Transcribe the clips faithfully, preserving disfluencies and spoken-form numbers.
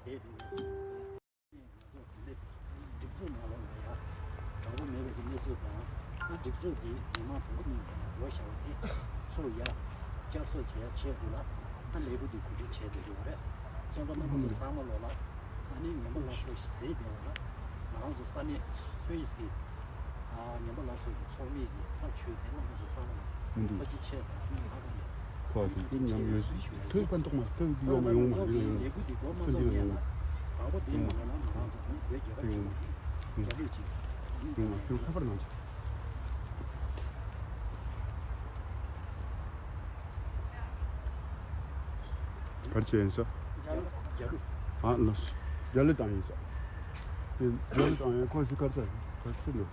དེ་ང་ཚོ་དེ་འདྲའི་སྒྲིག་འཛུགས་ནང་ལོགས་ལ་ཡ་དྲང་པོ་མེད་པའི་གི་གནས་ཚུལ་དང་། ཨ་སྒྲིག་འཛུགས་ཀྱི་མི་མང་དང་པོ་གཉིས་ཀྱིས་ལོ་བཞག་པ་དེ་ཚུར་ཡ་བསྐྱར་གསོ་བྱེད་ཡ་ཆེད་དུ་ལ་ཨ་ལས་འགུལ་དེ་གོ་སྒྲིག་བྱས་བསྡད་ཡོད་རེད། སོང་ཙང་རྣམ་པ་ཚོ་ཚང་མ་ལོགས་ལ་ཨ་ནི་ངན་པ་སླར་གསོ་ཞིག་ཟེར་བསྡད་པ་ལ་ང་རང་ཚོ་ས་གནས་སུད་སི་གི་ཨ་ངན་པ་སླར་གསོ་གི་ཚོགས་མི་གི་ཚབ་ཞུས་ཏེ་རྣམ་པ་ཚོ་ཚང་མ་ལ་ཐུགས་རྗེ་ཆེ་དང་ཨ་ནི་ལྷག་པར་དུ་ཁོ་ཐུགས་རྗེ་ཆེ་ཞུ་ཞུ་ཡ་ཐོས་ཡིན། པ་མདོག་མ་ཐོས་ཡོང་མ་ཡོང་མ་ཡོང་ཡོང་ལས་འགུལ་འདི་འགོ་མ་ཐོན་ཚོགས་ཡོང་མཁན་ལ་དང་པོ་འདི་མ་ཡོང་ན་ང་རང་ཚོ་ཨ་ནི་བོད་རྒྱལ་ཁབ་ཆེན་པོ་འདི་རྒྱ་ལུགས་ཅིག་ཨ་ནི་ཡོང་མ་ཐོས་ཁ་པར་ནང་ཆེ། གར་ཆེ་ཡིན་ས། རྒྱ་ལུགས། ཨ་ལོས། རྒྱ་ལུགས་དང་ཡིན་ས། དེ་རྒྱ་ལུགས་དང་ཡིན་ཁོ་ཞིག་གར་ཆ་གར་ཆེ་ལོས།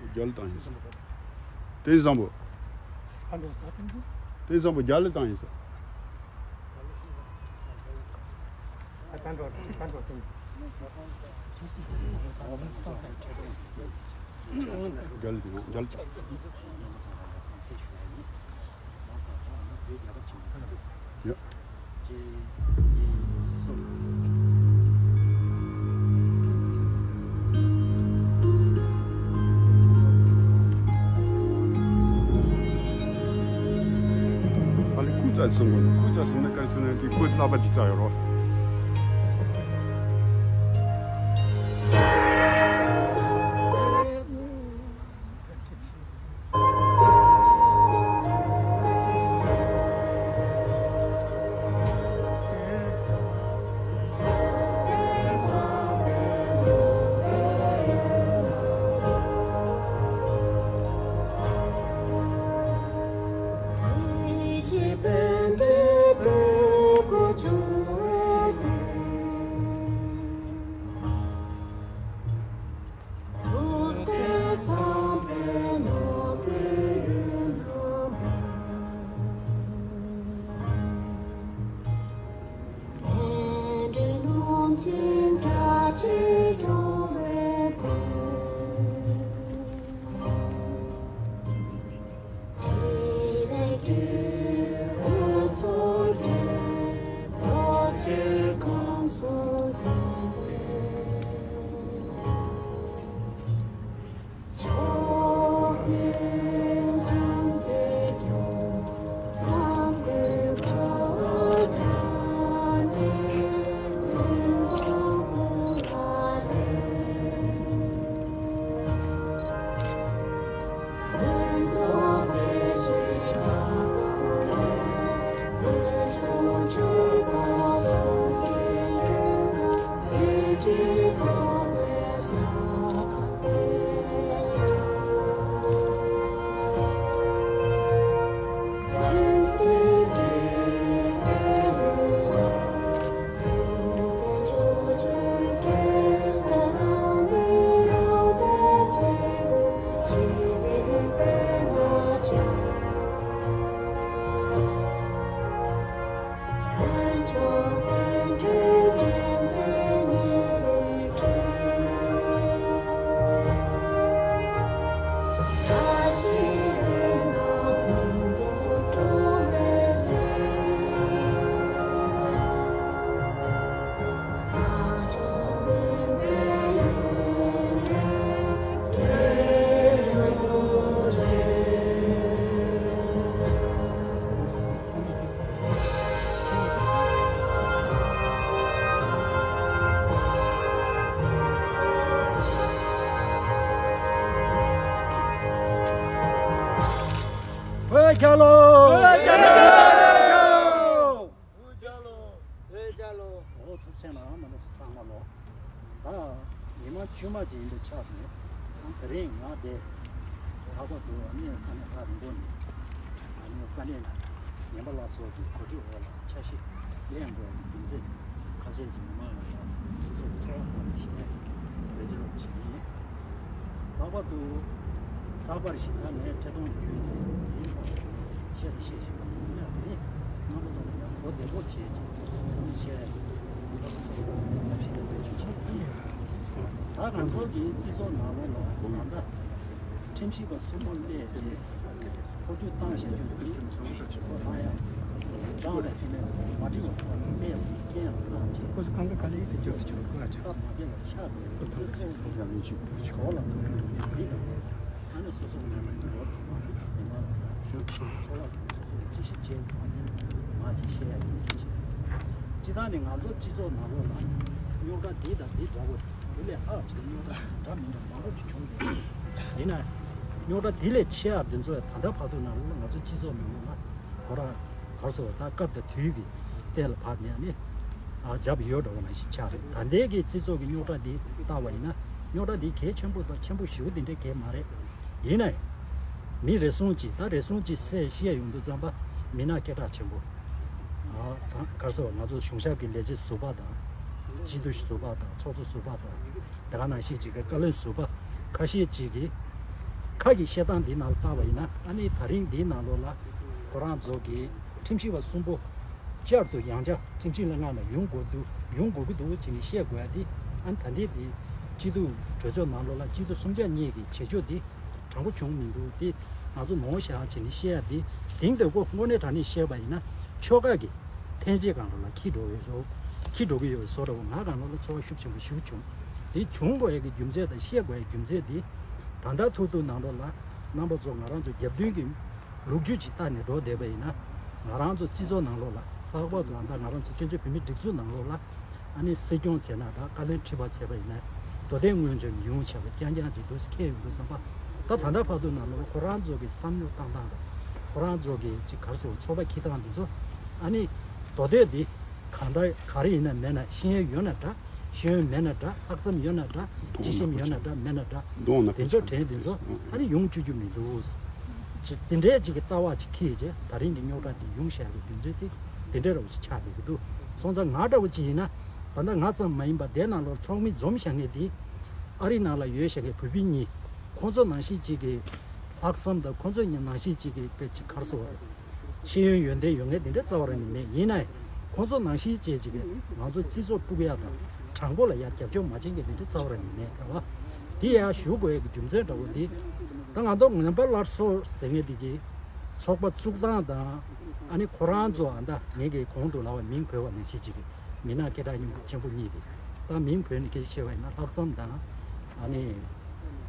རྒྱ་ལུགས་དང་ཡིན་ས། དེ་བཟང་པོ། དེ་བཟང་པོ་རྒྱ་ལུགས་དང་ཡིན་ས། རྒྱ་ལ་དེ་ཡང་རྒྱ་ལ་ཡ། ཨ་ལེ་ཁུ་ཙ་སོང་གོ་ཁུ་ཙ་སོང་ན་ཀར་སོང་ན་དེ་ཁུ་ལ་པ་དེ་ཙ་ཡོད་རོ། བོད་རྒྱལ་ལོ། བོད་རྒྱལ་ལོ། བོད་རྒྱལ་ལོ། བོད་རྒྱལ་ལོ། འོ་ཐུགས་ཆེ་ན་རྣམ་པ་ཚོ་ཚང་མ་ལོ། ད་ཉི་མ་བཅུ་མ་ཅིག་ཡིན་པའི་ཆ་ནས་ཨང་དེ་རིང་ང་དེ་ལྷག་པར་དུ་ཨ་ནི་ས་གནས་ཐག་རིང་པོ་ནས་ཨ་ནི་ས་གནས་ངན་པ་ལ་སོགས་ཀྱི་གོ་སྒྲིག་འོག་ལ་ཆ་ཤས་ལེན་དགོས་པའི་རྒྱུ་མཚན་ཁ་ཤས་ཀྱི་མི་མང་ལ་ཡང་སོ་སོར་འཚོ་བ་སྐོར་ནས་ཞེས་འབད་བརྩོན་བྱེད་ཀྱི་ཡིན། ལྷག་པར་དུ་རྟག་པར་ཞིང་ཁ་ནས་འཕྲལ་གཏོང་རྒྱུ་མཚན་ཡིན་པ་བཤད་དང་བཤད་བཞིན་པ་ཡིན་ཡང་དེ་རིང་རྣམ་པ་ཚོ་ལ་ཡང་གོ་བདེ་པོ་བྱེད་ཅིང་ཡང་བཤད་ཡང་སོ་སོ་ལ་ཡང་ཞིབ་ཏུ་བེད་སྤྱོད་བྱེད་ཀྱི་ཡིན། ད་ང་ཚོ་གི་སྤྱི་ཚོགས་ནང་ལོགས་ལ་ད་ལྟ་ཁྲིམས་ཞིབ་པ་གསུམ་པོ་སླེབས་རྗེས་འཕོ་འགྱུར་བཏང་བཞག་རྒྱུ་འདི་ཁོ་རང་ཡང་ ཚོ་ལ་ཅང་ར་ཅི་ནས་མ་འགྲིག་པ་ཐོག་ནས་སླེབས་ཡོང་སྐད་ཡང་བཏང་བྱས། ཁོ་ཚོ་གང་ག་ག་ལེ་ཡིན་ཟེར་ཅོག་ཅོག་ཁོ་ལ་ཅོག་སྟབས་མ་བདེ་བ་ཆགས་པའི་ཁོ་ཚོ་ཚོ་ཡང་ཡིན་ཅིག་གོ་ལ་ཐུག་ཡོང་བའི་མི་དང་། ཨ་ནི་སོ་སོ་ངོས་ནས་ལོ་ཚང་མ་ལ་ཉི་མ་ལ་ཡང་ཚོ་ལ་སོ་སོ་ལ་ཅི་ཞིག་བྱས་མ་ཉན་མ་ཅིག་བཤད་ཡ་ཡིན་ཅིག་སྤྱི་བཏང་ནས་ང་ཚོ་སྤྱི་ཚོགས་ནང་ལོགས་ལ་རྙོག་དྲ་འདི་དང་འདི་འདྲ་བོ་དེ་ལས་ལྷག་ཅིག་རྙོག་དྲ་འདྲ་མི་འདྲ་མང་པོ་ཅིག་བྱུང་བསྡད་ཡིན་ན། རྙོག་དྲ་འདི་ལས་ཆེ་བ་འདི་ཚོ་ད་ལྟ་བར་དུ་ནང་ལོགས་ལ་ང་ཚོ་སྤྱི་ཚོགས་ནང་ལོགས་ལ་ཁོ་རང་གར་སོ་ད་སྐབས་དང་དུས་ཀྱི་གཏན་ལ་ཕབ་ནས་ནི་ཨ་འཇབ་ཡོད་འགྲོ་བ་ནང་བཞིན་ཆགས་རེད། ད་ལྟའི་གི་སྤྱི་ཚོགས་ཀྱི་རྙོག་དྲ་འདི་བལྟ་བ་ཡིན་ན་རྙོག་དྲ་འདི་གལ་ཆེན་པོ་དང་ཆེན་པོ་ཞེ་པོ་འདི་འདྲའི་གལ་མ་རེད། ཡིན་ནའི་མི་རེ་ཟུང་གིས་ད་རེ་ཟུང་གིས་སེ་བཤད་ཡོང་དུས་ཙམ་པ་མི་སྣ་སྐད་གྲགས་ཆེན་པོ་ཨ་ད་གར་སོ་ང་ཚོ་གཞུང་ཞབས་ཀྱི་ལས་བྱེད་ཟུར་པ་དང་སྤྱི་འཐུས་ཟུར་པ་དང་ཚོགས་གཙོ་ཟུར་པ་དང་། དེ་ག་ནང་བཞིན་ཅིག་གི་བཀའ་བློན་ཟུར་པ་ཁ་ཤས་ཅིག་གིས་ཁ་གི་བཤད་སྟངས་འདི་ནང་ལ་བལྟ་བ་ཡིན་ན་ཨ་ནི་ད་རིང་འདིའི་ནང་ལོགས་ལ་ཁོ་རང་ཚོ་གི་ཁྲིམས་ཞིབ་པ་གསུམ་པོ་བསྐྱར་དུ་ཡང་བསྐྱར་ཁྲིམས་ཞིབ་ལྷན་ཁང་ལ་ཡོང་དགོས་འདུག་ཡོང་དགོས་ཀྱི་འདུག་ཅེས་ནས་བཤད་དགོས་ཡ་དེ་ཨ་ནི་ད་ལྟའི་དེ་སྤྱི་འཐུས་གྲོས་ཚོགས་ནང་ལོགས་ལ་སྤྱི་འཐུས་གསུམ་ཆ་གཉིས་ཀྱི་བྱེད་ཕྱོགས་འདི་དྲང་པོ་བྱུང་མི་འདུག་དེ་ང་ཚོ་ནོར་བཞག་ཅེས་ནས་བཤད་ཡ་དེ་དེང་དུས་ཁོ་དངོས་གནས་དྲང་གནས་བཤད་པ་ཡིན་ན་ཆོལ་ཁ་གི་འཐེན་འཁྱེར་སྒང་ལོགས་ལ་འཁྱེར་འགྲོ་ཡོད་བཟོ། འཁྱེར་འགྲོ་གི་ཡོད་བཟོ་འདྲ་བོ་ང་སྒང་ལོགས་ལ་ཚོར་བ་ཤུགས་ཆེན་པོ་ཞིག་བྱུང་། དེ་བྱུང་དགོས་ཡ་གི་རྒྱུ་མཚན་དང་བཤད་དགོས་ཡ་རྒྱུ་མཚན་དེ་ད་ལྟ་ཐུག་ཐུག་ནང་ལོགས་ལ་རྣམ་པ་ཚོ་ང་རང་ཚོ་རྒྱབ་མདུན་གྱི་ལོ་རྒྱུས་ཅིག་བལྟས་ནས་འགྲོ་བསྡད་པ་ཡིན་ན་ང་རང་ཚོ་སྤྱི་ཚོགས་ནང་ལོགས་ལ་ལྷག་པར་དུ་ཨ་ད་ང་རང་ཚོ་བཙན་བྱོལ་བོད་མིའི་སྒྲིག་འཛུགས་ནང་ལོགས་ལ་ཨ་ནི་སྲིད་སྐྱོང་བྱས་ན་ད་བཀའ་བློན་ཁྲི་པ་བྱས་པ་ཡིན་ན་མདོ་སྟོད་སྔོན་བྱོན་ནས་ཡོང་བྱས་པ་རྐྱང་རྐྱང་ཅིག་འདུག་སེ་འཁེལ་ཡོང་དུས་ཙམ་པ་ད་ད་ལྟ་བར་དུ་ནང་ལོགས་ཁོ་རང་ཚོ་གི་བསམ་བློ་བཏང་སྟངས་དང་ཁོ་རང་ཚོ་གི་ཅིག་ག་རེ་ཟེར་བ་ཚོར་བ་འཁྱེར་སྟངས་འདི་ཚོ་ཨ་ནི་མདོ་སྟོད་འདི་གང་ལྟར་ག་རེ་ཡིན་ན་མེད་ན་ཤེས་ཡོན་ཡོད་ན་འདྲ། ཤེས་ཡོན་མེད་ན་འདྲ། ལྷག་བསམ་ཡོད་ན་འདྲ། གདོང་ཅི་ཤེས་ཡོད་ན་འདྲ། མེད་ན་འདྲ། གདོང་ན་དེ་ཚོ་དྲན་དེ་ཚོ་ཨ་ནི་ཡོང་བཅུག་རྒྱུ་མི་འདུག་ཅེས་དེ་འདྲའི་ཅིག་གི་ལྟ་བ་ཅིག་འཁྱེར་བྱས་ད་རིང་གི་རྙོག་དྲ་འདི་ཡོང་བཞག་གི་རྒྱུ་མཚན་དེ་དེ་འདྲ་ར་བ་ཅིག་ཆགས་བསྡད་ཀྱི་འདུག་སོང་ཙང་ང་འདྲ་བོ་ཅིག་ཡིན་ན་ད་ལྟ་ང་ཙམ་མ་ཡིན་པ་དེ་ནང་ལོགས་ཚོགས་མི་འཛོམས་བཞག་མཁན་དེ་ཨ་རི་ནང་ལ་ཡོད་བཞག་མཁན་བོད་པའི་མི་ཁོང་ཚོ་ནང་བཞིན་ཅིག་གི་ལྷག་བསམ་དང་ཁོང་ཚོ་ནང་བཞིན་ཅིག་གི་དཔེ་ཅིག་ག་རེ་ཟེར་བ་རེད། ཤེས་ཡོན་ཡོན་ཏན་ཡོད་མཁན་དེ་འདྲ་རྩ་བ་རང་ནས་མེད། ཡིན་ནའི་ཁོང་ཚོ་ནང་བཞིན་བྱས་ཅིག་གིས་ང་ཚོ་སྤྱི་ཚོགས་དཀྲུག་ཡ་དང་དྲང་པོ་ལ་ཡ་རྒྱབ་སྐྱོར་མ་བྱེད་མཁན་དེ་འདྲ་རྩ་བ་རང་ནས་མེད་རེད་བ། དེ་ཡ་ཞུ་དགོས་ཡ་གི་རྒྱུ་མཚན་འདྲ་བོ་དེ་ད་ང་ཚོ་ངན་པ་སླར་གསོ་ཟེར་མཁན་དེ་གི་ཚོགས་པ་བཙུགས་སྟངས་དང་ཨ་ནི་ཁོ་རང་ཚོ་ཨ་ད་ངེད་ཀྱི་གོང་དུ་ལབ་པ་མིང་འབོད་པ་ནང་བཞིན་ཅིག་གི་མི་སྣ་སྐད་གྲགས་ཆེན་པོ་གཉིས་དེ་ད་མིང་འབོད་ནས་སྐད་ཆ་བཤད་པ་ཡིན་ན་ལྷག་བསམ་དང་ཨ་ནི།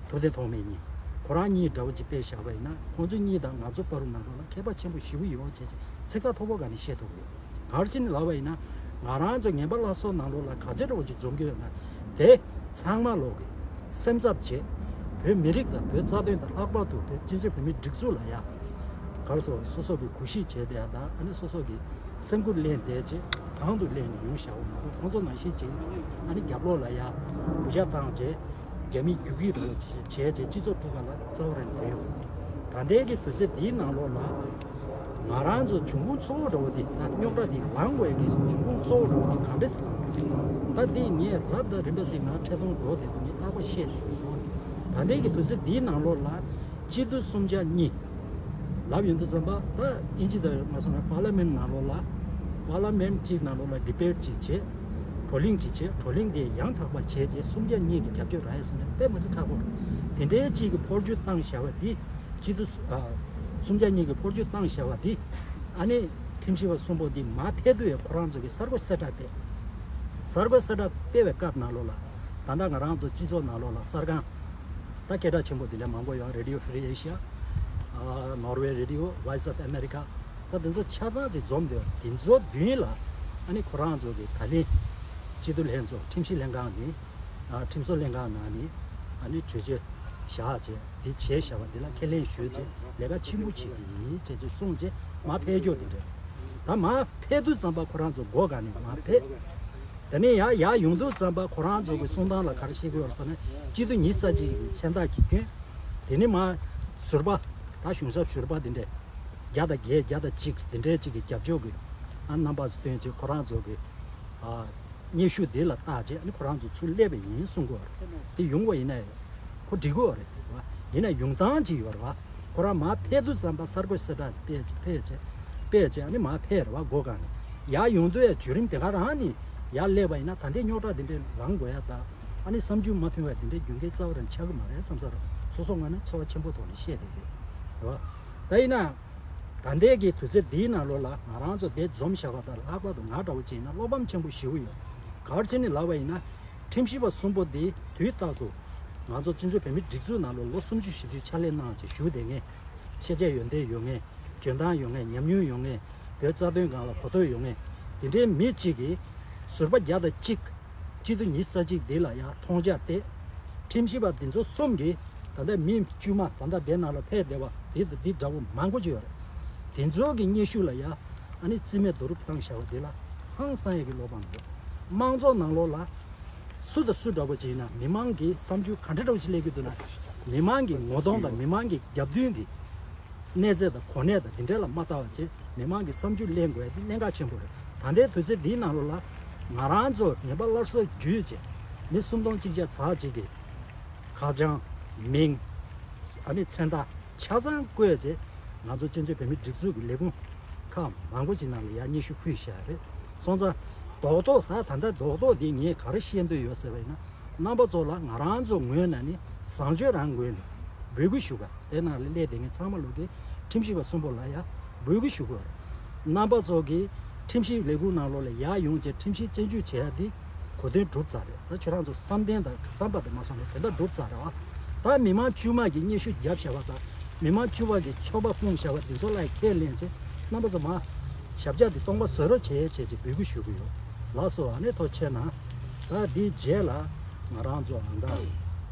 ཐུབ་བསྟན་ཐོགས་མེད་གཉིས། ཁོ་རང་གཉིས་འདྲ་བོ་ཅིག་དཔེ་བཞག་པ་ཡིན་ན་ཁོང་ཚོ་གཉིས་དང་ང་ཚོ་བར་དུ་ནང་ལོགས་ལ་ཁྱད་པར་ཆེན་པོ་ཞེ་པོ་ཡོད་ཅེས་ཚིག་ཐག་མཐོ་པོ་ག་ནས་བཤད་ཐུབ་ཀྱི་ཡོད། ག་རེ་ཟེར་ནས་ལབ་པ་ཡིན་ན་ང་རང་ཚོ་ངན་པ་ལྷ་སོགས་ནང་ལོགས་ལ་ག་ཚད་འདྲ་བོ་ཅིག་འཛོམས་ཀྱི་ཡོད་ན་དེ་ཚང་མ་ལོག་གི་སེམས་འཚབ་བྱེད། བོད་མི་རིགས་དང་བོད་རྩ་དོན་དང་ལྷག་པར་དུ་བོད་སྤྱི་ཚོགས་བོད་མིའི་སྒྲིག་འཛུགས་ལ་ཡ་ག་རེ་ཟེར་སོ་སོ་གི་གུས་ཞབས་བྱས་ཏེ་ཡ་དང་ཨ་ནི་སོ་སོ་གི་སེམས་ཁུར་ལེན་བསྡད་ཅེས་དང་དུ་ལེན་ནས་ཡོང་བཞག་པ་མ་གཏོགས་ཁོང་ཚོ་ནང་བཞིན་ཅིག་ཨ་ནི་རྒྱབ་ལོགས་ལ་ཡ་གུས་ཞབས་བཏང་ཅེས། རྒྱ་མི་རྒྱུག་གི་རོགས་བྱས་བྱས་སྤྱི་ཚོགས་དཀྲུག་པ་ལ་རྩ་བ་རང་ལྡན་ཡོད། ད་ལྟའི་གི་དུས་ཚོད་འདིའི་ནང་ལོགས་ལ་ང་རང་ཚོ་འབྱུང་ཁུངས་གཙོ་བོ་འདྲ་བོ་འདི་ད་རྙོག་དྲ་འདི་ལངས་དགོས་ཀྱི་འབྱུང་ཁུངས་གཙོ་བོ་འདྲ་བོ་འདི་ག་འདྲས་སེ་ལངས་ད་འདི་ངས་རབ་དང་རིམ་པ་ཞིག་ང་འཕྲལ་གཏོང་འགྲོ་བསྡད་དུས་ངས་རྟག་པར་བཤད་བསྡད་ཡོད། ད་ལྟའི་གི་དུས་ཚོད་འདིའི་ནང་ལོགས་ལ་སྤྱི་འཐུས་གསུམ་ཆ་གཉིས་ལབ་ཡོང་དུས་ཙམ་པ་ད་ཨིན་ཇི་དང་མ་སོང་ན་པར་ལི་མེན་ནང་ལོགས་ལ་པར་ལི་མེན་གཅིག་ནང་ལོགས་ལ་ཌི་བེཊ་གཅིག་བྱས། བགྲོ་གླེང་ཅིག་བྱས། བགྲོ་གླེང་དེ་ཡང་དག་པ་བྱས་རྗེས་གསུམ་ཆ་གཉིས་ཀྱི་རྒྱབ་སྐྱོར་རག་ཡ་ཟེར་ན་དཔེ་མི་སྲིད་ཁག་པོ་རེད། དེ་འདྲའི་གཅིག་གི་འཕོ་འགྱུར་བཏང་བཞག་པ་འདི་སྤྱི་འཐུས་ཨ་གསུམ་ཆ་གཉིས་ཀྱི་འཕོ་འགྱུར་བཏང་བཞག་པ་འདི་ཨ་ནི་ཁྲིམས་ཞིབ་པ་གསུམ་པོ་འདི་མར་ཕེབས་དུས་ཡང་ཁོ་རང་ཚོ་གི་གསར་འགོད་གསལ་བསྒྲགས་སྤེལ། གསར་འགོད་གསལ་བསྒྲགས་སྤེལ་བའི་སྐབས་ནང་ལོགས་ལ་ད་ལྟ་ང་རང་ཚོ་སྤྱི་ཚོགས་ནང་ལོགས་ལ་གསར་ཁང་ད་སྐད་གྲགས་ཆེན་པོ་འདི་འདྲ་མང་པོ་ཡོད། Radio Free Asia། ཨ་Norway Radio། Voice of America། ད་དེ་ཚོ་ཆ་ཚང་ཅིག་འཛོམས་ཏེ་དེ་ཚོ་མདུན་ལ་ཨ་ནི་ཁོ་རང་ཚོ་གི་ད་ལན་སྤྱི་འཐུས་ལྷན་ཚོགས་ཁྲིམས་ཞིབ་ལྷན་ཁང་ནས་ཨ་ཁྲིམས་བཟོ་ལྷན་ཁང་ནང་ནས་ཨ་ནི་གྲོས་ཆོད་བཞག་བྱས་དེ་བྱས་བཞག་པ་འདི་ལ་ཁས་ལེན་ཞུས་ཚེ་ལས་ཀ་ཆེན་པོ་བྱེད་ཀྱི་ཡིན་ཅེས་ཚོ་གསུངས་རྗེས་མར་ཕེབས་རྒྱུ་དེ་འདྲ་རེད། ད་མར་ཕེབས་དུས་ཙམ་པ་ཁོ་རང་ཚོ་སྒོ་ག་ནས་མར་ཕེབས། དེ་ནས་ཡར་ཡར་ཡོང་དུས་ཙམ་པ་ཁོ་རང་ཚོ་གི་གསུང་སྟངས་ལ་ག་རེ་བཤད་ཀྱི་ཡོད་རེད་ཟེར་ན་སྤྱི་འཐུས་ཉི་ཤུ་རྩ་གཅིག་གི་མཚན་རྟགས་ཀྱིས་བསྐྱོན། དེ་ནས་མར་ཟུར་པ་ད་གཞུང་ཞབས་ཟུར་པ་དེ་འདྲས། བརྒྱ་དང་བརྒྱད་བརྒྱ་དང་གཅིག་འདི་འདྲའི་གཅིག་གི་རྒྱབ་སྐྱོར་གྱི་ཨ་རྣམ་པ་ཚོ་སྟོན་བྱས་ཁོ་རང་ཚོ་གི་ཨ་སྙན་ཞུ་འདི་ལ་བལྟས་བྱས་ཨ་ནི་ཁོ་རང་ཚོ་ཚུར་སླེབས་པ་ཡིན་གསུང་གི་ཡོད་རེད། དེ་ཡོང་བ་ཡིན་ན་ཁོ་འགྲིག་གི་ཡོད་རེད། ཡིན་ན་ཡོང་སྟངས་ཅིག་ཡོད་རེད་བ། ཁོ་རང་མར་ཕེབས་དུས་ཙམ་པ་གསར་འགོད་གསལ་བསྒྲགས་ཕེབས་བྱས་ཕེབས་བྱས་ཕེབས་བྱས་ཨ་ནི་མར་ཕེབས་རེད་བ་སྒོ་གང་ནས་ཡར་ཡོང་དུས་ཡ་བརྒྱུད་རིམ་དེ་ག་རང་ནས་ཡར་སླེབས་པ་ཡིན་ན་ད་ལྟའི་རྙོག་དྲ་འདི་འདྲའི་ལངས་དགོས་ཡ་དང་ཨ་ནི་བསམ་ཚུལ་མ་མཐུན་པ་འདི་འདྲའི་རྒྱུ་འབྲས་རྩ་བ་རང་ཆགས་ཀྱི་མ་རེད་བསམ་ས་རེད། སོ་སོ་ངོས་ནས་ཚོར་བ་ཆེན་པོ་ཐོག་ནས་བཤད་བསྡད་ཀྱི་རེད་བ། ད་ཡིན་ན། ད་ལྟའི་གི་དུས་ཚོད་འདིའི་ནང་ལོགས་ལ་ང་རང་ཚོ་དེ་འཛོམས་བཞག་པ་དང་། ལྷག་པར་དུ་ང་འདྲ་བོ་ཅིག་ཡིན་ན་བློ་ཕམ་ཆེན་པོ་ཞེ་པོ་ཡོད། ག་རེ་བྱས་ནས་ལབ་པ་ཡིན་ན། ཁྲིམས་ཞིབ་པ་གསུམ་པོ་འདི་དུས་རྟག་ཏུ་ང་ཚོ་བཙན་བྱོལ་བོད་མིའི་སྒྲིག་འཛུགས་ནང་ལོགས་ལོ་སུམ་ཅུ་བཞི་བཅུ་ཕྱག་ལས་གནང་བྱས་བཞུགས་བསྡད་མཁན། ཤེས་བྱ་ཡོན་ཏན་ཡོད་མཁན། འཇོན་ཐང་ཡོད་མཁན། ཉམས་མྱོང་ཡོད་མཁན། བོད་རྩ་དོན་སྒང་ལ་གོ་རྟོགས་ཡོད་མཁན། དེ་འདྲའི་མི་གཅིག་གིས་ཟུར་པ་བརྒྱ་དང་གཅིག་སྤྱི་འཐུས་ཉི་ཤུ་རྩ་གཅིག་འདི་ལ་ཡང་མཐོང་རྒྱ་བསྟན། ཁྲིམས་ཞིབ་པ་འདི་ཚོ་གསུམ་གྱིས་ད་ལྟ་མི་དཀྱུས་མ་ད་ལྟ་དེ་ནང་ལ་ཕེབས་བསྡད་པ་དེ་དང་དེ་འདྲ་བོ་མང་པོ་ཅིག་ཡོད་རེད། དེ་ཚོ་གི་སྙན་ཞུ་ལ་ཡང་ཨ་ནི་རྩིས་མེད་བསྡུ་རུབ་བཏང་བཞག་པ་དེ་ལ་ཧང་སང་ཡས་ཀྱི་བློ་ཕམ་ཡོད། དམངས་གཙོ་ནང་ལོགས་ལ་སུ་དང་སུ་འདྲ་བོ་ཅིག་ཡིན་ན་མི་མང་གི་བསམ་ཚུལ་ག་འདྲ་འདྲ་བོ་ཅིག་སླེབས་ཀྱི་འདུག་ན། མི་མང་གི་ངོ་གདོང་དང་མི་མང་གི་རྒྱབ་མདུན་གྱི་གནས་ཚད་དང་གོ་གནས་དང་འདི་འདྲ་ལ་མ་ལྟ་བ་བྱས་མི་མང་གི་བསམ་ཚུལ་གླེང་དགོས་ཡ་དེ་གནད་འགག་ཆེན་པོ་རེད། ད་ལྟའི་དུས་ཚོད་འདིའི་ནང་ལོགས་ལ་ང་རང་ཚོ་ངན་པ་སླར་གསོ་བརྒྱུད་བྱས་མི་སུམ་སྟོང་གཅིག་བརྒྱ་ཙམ་ཅིག་གི་ཁ་བྱང་མིང་ཨ་ནི་མཚན་རྟགས་ཆ་ཚང་བཀོད་བྱས་ང་ཚོ་བཙན་བྱོལ་བོད་མིའི་སྒྲིག་འཛུགས་ཀྱི་ལས་ཁུངས་ཁག་མང་པོ་ཅིག་ནང་ལ་ཡ་སྙན་ཞུ་ཕུལ་བཞག་རེད། སོང་ཙང་རྡོག་རྡོག་ད་ད་ལྟ་རྡོག་རྡོག་འདི་ངས་ག་རེ་བཤད་འདོད་ཡོད་ཟེར་བ་ཡིན་ན། རྣམ་པ་ཚོ་ལ་ང་རང་ཚོ་ངོས་ནས་ནི་བཟང་སྤྱོད་རང་ངོས་ནས་འབོད་སྐུལ་ཞུ་ག་དེ་ནང་ལ་སླེབས་བསྡད་མཁན་ཚང་མ་ལོག་གི་ཁྲིམས་ཞིབ་པ་གསུམ་པོ་ལ་ཡ་འབོད་སྐུལ་ཞུ་དགོས་རེད། རྣམ་པ་ཚོ་གིས་ཁྲིམས་ཞིབ་ལས་ཁུངས་ནང་ལོགས་ལ་ཡར་ཡོང་བྱས་ཁྲིམས་ཞིབ་རྩད་གཅོད་བྱེད་ཡ་འདི་གོ་དོན་གྲུབ་ཚར་རེད། ད་ཁྱོད་རང་ཚོ་བསམ་གཏན་དང་བསམ་པ་དེ་མ་སོང་ནས་དེ་འདྲ་གྲུབ་ཚར་རེད་བ། ད་མི་མང་དཀྱུས་མ་གིས་སྙན་ཞུ་བརྒྱབ་བཞག་པ་དང་མི་མང་དཀྱུས་མ་གིས་ཚོགས་པ་སྤུངས་བཞག་པ་འདི་ཚོ་ལ་ཁས་ལེན་བྱས་རྣམ་པ་ཚོ་མ་ཞབས་བཀྱག་འདི་སྟོང་པ་བཟོ་རོགས་བྱེད་བྱས་ཅེས་འབོད་སྐུལ་ཞུ་གི་ཡོད། ལགས་སོ། ཨ་ནི་ཐུགས་རྗེ་གནང་། ད་འདིའི་རྗེས་ལ་ང་རང་ཚོ་ཨ་ད་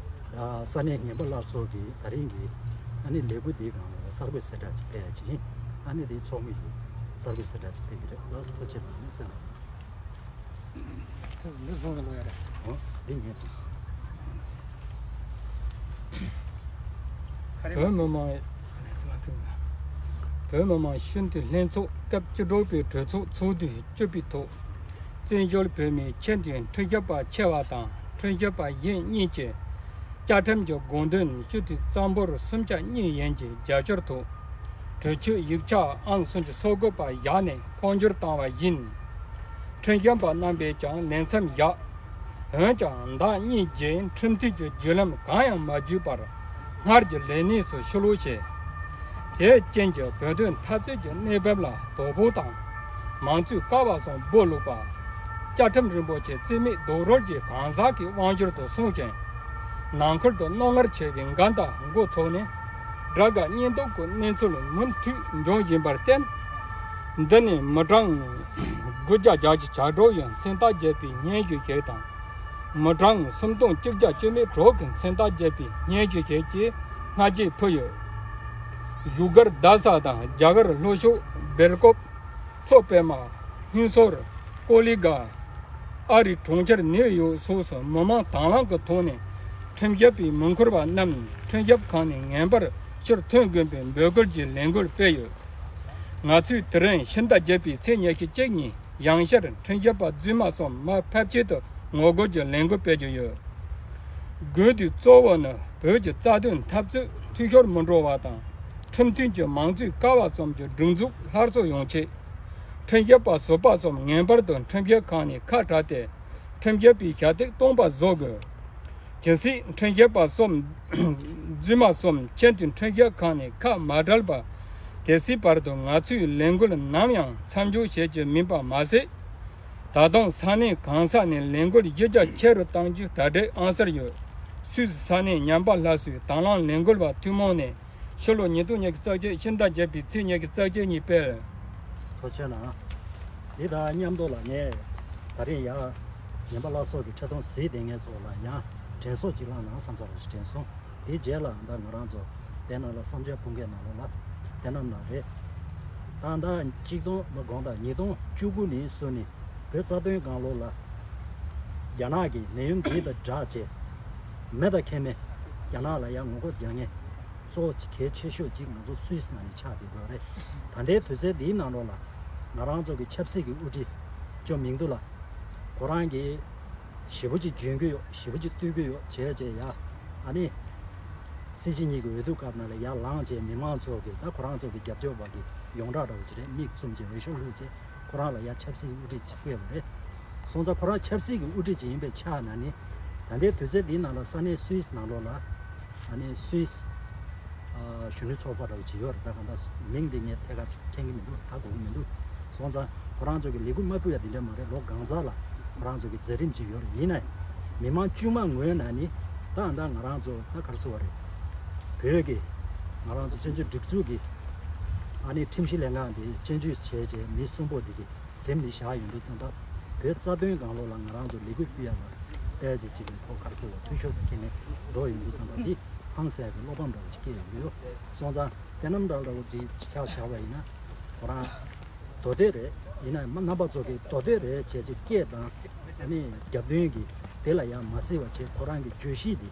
ས་གནས་ངན་པ་སླར་གསོ་གི་ད་རིང་གི་ཨ་ནི་ལས་འགུལ་འདིའི་སྒང་ལ་གསར་འགོད་གསལ་བསྒྲགས་ཅིག་སྤེལ་ཡ་ཅིག་ཡིན། ཨ་ནི་འདིའི་ཚོགས་མི་ཡིས་གསར་འགོད་གསལ་བསྒྲགས་ཅིག་སྤེལ་གི་རེད། ལགས་སོ། ཐུགས་རྗེ་གནང་། ཨ་ནི་གསན་རོགས་གནང་། འདི་བཟུང་གི་ལོ་ཡ་རེད། འོ། འདི་ངས་བཟུང་། བོད་མི་མང་བོད་མི་མང་སྤྱི་འཐུས་ལྷན་ཚོགས་སྐབས་བཅུ་དྲུག་པའི་གྲོས་ཚོགས་ཚོགས་དུས་བཅུ་པའི་ཐོག་བཙན་བྱོལ་བོད་མིའི་ཆེས་མཐོའི་ཁྲིམས་ཞིབ་པ་ཆེ་བ་དང་ཁྲིམས་ཞིབ་པ་གཞན་གཉིས་ཀྱི་བཅའ་ཁྲིམས་ཀྱི་དགོངས་དོན་སྤྱི་འཐུས་གཙང་པོར་སུམ་ཆ་གཉིས་ཡན་གྱི་རྒྱབ་སྐྱོར་ཐོག་གྲོས་ཆོད་ཡིག་ཆ་ཨང་སུམ་ཅུ་སོ་དགུ་པ་བཞག་ནས་འཕོ་འགྱུར་བཏང་བ་ཡིན། ཁྲིམས་ཞིབ་པ་རྣམ་པས་ཀྱང་ལས་མཚམས་བཞག་འོན་ཀྱང་ཟླ་གཉིས་རྗེས་ཁྲིམས་མཐུན་གྱི་བརྒྱུད་ལམ་གང་ཡང་མ་བརྒྱུད་པར་སྔར་གྱི་ལས་གནས་སུ་ཕྱིར་ལོག་བྱས། དེའི་རྐྱེན་གྱིས་བོད་དོན་འཐབ་རྩོད་ཀྱི་གནས་བབ་ལ་དོ་ཕོག་དང་། མང་གཙོའི་ཀ་བ་སོགས་སྦོ་ལུག་པ། བཅའ་ཁྲིམས་རིན་པོ་ཆེ་རྩིས་མེད་རྡོག་རོལ་གྱི་གང་ཟག་གི་དབང་སྒྱུར་དུ་སོང་ཞིང་། ནང་ཁུལ་དུ་རྣོ་ངར་ཆེ་བའི་འགན་དང་འགོ་ཚུགས་ནས། དགྲ་དགའ་གཉེན་སྡུག་གི་གནས་ཚུལ་མུ་མཐུད་འབྱུང་བཞིན་པར་བརྟེན། འདི་ནས་མི་གྲངས་དགུ་བརྒྱ་བརྒྱད་ཅུ་གྱ་དྲུག་ཡི་མཚན་རྟགས་བརྒྱད་པའི་སྙན་ཞུ་ཞིག་དང་། མི་གྲངས་སུམ་སྟོང་གཅིག་བརྒྱ་བཅུ་མེད་དྲུག་གི་མཚན་རྟགས་བརྒྱད་པའི་སྙན་ཞུ་ཞིག་ཅེས་སྔ་རྗེས་ཕུལ་ཡོད། བཞུགས་སྒར་རྡ་ས་དང་རྒྱ་གར་ལྷོ་ཕྱོགས་སྦེལ་ཀོབ། མཚོ་པདྨ། ཧིན་སྒོར། ཀོ་ལི་གྷལ། ཨ་རིའི་གྲོང་ཁྱེར་ནིའུ་ཡོག་སོགས་སུ་མི་མང་དང་བླངས་ཀྱི་ཐོག་ནས་ཁྲིམས་ཞིབ་པའི་མི་འཁུར་བ་རྣམས་ཁྲིམས་ཞིབ་ཁང་ནས་ངེས་པར་ཕྱིར་ཐོན་དགོས་པའི་འབོད་སྐུལ་གྱི་ལས་འགུལ་སྤེལ་ཡོད། ང་ཚོས་དེ་རིང་ཕྱི་ཟླ་བརྒྱད་པའི་ཚེས་ཉི་ཤུ་གཅིག་ཉིན་ཡང་བསྐྱར་ཁྲིམས་ཞིབ་པ་རྫུན་མ་གསུམ་མར་ཕབ་ཆེད་དུ་ངོ་རྒོལ་གྱི་ལས་འགུལ་སྤེལ་གྱི་ཡོད། དགོས་དུས་གཙོ་བོ་ནི་བོད་ཀྱི་རྩ་དོན་འཐབ་རྩོད་འཐུས་ཤོར་མི་འགྲོ་བ་དང་། ཁྲིམས་མཐུན་གྱི་མང་གཙོའི་ཀ་བ་གསུམ་གྱི་སྒྲིག་འཛུགས་སླར་གསོ་ཡོང་ཆེད། ཁྲིམས་ཞིབ་པ་ཟུར་པ་གསུམ་ངེས་པར་དུ་ཁྲིམས་ཞིབ་ཁང་ནས་ཁ་བྲལ་ཏེ། ཁྲིམས་ཞིབ་པའི་ཞབས་སྟེགས་སྟོང་པ་བཟོ་དགོས། གལ་སྲིད་ཁྲིམས་ཞིབ་པ་གསུམ་རྫུན་མ་གསུམ་ཆེས་མཐོའི་ཁྲིམས་ཞིབ་ཁང་ནས་ཁ་མ་བྲལ་བར། དེ་སྲིད་བར་དུ་ང་ཚོས་ལས་འགུལ་ནམ་ཡང་མཚམས་འཇོག་བྱེད་རྒྱུ་མིན་པ་མ་ཟད། ད་དུང་ས་གནས་གང་ས་ནས་ལས་འགུལ་གཞི་རྒྱ་ཆེ་རུ་གཏང་རྒྱུའི་གྲ་སྒྲིག་ཨང་གསར་ཡོད། སུད་སི་ས་གནས་ཉམས་པ་སླར་གསོའི་དང་བླངས་ལས་འགུལ་བ་ཐུན་མོང་ནས་ཕྱི་ལོ་ཉིས་སྟོང་ཉི་ཤུ་རྩ་གཅིག་ཕྱི་ཟླ་བརྒྱད་པའི་ཚེས་ཉི་ཤུ་རྩ་གཅིག་ཉིན་སྤེལ། ཐུགས་རྗེ་གནང་། འདི་དང་མཉམ་དུ་ལ་ངས་ད་རིང་ཡང་ངན་པ་སླར་གསོ་གི་འཕྲིན་ཐུང་གཟིགས་བསྡད་མཁན་ཚོ་ལ་ཡང་དྲན་གསོ་ཅིག་བསླངས་གནང་བསམ་ས་རུ་དྲན་སོང་། དེའི་རྗེས་ལ་ད་ང་རང་ཚོ་དེ་ནང་ལ་བསམ་འཆར་ཕུལ་མཁན་ནང་ལོགས་ལ་དེ་རྣམས་ལ་རེད། ད་ད་གཅིག་སྟོང་མ་དགོངས་དག་ཉིས་སྟོང་བཅུ་དགུ་ནས་བཟུང་ནས་བོད་རྩ་དོན་སྒང་ལོགས་ལ་རྒྱ་ནག་གི་ནད་ཡམས་འདི་དང་སྦྲགས་བྱས་མེ་དང་ཁྱད་མེད་རྒྱ་ནག་ལ་ཡང་ངོ་རྒོལ་རྒྱག་མཁན་གཙོ་བོ་གལ་ཆེ་ཤོས་གཅིག་ང་ཚོ་སུད་སི་ནང་ནས་ཆགས་བསྡད་ཡོད་རེད། ད་ལྟའི་དུས་ཚོད་འདིའི་ནང་ལོགས་ལ་ང་རང་ཚོ་གི་ཆབ་སྲིད་ཀྱི་དབུ་ཁྲིད་ཅོ་མིང་ཏུ་ལ་ཁོ་རང་གིས་ཞེ་པོ་ཅིག་འཇོན་གྱི་ཡོད། ཞེ་པོ་ཅིག་བཏུལ་གྱི་ཡོད་བྱས་བྱས་ཡ། ཨ་ནི། སྲིད་སྤྱི་གཉིས་ཀྱི་འོས་བསྡུ་སྐབས་ནང་ལ་ཡར་ལངས་བྱས་མི་མང་ཚོ་གིས་ད་ཁོ་རང་ཚོ་གི་རྒྱབ་སྐྱོར་བ་གི་ཡོངས་གྲགས་འདྲ་བོ་ཅིག་རེད། མིག་བཙུམ་བྱས་འོས་ཤོག་བླུགས་བྱས་ཁོ་རང་ལ་ཡར་ཆབ་སྲིད་དབུ་ཁྲིད་ཅིག་བསྐོས་པ་རེད། སོང་ཙང་ཁོ་རང་ཆབ་སྲིད་ཀྱི་དབུ་ཁྲིད་ཅིག་ཡིན་པའི་ཆ་ནས་ནི། ད་ལྟའི་དུས་ཚོད་འདིའི་ནང་ལ་ས་གནས་སུད་སི་ནང་ལོགས་ལ། ཨ་ནི་སུད་སི། གཞོན་ནུ་ཚོགས་པ་འདྲ་བོ་ཅིག་ཡོད་རེད། ད་གང་ལྟར་མིང་འདི་ངས་ཐད་ཀར་མཁྱེན་གྱི་མི་འདུག་ད་གོ་གི་མི་འདུག་སོང་ཙང་ཁོ་རང་ཚོ་གི་ལས་འགུལ་མ་ཕུད་ཡ་འདི་འདྲ་མ་རེད། ལོ་གང་ཙམ་ལ་ཁོ་རང་ཚོ་གི་མཛད་རིམ་ཅིག་ཡོད་རེད། ཡིན་ན་ཡང་མི་མང་དཀྱུས་མ་ངོས་ནས་ནི་ད་ད་ང་རང་ཚོ་ད་ག་རེ་ཟེར་བ་རེད། བོད་ཀྱི་ང་རང་ཚོ་བཙན་བྱོལ་སྒྲིག་འཛུགས་ཀྱི་ཨ་ནི་ཁྲིམས་ཞིབ་ལྷན་ཁང་འདི་སྤྱན་སྤྱོད་བྱས་རྗེས་མི་གསུམ་པོ་འདི་གི་གཟིམ་ནས་བཞག་ཡོང་དུས་ཙམ་པ། བོད་རྩ་དོན་སྒང་ལོགས་ལ་ང་རང་ཚོ་ལས་འགུལ་སྤེལ་ཡ་ལ་ཏོག་ཙམ་ཅིག་གི་ཁོ་ག་རེ་ཟེར་བ་འཐུས་ཤོར་དང་ཁྱེད་ནས་འགྲོ་ཡོང་དུས་ཙམ་པ། འདི་ཧང་སངས་ཀྱི་བློ་ཕམ་འདྲ་བོ་ཅིག་སྐྱེས་ཡོང་གི་ཡོད། སོང་ཙང་དེ་རྣམ་གྲངས་འདྲ་བོ་ཅིག་ཆ་བཞག་པ་ཡིན་ན། ཁོ་རང་མདོ་སྟོད་རེད། ཡིན་ན་མ་རྣམ་པ་ཚོ་གི་མདོ་སྟོད་རེད་བྱས་ཅིག་སྐད་དང་ཨ་ནི་རྒྱབ་མདུན་གྱི་དེ་ལ་ཡང་མ་གསལ་བ་བྱས། ཁོ་རང་གི་བརྗོད་གཞི་འདི་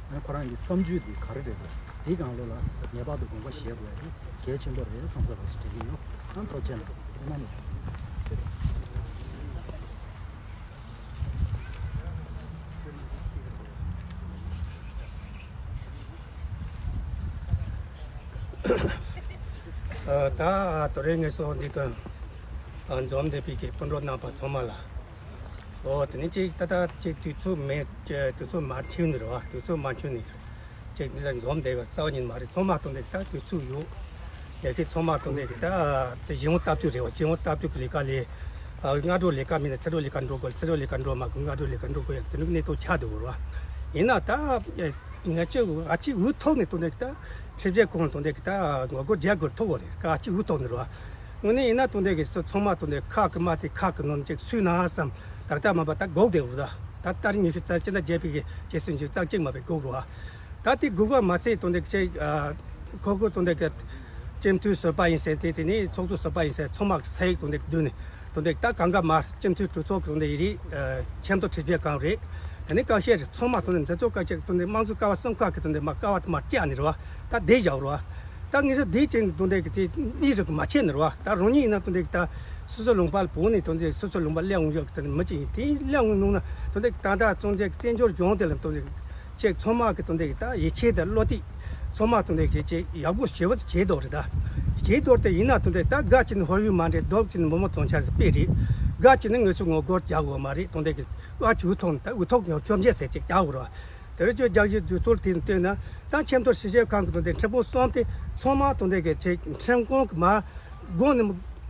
ཨ་ནི་ཁོ་རང་གི་བསམ་ཚུལ་འདི་ག་རེ་རེད་འདུག་འདི་སྒང་ལོགས་ལ་ངེས་པར་དུ་དགོངས་པ་བཞེས་དགོས་ཡ་དེ་གལ་ཆེན་པོ་རེད་བསམ་ས་རེད་ཅིག་དྲན་གྱི་ཡོད། ཨ་ནི་ཐུགས་རྗེ་གནང་། ད་དོ་རེ་ངེས་སོ་འདི་ག་འཛོམས་བསྡད་པའི་གི་སྤུན་གྲོགས་རྣམ་པ་ཚང་མ་ལ། ཨོ་དེ་ནས་ཅིག་ད་ལྟ་ཅིག་དུས་ཚོད་མེད། དུས་ཚོད་མ་འཁྱོལ་ནི་རེད་བ། དུས་ཚོད་མ་འཁྱོལ་ནི་ཅིག་འདི་ལ་འཛོམས་བསྡད་པ་གསར་པ་ཉིད་མ་རེད། ཚང་མ་སྟོན་དེ་ད་དུས་ཚོད་ཡོད། ཡ་གི་ཚང་མ་སྟོན་དེ་གི་ད་དེ་གཞན་དབང་སྟབས་བསྟུན་རེད་བ། གཞན་དབང་སྟབས་བསྟུན་གི་ལས་ཀ་ལས། སྔ་དྲོ་ལས་ཀ་མིན་ན་ཚ་དྲོ་ལས་ཀ་འགྲོ་དགོས། ཚ་དྲོ་ལས་ཀ་འགྲོ་མ་དགོས། སྔ་དྲོ་ལས་ཀ་འགྲོ་དགོས་ཡ་དེ་འདྲ་གི་གནས་སྟངས་ཆགས་འདུག་གོ་ར། ཡིན་ན་ད་ང་ཚོས་ཨ་ཅིག་འུ་ཐུག་ནས་སྟོན་དེ་གི་ད་ཁྲིམས་ཞིབ་ཁང་ལ་སྟོན་དེ་གི་ད་ངོ་རྒོལ་རྒྱག་དགོས་ཐུག་གོ་རེད། ཨ་ཅིག་འུ་ཐུག་ནས་ར། དངོས་གནས་ཡིན་ན་སྟོན་དེ་གི་ཚང་མ་སྟོན་དེ་ཁག་གི་མ་དེ་ཁག་གི་ནང་ཅིག་སུས་ན་བསམ། ད་ལྟ་མ་པ་ད་སྒུག་བསྡད་འུ་ད། ད་ལྟ་རིང་ཉི་ཤུ་རྩ་གཅིག་ན་བརྒྱད་པའི་གི་རྗེས་སུ་འཇུག་རྩ་གཅིག་མ་པའི་སྒུག་ར། ད་དེ་སྒུག་པ་མ་ཚད་སྟོན་དེ་གི་ཅིག་ཁོ་ཁོ་སྟོན་དེ་གི་སྤྱི་འཐུས་ཟུར་པ་ཡིན་ཟེར་དེ། དེ་ནས་ཚོགས་གཙོ་ཟུར་པ་ཡིན་ཟེར་ཚང་མ་གི་ས་ཡིག་སྟོན་དེ་གི་བསྡུས་ནས་སྟོན་དེ་གི་ད་གང་ག་མ་སྤྱི་འཐུས་གྲོས་ཚོགས་གི་སྟོན་དེ་ཡི་རིགས་ཆེས་མཐོ་ཁྲིམས་ཞིབ་ཁང་རེད། དེ་ནས་བཀའ་བཤད་རེད། ཚང་མ་སྟོན་དེ་འཛིན་སྐྱོང་བཀའ་བཤད་སྟོན་དེ་དམངས་གཙོ་ཀ་བ་གསུམ་ཀ་གི་སྟོན་དེ་མ་ཀ་བ་དེ་མ་བཀྱག་ནས་རེད་བ། ད་བསྡད་བཞག་རེད་བ། ད་ངེད་ཚོ་བསྡད་ཅིང་སྟོན་དེ་གི་དེ་གཉིས་རིགས་མ་ཆད་ནས་རེད་བ། ད་རང་ཉིད་ཡིན་ན་སྟོན་དེ་གི་ད་སོ་སོ་ལུང་པ་ལ་བུད་ནས་སྟོན་དེ་སོ་སོ་ལུང་པ་སླེབས་འོང་ཡོད་གི་སྟོན་དེ་མི་གཅིག་ཡིན། དེ་སླེབས་འོང་ནུས་ན་སྟོན་དེ་གི་ད་ད་སྟོན་དེ་གི་བཙན་བྱོལ་གཞུང་དེ་ལ་སྟོན་དེ་གི་ཅིག་ཚང་མ་གི་སྟོན་དེ་གི་ད་ཡིད་ཆེས་དང་བློ་གཏད་ཚང་མ་སྟོན་དེ་གི་ཅིག་ཡག་པོ་ཞེ་པོ་ཅིག་བྱས་འདུག་རེད། ད་བྱས་འདུག་དེ་ཡིན་ན་སྟོན་དེ་ད་སྒ་ཅིག་ནི་ཧོར་ཡུལ་མ་འདྲེ། རྡོབ་ཅིག་ནི་མི་མོ་བཙོང་འཆར་དཔེ་རེད། སྒ་ཅིག་ནི་ངེད་ཚོ་ངོ་རྒོལ་རྒྱག་དགོས་མ་རེད། སྟོན་དེ་གི་ཨ་ཅིག་འུ་ཐུག་ནས་ད་འུ་ཐུག་ཉོ་ཆོམ་བྱས་ཟེར་ཅིག་རྒྱག་དགོས་རེད། དེ་རིང་ཁྱོད་རྒྱག་རྒྱུ་དུས་ཚོད་དེ་སྟོན་ན། ད་ཆེས་མཐོ་ཞིབ་དཔྱོད་ཁང་གི་དོན་དེ་ཁྲིམས་དཔོན་གསུམ་དེ་ཚང་མ་དོན་དེ་གི་ཆེ་ཁྲིམས་ཁང་གི་མ་སྒོ་ནས་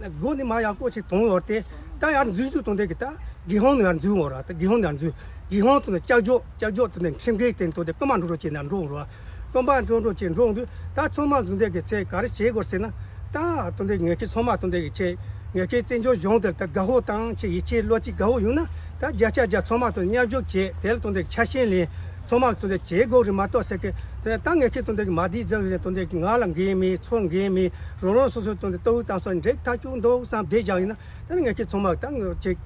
སྒོ་ནས་མ་ཡག་པོ་ཞིག་གཏོང་ཡོད་དེ། ད་ཡར་འཛུལ་ཞུགས་དོན་དེ་གི་ད་སྒེར་དབང་ནས་ཡར་འཛུལ་འོང་ར། ད་སྒེར་དབང་ནས་ཡར་འཛུལ། སྒེར་དབང་དོན་དེ་ལྕགས་ཀྱོག་ལྕགས་ཀྱོག་དོན་དེ་ཁྲིམས་འགལ་དེ་དོན་དེ་རྐུ་མ་འགྲོ་འགྲོ་བྱས་ན་འགྲོ་འོང་ར། རྐུ་མ་འགྲོ་འགྲོ་བྱས་འགྲོ་འོང་དུས་ད་ཚང་མ་དོན་དེ་གི་ཚེ་ག་རེ་བྱེད་དགོས་ཟེར་ན། ད་དོན་དེ་ངེད་ཀྱི་ཚང་མ་དོན་དེ་གི་ཆེ། ངེད་ཀྱི་བཙན་བྱོལ་གཞུང་དེར་ད་དགའ་བོ་དང་ཆེ་ཡིད་ཆེས་བློ་གཅིག་དགའ་བོ་ཡོང་ན། ད་བརྒྱ་ཆ་བརྒྱ་ཚང་མ་དོན་མཉམ་ཞུགས་བྱས། དེ་ལ་དོན་དེ་ཆ་ཤས་ལེན། ཚང་མ་དོན་དེ་བྱེད་དགོས་རེད་མ་གཏོགས་ཟེར་གི། དེ་ད་ངེད་ཀྱི་དོན་དེ་གི་མ་བསྡད་ཟེར་གི་དོན་དེ་གི་ང་ལ་འགན་མེད་ཚོར་འགན་མེད། རང་རང་སོ་སོའི་དོན་དེ་ལྟ་བུ་དང་སོགས་འགྲིག་ཐག་ཆོད་འདུག་བསམ་བསྡད་བཞག་ཡིན་ན། ད་ནི་ངེད་ཀྱི་ཚང་མ་ད་ངེད་ཀྱི་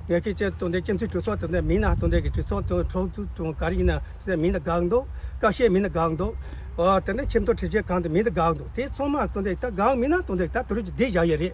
ངེད་ཀྱི་ཅེ་དོན་དེ་སྤྱི་འཐུས་གྲོས་ཚོགས་དོན་དེ་མིན་ན། དོན་དེ་གི་གྲོས་ཚོགས་དོན་གྲོས་ཚོགས་དོན་ག་རེ་ཡིན་ན། དེ་མིན་ན་དགའ་གི་འདུག་བཀའ་བཤད་མིན་ན་དགའ་གི་འདུག་ཨོ་དེ་འདྲ་ཆེས་མཐོ་ཁྲིམས་ཞིབ་ཁང་དུ་མིན་ན་དགའ་གི་འདུག་དེ་ཚང་མ་དོན་དེ་ད་དགའ་གི་མིན་ན་དོན་དེ་ད་དུ་རུ་ཅིག་བསྡད་བཞག་ཡོད་རེད།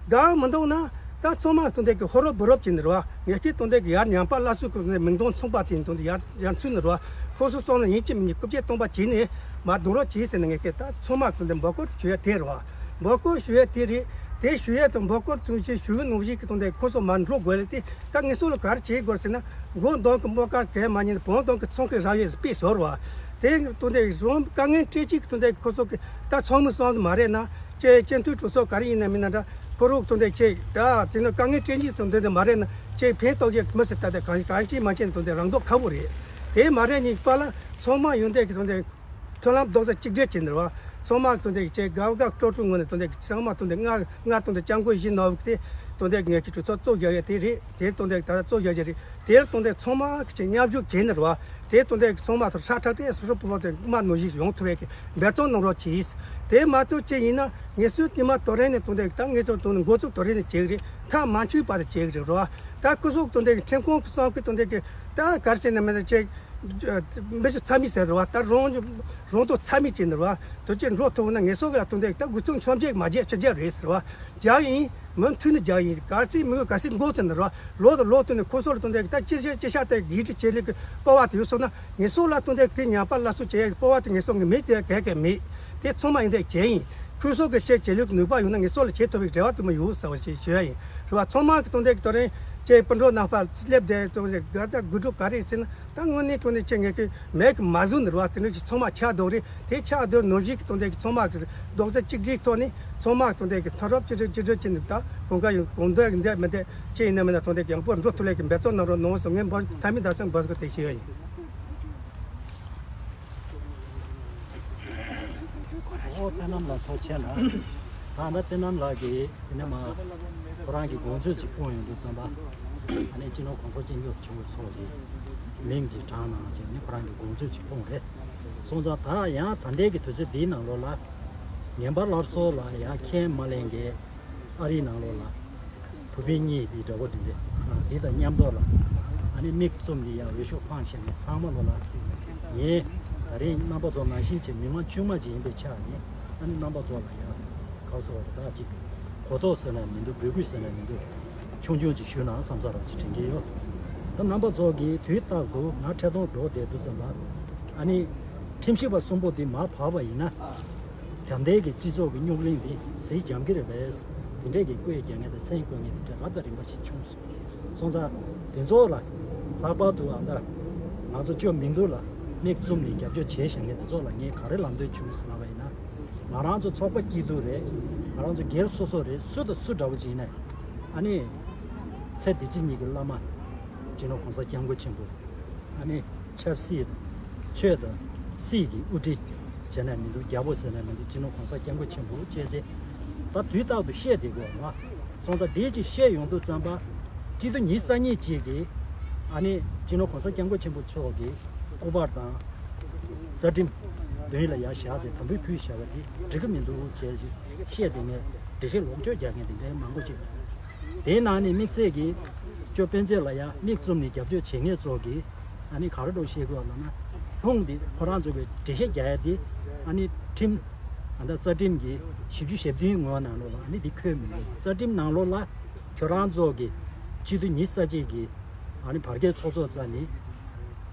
དགའ་གི་མི་འདུག་ན་ད་ཚང་མ་དོན་དེ་གི་ཧོ་རོ་བུ་རོབ་ཅིག་ནི་རེད་བ། ངེད་ཀྱི་དོན་དེ་གི་ཡར་ཉམས་པ་སླར་གསོ་གི་མིང་དོན་མཚུངས་པ་དེ་དོན་དེ་ཡར་ཡར་ཚུད་ནི་རེད་བ། ཁོ་ཚོ་སོང་ན་ཡིན་གཅིག་མིན་གཉིས་རྐུབ་སྐྱེས་སྟོང་པ་བྱས་ནས་མར་རྡུང་རོགས་བྱས་ཟེར་ནས་ངེད་ཀྱི་ད་ཚང་མ་དོན་དེ་འབོད་སྐུལ་ཞུ་ཡ་དེ་རེད་བ། འབོད་སྐུལ་ཞུ་ཡ་དེ་རེད། དེ་ཞུ་ཡ་དང་འབོད་སྐུལ་དོན་ཆེད་ཞུ་བའི་ནང་བཞིན་གི་དོན་དེ་ཁོ་ཚོ་མར་འགྲོ་དགོས་ལ། དེ་ད་ངེད་ཚོ་ལ་ག་རེ་བྱེད་དགོས་ཟེར་ན། མགོ་འདོན་གི་སྨོན་ཁང་གན་མ་ཉན། བོང་འདོན་གི་ཚོང་གི་ར་ཡོད་དཔེ་ཟོར་བ། དེ་དོན་དེ་རོང་དཀའ་ངལ་སྤྲད་ཅིག་དོན་དེ་ཁོ་ཚོ་གི་ད་ཚོགས་མི་སོང་མ་རེད་ན། ཅེ་སྤྱི་འཐུས་གྲོས་ཚོགས་ག་རེ་ཡིན་ན་མིན་ན་འདྲ། ཁོ་རོགས་དོན་དེ་ཅེ་ད་དེ་ནི་དཀའ་ངལ་སྤྲད་ཅིག་དོན་དེ་མ་རེད་ན། ཅེ་ཕན་ཐོགས་ཀྱི་མི་སྲིད་ད་དེ་གང་གང་ཅི་མ་བྱེད་དོན་དེ་རང་ཐོག་ཁ་བོ་རེད། དེ་མ་རེད་ཉིད་པ་ལ་ཚང་མ་ཡོན་ཏན་གི་དོན་དེ། མཐུན་ལམ་རྡོག་རྩ་གཅིག་སྒྲིལ་བྱས་ནས་རེད་བ། ཚང་མ་དོན་དེ་ཅེ་དགའ་དགའ་སྤྲོ་སྤྲོ་ངང་ནས་དོན་དེ་ཚང་མ་དོན་དེ་ང་ང་དོན་དེ་སྐྱབས་མགོན་ཡིན་ནོ་དེ་དོན་དེ་ངེད་ཀྱི་གྲོས་ཚོགས་གཙོ་རྒྱག་ཡ་དེ་རེད། དེ་དོན་དེ་ད་ལྟ་གཙོ་རྒྱག་རྒྱུ་རེད། དེར་དོན་དེ་ཚང་མ་གི་ཅེ་མཉམ་ཞུགས་བྱས་ནས་རེད་བ། དེ་དོན་དེ་ཚང་མ་ཐོག་ཧྲ་ཁྲག་ཏེ་སོ་སོ་པོ་པོ་དེ་མ་ནོར་ཞིག་ཡོང་ཐུབ་པའི་གི་འབད་བརྩོན་གནང་རོགས་གྱིས། དེ་མ་གཏོགས་ཅེ་ཡིན་ན་ངེད་ཚོའི་དེ་མ་དོ་རེ་ནས་དོན་དེ་ད་ངེད་ཚོ་དོན་འགོ་ཚུགས་དོ་རེ་ནས་བྱེད་གི་རེད། མཐའ་མ་འཆུས་བར་དུ་བྱེད་གི་རེད་རེད་བ། ད་སྐུ་སྲོག་དོན་དེ་གི་ཁྲིམས་ཁང་གི་གསང་གི་དོན་དེ་གི་ད་གར་ཟེར་ན་མེད་ན་ཅེ། མི་ཞིག་ཚ་མི་ཟེར་རེད་བ། ད་རང་རང་དོ་ཚ་མི་ཅན་རེད་བ། དོ་ཅི་འགྲོ་ཐུབ་ན་ངེད་ཚོ་ག་དོན་དེ་ད་དགུ་ཚོང་ཆོམ་རྒྱག་མ་རྒྱག་ཆ་རྒྱག་རེད་ཟེར་བ། རྒྱག་ཡིན་མུ་མཐུད་ནས་རྒྱག་ཡིན། ག་ཚིག་མི་ག་ཚིག་འགོ་ཚུགས་ནས་རེད་བ། ལོ་དང་ལོ་བསྟུན་ནས་ཁོ་ཚོ་ལ་དོན་དེ་ད་ཅི་བྱེད་ཅི་བྱ་དེ་ཡིད་ཆེས་ཆེ་ལུགས་ཀྱི་སྤོབས་པ་དེ་ཡོད་སོང་ན་ངེད་ཚོ་ལ་དོན་དེ་དེ་ཉམས་པ་སླར་གསོ་བྱེད་ཡ་གི་སྤོབས་པ་དེ་ངེད་ཚོ་གི་མེད་དེ་ག་ག་མེད། དེ་ཚང་མ་ཡིན་དེ་བྱས་ཡིན། ཁོ་ཚོ་གི་ཆེད་བྱེད་ལུགས་ནུས་པ་ཡོད་ན་ངེད་ཚོ་ལ་བྱེད་ཐུབ་པའི་རེ་བ་དུ་མ་ཡོད་ཟེར་བ་ཞིག་ཞུ་ཡ་ཡིན། རེད་བ། ཚང་མ་གི་དོན་དེ་གི་དོ་རེད། ཅེས་སྤུན་གྲོགས་རྣམ་པ་སླེབས་བསྡད་དོན་དེ་དགའ་ཚ་དགོད་བྲོ་ག་རེ་ཟེར་ན། ད་དངོས་གནས་དྲང་གནས་ཅིག་ངས་ཀྱི་མེད་ཀྱི་མ་བཟོས་ནི་རེད་བ། དེ་འདྲ་ཞིག་ཚང་མ་ཆགས་འདུག་རེད། དེ་ཆགས་འདུག་ནོར་གཞི་གི་དོན་དེ་གི་ཚང་མ་གི་རྡོག་རྩ་གཅིག་སྒྲིལ་ཐོག་ནས་ཚང་མ་གི་དོན་དེ་གི་མཐུན་སྒྲིལ་གཅིག་སྒྲིལ་གཅིག་སྒྲིལ་བྱས་ནས། ད་གང་ག་ཡིན་གང་འདོད་ཀྱི་འདོད་མི་འདོད་ཅི་ཡིན་ན་མིན་ན་དོན་དེ་གི་ཡང་པོ་འགྲོ་ཐུབ་ལེ་གི་འབད་བརྩོན་གནང་རོགས་གནང་ཟེར། ངས་འབོད་ཐ་མི་ད་སེམས་འབོད་ཀྱི་དེ་ཞུ་ཡ་ཡིན། ཨོ་བསོད་ནམས་ལགས་ཐུགས་རྗེ་ཆེ་ལགས། ད་ལྟ་བསོད་ནམས་ལགས་ཀྱིས་དེ་ནས་མ་ཁོ་རང་གི་དགོངས་ཚུལ་ཅིག་སྐྱོན་ཡོང་དུས་ཙམ་པ། ཨ་ནི་སྤྱི་ནོར་༸གོང་ས་༸སྐྱབས་མགོན་ཆེན་པོ་མཆོག་གི་མིང་ཅིག་བགྲངས་གནང་བྱས་ནས་ཁོ་རང་གི་དགོངས་ཚུལ་ཅིག་སྐྱོན་རེད། སོང་ཙང་ད་ཡང་ད་ལྟའི་གི་དུས་ཚོད་འདིའི་ནང་ལོགས་ལ་ངན་པ་སླར་གསོ་ལ་ཡང་ཁས་མ་ལེན་མཁན། ཨ་རིའི་ནང་ལོགས་ལ་བུ་སྤུན་གཉིས་འདི་འདྲ་པོ་འདི་རེད། འདི་དང་མཉམ་དུ་ལ་ཨ་ནི་མིག་བཙུམ་ནས་ཡང་འོས་ཤོག་འཕངས་བཞག་མཁན་ཚང་མ་ལོ་ལ་ངས་ད་རིང་རྣམ་པ་ཚོ་ནང་བཞིན་བྱས་མི་མང་དཀྱུས་མ་ཅིག་ཡིན་པའི་ཆ་ནས། ཨ་ནི་རྣམ་པ་ཚོ་ལ་ཡང་ག་རེ་ཟེར་བ་རེད། ད་ཅིག་གོ་རྟོགས་ཟེར་ན་མི་འདུག་འབོད་སྐུལ་ཟེར་ན་མི་འདུག་ཆུང་ཆུང་ཅིག་ཞུས་ན་བསམ་ས་རང་ཅིག་དྲན་གྱི་ཡོད། ད་རྣམ་པ་ཚོ་གིས་དུས་རྟག་ཏུ་ང་འཕྲལ་གཏོང་འགྲོ་བསྡད་དུས་ཙམ་པ། ཨ་ནི་ཁྲིམས་ཞིབ་པ་གསུམ་པོ་འདི་མར་བབས་པ་ཡིན་ན། ད་ལྟའི་གི་སྤྱི་ཚོགས་ཀྱི་རྙོག་གླེང་འདི་གཟི་འཇམ་གྱི་རེད་པས། དེ་འདྲས་ཀྱི་བཀོད་རྒྱག་མཁན་དང་མཚན་བཀོད་མཁན་དེ་འདྲས་རབ་དང་རིམ་པ་ཞིག་བྱུང་སོང་། སོང་ཙང་དེ་ཚོ་ལ་ལྷག་པར་དུ་ཨ་ད་ང་ཚོ་བཅོས་མི་འདུག་ལ་མིག་བཙུམ་ནས་རྒྱབ་སྐྱོར་བྱས་བཞག་མཁན་དེ་ཚོ་ལ་ངས་ག་རེ་ལམ་སྟོན་བྱུང་ཟེར་ལབ་པ་ཡིན་ན། ང་རང་ཚོ་ཚོགས་པ་སྐྱིད་སྡུག་རེད། ང་རང་ཚོ་སྒེར་སོ་སོ་རེད། སུ་དང་སུ་འདྲ་བོ་ཅིག་ཡིན་ནའི་ཨ་ནི་ཚེ་འདི་ཕྱི་གཉིས་ཀྱི་བླ་མ་སྤྱི་ནོར་༸གོང་ས་༸སྐྱབས་མགོན་ཆེན་པོ། ཨ་ནི་ཆབ་སྲིད་ཆོས་དང་སྲིད་ཀྱི་དབུ་ཁྲིད་བྱས་ནས་མི་འདུག་རྒྱལ་པོ་ཟེར་ནས་མི་འདུག་སྤྱི་ནོར་༸གོང་ས་༸སྐྱབས་མགོན་ཆེན་པོ་བྱས་རྗེས་ད་དུས་རྟག་ཏུ་བཤད་བསྡད་དགོས་པ། སོང་ཙང་འདི་ཅིག་བཤད་ཡོང་དུས་ཙམ་པ། སྤྱི་ཟླ་ཉི་ཤུ་རྩ་གཉིས་ཅིག་གི་ཨ་ནི་སྤྱི་ནོར་༸གོང་ས་༸སྐྱབས་མགོན་ཆེན་པོ་མཆོག་གི་སྐུ་པར་དང་རྩ་ཁྲིམས་མདུན་ལ་ཡར་བཞག་རྗེས་དམ་འབུལ་ཕུལ་བཞག་པ་འདི་འགྲིག་གི་མི་འདུག་བྱས་རྗེས་བཤད་བསྡད་མཁན། འགྲེལ་བཤད་ལོག་སྤྱོད་རྒྱག་མཁན་དེ་འདྲའི་མང་པོ་ཅིག་དེའི་ནང་ནས་དམིགས་བསལ་གྱིས་ཅོ་སྤེན་ཚེ་ལ་ཡང་མིག་བཙུམ་ནས་རྒྱབ་སྐྱོར་བྱེད་མཁན་ཚོ་གིས་ཨ་ནི་ག་རེ་འདྲ་བཤད་དགོས་ལབ་ན། ལྷུང་འདི་ཁོ་རང་ཚོ་གི་འགྲེལ་བཤད་རྒྱག་ཡ་དེ་ཨ་ནི་ཁྲིམས་ཨ་ད་རྩ་ཁྲིམས་ཀྱི་བཞི་བཅུ་ཞེ་བདུན་ངོས་ནང་ལོགས་ལ་ཨ་ནི་འདི་འཁོད་མི་འདུག་རྩ་ཁྲིམས་ནང་ལོགས་ལ་ཁྱོད་རང་ཚོ་གི་སྤྱི་འཐུས་ཉི་ཤུ་རྩ་གཅིག་གི་ཨ་ནི་བར་བརྒལ་ཚོགས་གཙོ་རྩ་ནས།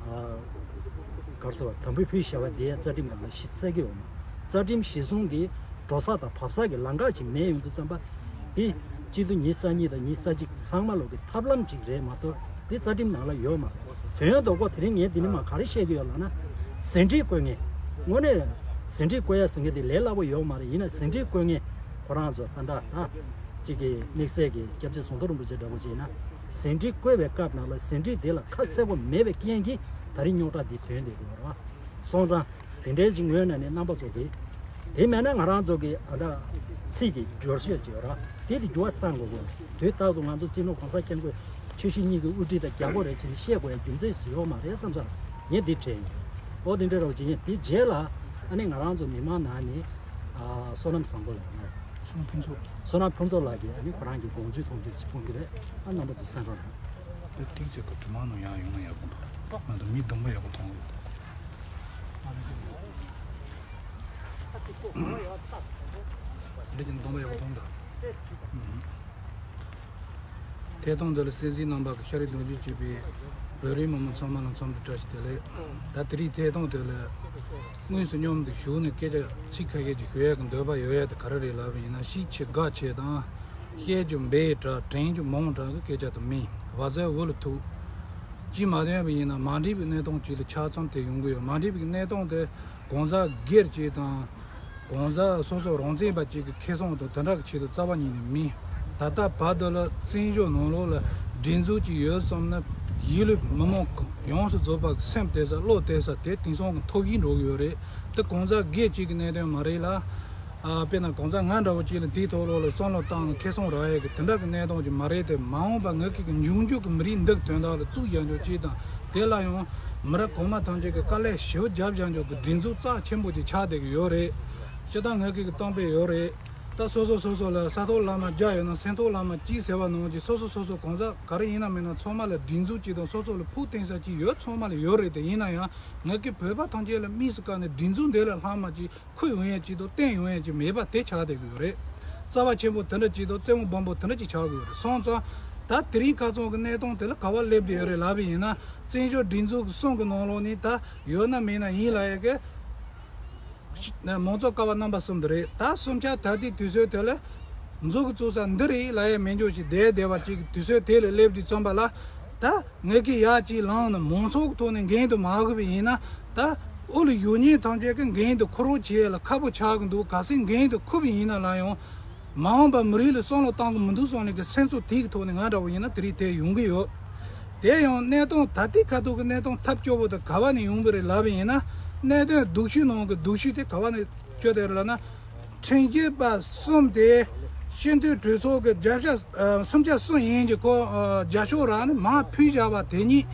ཨ་ག་རེ་ཟེར་བ་དམ་འབུལ་ཕུལ་བཞག་པ་དེ་རྩ་ཁྲིམས་ནང་ལ་གཞི་བཙུགས་ཀྱི་ཡོད་མ། རྩ་ཁྲིམས་གཞི་བཟུང་གི་འགྲོ་ས་དང་བབས་ས་གི་ལམ་ཁ་ཅིག་མེད་ཡོང་དུས་ཙམ་པ། འདི་སྤྱི་འཐུས་ཉི་ཤུ་རྩ་གཉིས་དང་ཉི་ཤུ་རྩ་གཅིག་ཚང་མ་ལོག་གི་ཐབས་ལམ་ཅིག་རེད་མ་གཏོགས་འདི་རྩ་ཁྲིམས་ནང་ལ་ཡོད་མ་རེད། དོན་དག་པོ་དེ་རིང་ངས་འདི་ནས་མར་ག་རེ་བཤད་ཀྱི་ཡོད་ལབ་ན། ཟིན་བྲིས་བཀོད་མཁན། དངོས་གནས་ཟིན་བྲིས་བཀོད་ཡ་ཟེར་མཁན་དེ་ལས་སླ་པོ་ཡོད་མ་རེད། ཡིན་ན་ཟིན་བྲིས་བཀོད་མཁན་ཁོ་རང་ཚོ་ད་ལྟ་ད་གཅིག་གི་དམིགས་བསལ་གྱི་སྐྱབས་རྗེ་ཟམ་གདོང་རིན་པོ་ཆེ་འདྲ་པོ་ཅིག་ཡིན་ན། ཟིན་བྲིས་བཀོད་པའི་སྐབས་ནང་ལ་ཟིན་བྲིས་དེ་ལ་ཁ་གསལ་པོ་མེད་པའི་རྐྱེན་གྱིས་ད་རིང་རྙོག་དྲ་འདི་ཐོན་བསྡད་ཀྱི་ཡོད་རེད་བ། སོང་ཙང་དེ་འདྲའི་ཅིག་ངོས་ནས་ནི་རྣམ་པ་ཚོ་གིས། དེ་མེད་ན་ང་རང་ཚོ་གི་ཨ་ད་ཚིག་གི་སྦྱོར་བཤད་ཅིག་ཡོད་ར། དེ་དེ་འགྱུར་བ་གཏང་དགོས་དགོས། དུས་རྟག་ཏུ་ང་ཚོ་སྤྱི་ནོར་༸གོང་ས་༸སྐྱབས་མགོན་ཆོས་སྲིད་གཉིས་ཀྱི་དབུ་ཁྲིད་དང་རྒྱལ་པོ་རེད་ཅེས་བཤད་དགོས་ཡ་རྒྱུ་མཚན་སུ་ཡོད་མ་རེད་བསམ་ས་ལ་ངས་འདི་དྲན་ཡོད། ཨོ་དེ་འདྲ་རོགས་ཅིག་ཡིན། དེ་རྗེས་ལ་ཨ་ནི་ང་རང་ཚོ་མི་མང་ནང་ནས་ཨ་བསོད་ནམས་བཟང་པོ་ལགས་ནས། བསོད་ནམས་ཕུན་ཚོགས། བསོད་ནམས་ཕུན་ཚོགས་ལགས་ཀྱིས་ཨ་ནི་ཁོ་རང་གི་དགོངས་ཚུལ་མཐོང་ཚུལ་ཅིག་ཕུལ་གྱི་རེད། ཨ་རྣམ་པ་ཚོ་གསན་རོགས་གནང་། དེ་ཏིག་ཙེ་གི་དྲི་མ་ནང་ཡང་ཡོང་ན་ཡག་པོ་འདུག་ང་ཚོ་མི་གདོང་པ་ཡག་པོ་མཐོང་གི་འདུག་འདི་ཀྱི་གདོང་པ་ཡག་པོ་མཐོང་གི་འདུག་ཐད་གཏོང་འདི་ལ་སྲིད་འཛིན་རྣམ་པ་གི་ཤ་རུས་གདུང་རྒྱུད་གཅིག་པའི་བོད་རིགས་མི་མང་ཚང་མ་ལ་འཚམས་འདྲི་བཀྲ་ཤིས་བདེ་ལེགས། ད་དེ་རིང་ཐད་གཏོང་དེ་ལ་དངོས་སུ་མཉམ་དུ་ཞུགས་ནས་སྐད་ཆ་ཚིག་ཁ་ཤས་ཅིག་ཞུ་ཡག་གི་འདོད་པ་ཡོད་ཡག་དེ་ག་རེ་རེད་ལབ་པ་ཡིན་ན། ཤེས་ཆེ་དགའ་ཆེ་དང་། བཤད་རྒྱུ་འབའ་དྲག་དྲན་རྒྱུ་མང་དྲག་གི་སྐད་ཆ་དེ་མིན། བ་ཟེར་འུ་ལ་ཐུག་ཅིས་མ་བསྟན་པ་ཡིན་ན་མ་འགྲིག་པའི་གནས་སྟངས་ཅིག་ལ་ཆ་ཚང་དེ་ཡོང་གི་ཡོད། མ་འགྲིག་པའི་གནས་སྟངས་དེ་གང་ཟག་སྒེར་གཅིག་དང་། གང་ཟག་སོ་སོ་རང་བཙན་པ་གཅིག་གི་ཁེ་བཟང་དང་དེ་འདྲ་གི་ཆེད་དུ་རྩ་བ་ཉིད་ནས་མིན། ད་ལྟ་བར་དུ་ལ་བཙན་བྱོལ་ནང་ལོགས་ལ་སྒྲིག་འཛུགས་ཅིག་ཡོད་བསམ་ན་གཞིས་ལུས་མི་མང་ཡོངས་སུ་རྫོགས་པ་གི་སེམས་གཏད་ས་བློ་གཏད་ས་དེ་དེང་སང་གི་འཐོར་གྱིན་འགྲོ་གི་ཡོད་རེད། དེ་གང་ཟག་སྒེར་གཅིག་གི་གནད་དོན་མ་རེད་ལ། ཨ་དཔེར་ན་གང་ཟག་ང་འདྲ་བོ་གཅིག་ལ་དེའི་ཐོག་ལོགས་ལ་བསམ་བློ་བཏང་ནས་ཁེ་བཟང་རག་ཡས་ཀྱི་དེ་འདྲ་གི་གནས་སྟངས་ཅིག་མ་རེད་དེ། མ་འོངས་པ་ངེད་ཀྱི་འབྱུང་འགྱུར་གྱི་མི་རིགས་འདི་གི་དོན་དག་ལ་གཙུག་རྒྱག་འཇོག་ཅིག་དང་། དེ་ལ་ཡང་མི་རབས་གོང་མ་ཐམས་ཅད་ཀྱིས་དཀའ་ལས་ཞེ་པོ་རྒྱབ་རྒྱག་འཇོག་གི་སྒྲིག་འཛུགས་རྩ་ཆེན་པོ་ཅིག་ཆགས་བསྡད་ཀྱི་ཡོད་རེད། སྤྱིར་བཏང་ངེད་ཀྱི་གཏམ་དཔེ་ཡོད་རེད། ད་སོ་སོ་སོ་སོ་ལ་ས་ཐོག་ལམ་བརྒྱ་ཡོད་ན་སེམས་ཐོག་ལམ་གཅིག་ཟེར་བ་ནང་བཞིན། སོ་སོ་སོ་སོ་གང་ཟག་ག་རེ་ཡིན་ན་མིན་ན་ཚང་མ་ལ་སྒྲིག་འཛུགས་ཅིག་དང་སོ་སོ་ལ་ཕུགས་བརྟན་ས་ཅིག་ཡོད་ཚང་མ་ལ་ཡོད་རེད་དེ། ཡིན་ན་ཡང་ངེད་ཀྱི་བོད་པ་ཐམས་ཅད་ལ་དམིགས་སུ་བཀར་ནས་སྒྲིག་འཛུགས་འདི་ལས་ལྷག་མ་ཅིག་ཁུར་ཡོང་ཡས་ཅིག་དང་བརྟེན་ཡོང་ཡས་ཅིག་མེད་པ་དེ་ཆགས་བསྡད་ཀྱི་ཡོད་རེད། རྩ་བ་ཆེན་པོ་དེ་འདྲ་ཅིག་དང་རྩེ་མོ་སྦོམ་པོ་དེ་འདྲ་ཅིག་ཆགས་ཀྱི་ཡོད་རེད། སོང་ཙང་ད་དེ་རིང་ཁ་སང་གི་གནས་སྟངས་དེ་ལ་ག་པར་སླེབས་བསྡད་ཡོད་རེད་ལབ་པ་ཡིན་ན། བཙན་བྱོལ་སྒྲིག་འཛུགས་ཀྱི་གསུང་གི་ནང་ལོགས་ནས་ད་ཡོད་ན་མེད་ན་ཡིན་ལབ་ཡས་ཀྱི་མང་གཙོ་ཀ་བ་རྣམ་པ་གསུམ་དེ་རེད། ད་གསུམ་ཆ་ད་ལྟའི་དུས་ཚོད་དེ་ལ་ མཛོ་གི་བཙུགས་ས་འདི་རེད་ལབ་ཡ་མེད་འཇོག་ཅིག་བསྡད་བསྡད་པ་ཅིག་གི་དུས་ཚོད་དེ་ལ་སླེབས་དུས་ཙམ་པ་ལ། ད་ངེད་ཀྱིས་ཡར་ཅིག་ལངས་ནས་མང་ཚོགས་ཀྱི་ཐོག་ནས་འགན་དུ་མ་དགོས་པ་ཡིན་ན། ད་དབུ་ལ་བཞུགས་མཁན་ཐམས་ཅད་ཀྱི་འགན་དུ་འཁུར་རོགས་བྱེད་ཡ་ལ་ཁག་པོ་ཆགས་ཀྱི་འདུག་གལ་སྲིད་འགན་དུ་འཁུར་བ་ཡིན་ན་ལ་ཡང་། མ་འོངས་པ་མི་རིགས་ལ་བསམ་བློ་བཏང་གི་མི་འདུག་བསམ་ནས་ཀྱི་སེམས་ཚོར་དེ་གི་ཐོག་ནས་ང་འདྲ་བོ་ཡིན་ན་དེ་རིགས་དེ་ཡོང་གི་ཡོད། དེ་ཡང་གནས་སྟངས་ད་ལྟའི་ཁ་ཐུག་གི་གནས་སྟངས་ཐབས་སྐྱོ་བོ་དེ་ག་བ་ནས་ཡོང་གི་རེད་ལབ་པ་ཡིན་ན། གནད་དོན་སྡུག་ཤོས་ནང་གི་སྡུག་ཤོས་དེ་ག་བ་ནས་བསྐྱོད་དེ་རེད་ལབ་ན། ཁྲིམས་ཞིབ་པ་གསུམ་དེ་སྤྱི་འཐུས་གྲོས་ཚོགས་ཀྱི་བརྒྱ་ཆ་ཨ་སུམ་ཆ་གསུམ་ཡིན་གྱི་ཁོ་ཨ་རྒྱ་ཤོག་རང་ནས་མར་ཕུལ་བཞག་པ་དེ་ཉིད།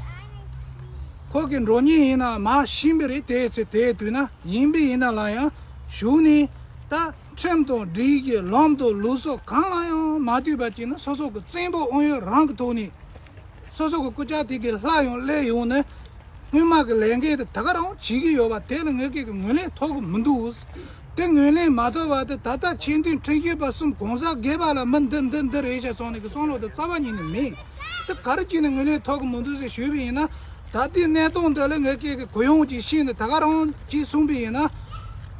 ཁོ་གི་འགྲོ་ཉེན་ཡིན་ན་མར་ཕྱིན་པ་རེད། དེ་ཚེ་དེའི་དུས་ན་ཡིན་པ་ཡིན་ན་ལ་ཡང་གཞུག་ནས་ད་ཁྲིམས་དང་སྒྲིག་གཞི་ལམ་དང་ལུགས་སྲོལ་གང་ལ་ཡང་མ་ལྟོས་པ་བྱས་ན་སོ་སོ་གི་བཙན་པོ་ཨང་ཡོད་རང་གི་ཐོག་ནས། སོ་སོ་གི་སྐུ་ཕྱྭ་དེ་གི་ལྷ་ཡང་སླེབས་ཡོང་ནས་སྔོན་མ་གི་ལས་འགན་དེ་ད་ག་རང་བྱེད་ཀྱི་ཡོད་པ་དེ་ལ་ངེད་ཀྱིས་ངོས་ལེན་ཐོབ་གི་མི་འདུག་དེ་ངོས་ལེན་མ་ཐོབ་པ་དེ་ད་ལྟ་ཆེས་མཐོའི་ཁྲིམས་ཞིབ་པ་གསུམ་གང་ཟག་སྒེར་པ་ལ་མི་འདི་འདི་འདི་རེད་ཤག་སོང་ནས་ཀྱི་བསམ་བློ་དེ་རྩ་བ་ཉིད་ནས་མེད། དེ་ག་རེ་བྱས་ནས་ངོས་ལེན་ཐོབ་གི་མི་འདུག་ཟེར་ཞུས་པ་ཡིན་ན། ད་ལྟའི་གནས་སྟངས་འདི་ལ་ངེད་ཀྱིས་གི་གུ་ཡངས་ཀྱིས་ཤེས་ནས་ད་ག་རང་ཅིག་གསུངས་པ་ཡིན་ན།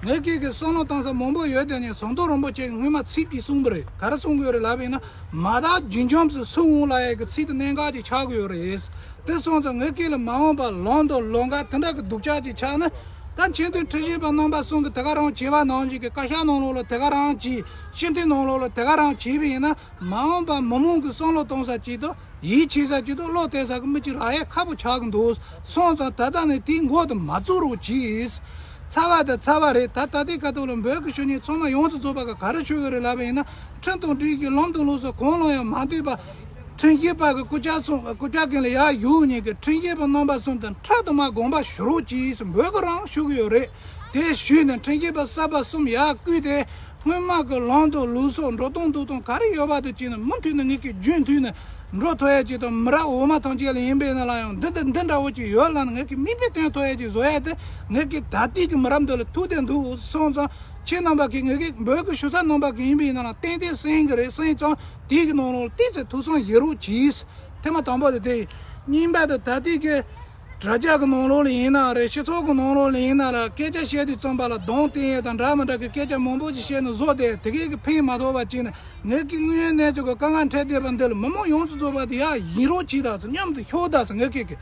ངེད་ཀྱིས་གི་བསམ་བློ་བཏང་ས་མང་པོ་ཡོད་དེ་ནས་ཟམ་གདོང་རིན་པོ་ཆེ་གིས་སྔོན་མ་ཚིག་གཅིག་གསུངས་པ་རེད། ག་རེ་གསུང་གི་ཡོད་རེད་ལབ་པ་ཡིན་ན། མ་དག་རྒྱུན་འབྱམས་སུ་སུ་འོང་ལ་ཡ་གི་ཚིག་དེ་གནད་འགག་ཅིག་ཆགས་ཀྱི་ཡོད་རེད། དེ་སོང་ཙང་ངེད་ཀྱིས་ལ་མ་འོངས་པ་ལམ་དང་ལམ་ཁ་དེ་འདྲ་གི་སྡུག་ཅག་ཅིག་ཆགས་ན། ད་ཆེས་མཐོའི་ཁྲིམས་ཞིབ་པ་རྣམ་པ་གསུམ་གྱིས་དེ་ག་རང་བྱས་པ་ནང་བཞིན་གྱི་བཀའ་ཤག་ནང་ལོགས་ལ་དེ་ག་རང་བྱས། སྤྱི་འཐུས་ནང་ལོགས་ལ་དེ་ག་རང་བྱས་པ་ཡིན་ན། མ་འོངས་པ་མི་མང་གི་བསམ་བློ་གཏོང་ས་ཅིག་དང་ཡིད་ཆེས་ས་ཅིག་དང་བློ་གཏད་ས་གི་མི་ཅིག་རག་ཡས་ཁག་པོ་ཆགས་ཀྱི་འདུག་སོང་ཙང་ད་ལྟ་ནས་དེའི་མགོ་དེ་མ་བཙུགས་རོགས་གྱིས། ཚར་བ་དང་ཚར་བ་རེད། ད་ད་ལྟའི་ཁ་ཐུག་ལ་བོད་ཀྱི་གཞོན་སྐྱེས་ཚང་མ་ཡོངས་སུ་རྫོགས་པ་ག་ག་རེ་ཞུ་གི་རེད་ལབ་པ་ཡིན་ན། ཁྲིམས་དང་སྒྲིག་གཞི་ལམ་དང་ལུགས་སྲོལ་གང་ལ་ཡང་མ་ལྟོས་པ། ཁྲིམས་ཞིབ་པ་གི་སྐུ་ཕྱྭ་སོང་སྐུ་ཕྱྭ་ཀུན་ལ་ཡར་བཞུགས་ཉིན་གྱི་ཁྲིམས་ཞིབ་པ་རྣམ་པ་གསུམ་དང་ཕྲག་དུ་མ་དགོངས་པ་ཞུ་རོགས་གྱིས་ཟེར་བོད་ཀྱི་རང་ཞུ་གི་ཡོད་རེད། དེ་ཞུས་ནས་ཁྲིམས་ཞིབ་པ་གསར་པ་གསུམ་ཡར་བསྐོས་ཏེ། སྔོན་མ་གི་ལམ་དང་ལུགས་སྲོལ་འགྲོ་སྟངས་འདུག་སྟངས་ག་རེ་ཡོད་པ་དེ་བྱས་ནས་མུ་མཐུད་ནས་ངེད་ཀྱིས་རྒྱུན་མཐུད་ནས་འགྲོ་ཐུབ་ཡ་ཅིག་དང་། མི་རབས་འོག་མ་ཐམས་ཅད་ལ་ཡིན་པས་ན་ལ་ཡང་འདི་འདི་འདི་འདྲ་བོ་ཅིག་ཡོད་ལ་ནི་ངེད་ཀྱིས་མིག་དཔེ་སྟོན་ཐུབ་ཡ་ཅིག་བཟོ་ཡ་དེ་ངེད་ཀྱིས་ད་ལྟའི་གི་མི་རབས་འདི་ལ་ཐུག་བསྡད་འདུག་སོང་ཙང་ཁྱེད་རྣམ་པ་གིས་ངེད་ཀྱིས་བོད་ཀྱི་ཞུ་ས་རྣམ་པ་གི་ཡིན་པས་ན་ལ་ཏན་ཏན་གསན་གི་རེད། གསན་ཙང་དེའི་གི་ནང་ལོགས་ཏོག་ཙམ་ཐུགས་བསམ་བཞེས་རོགས་གྱིས། ཐེངས་མ་དང་པོ་དེ་དེ་ཡིན། གཉིས་པ་དེ་ད་ལྟའི་གི་དྲ་རྒྱ་གི་ནང་ལོགས་ལ་ཡིན་ན་རེད། སྤྱི་ཚོགས་གི་ནང་ལོགས་ལ་ཡིན་ན་ར་སྐད་ཆ་བཤད་དུས་ཙམ་པ་ལ་གདོང་བསྟན་ཡས་དང་འདྲ་མི་འདྲ་གི་སྐད་ཆ་མང་པོ་ཞིག་བཤད་ནས་བཟོ་དེ་དེ་གས་ཀྱི་ཕན་མ་ཐོགས་པ་བྱས་ནས་ངེད་ཀྱི་དངོས་ཡོད་གནས་ཚུལ་གྱི་དཀའ་ངལ་འཕྲད་བསྡད་པ་འདི་ལ་མི་མང་ཡོངས་སུ་རྫོགས་པ་དེ་ཡར་ཡིན་རོགས་གྱིས་དང་སོ། མཉམ་དུ་ཤོག་དང་སོ། ངེད་ཀྱི་གི་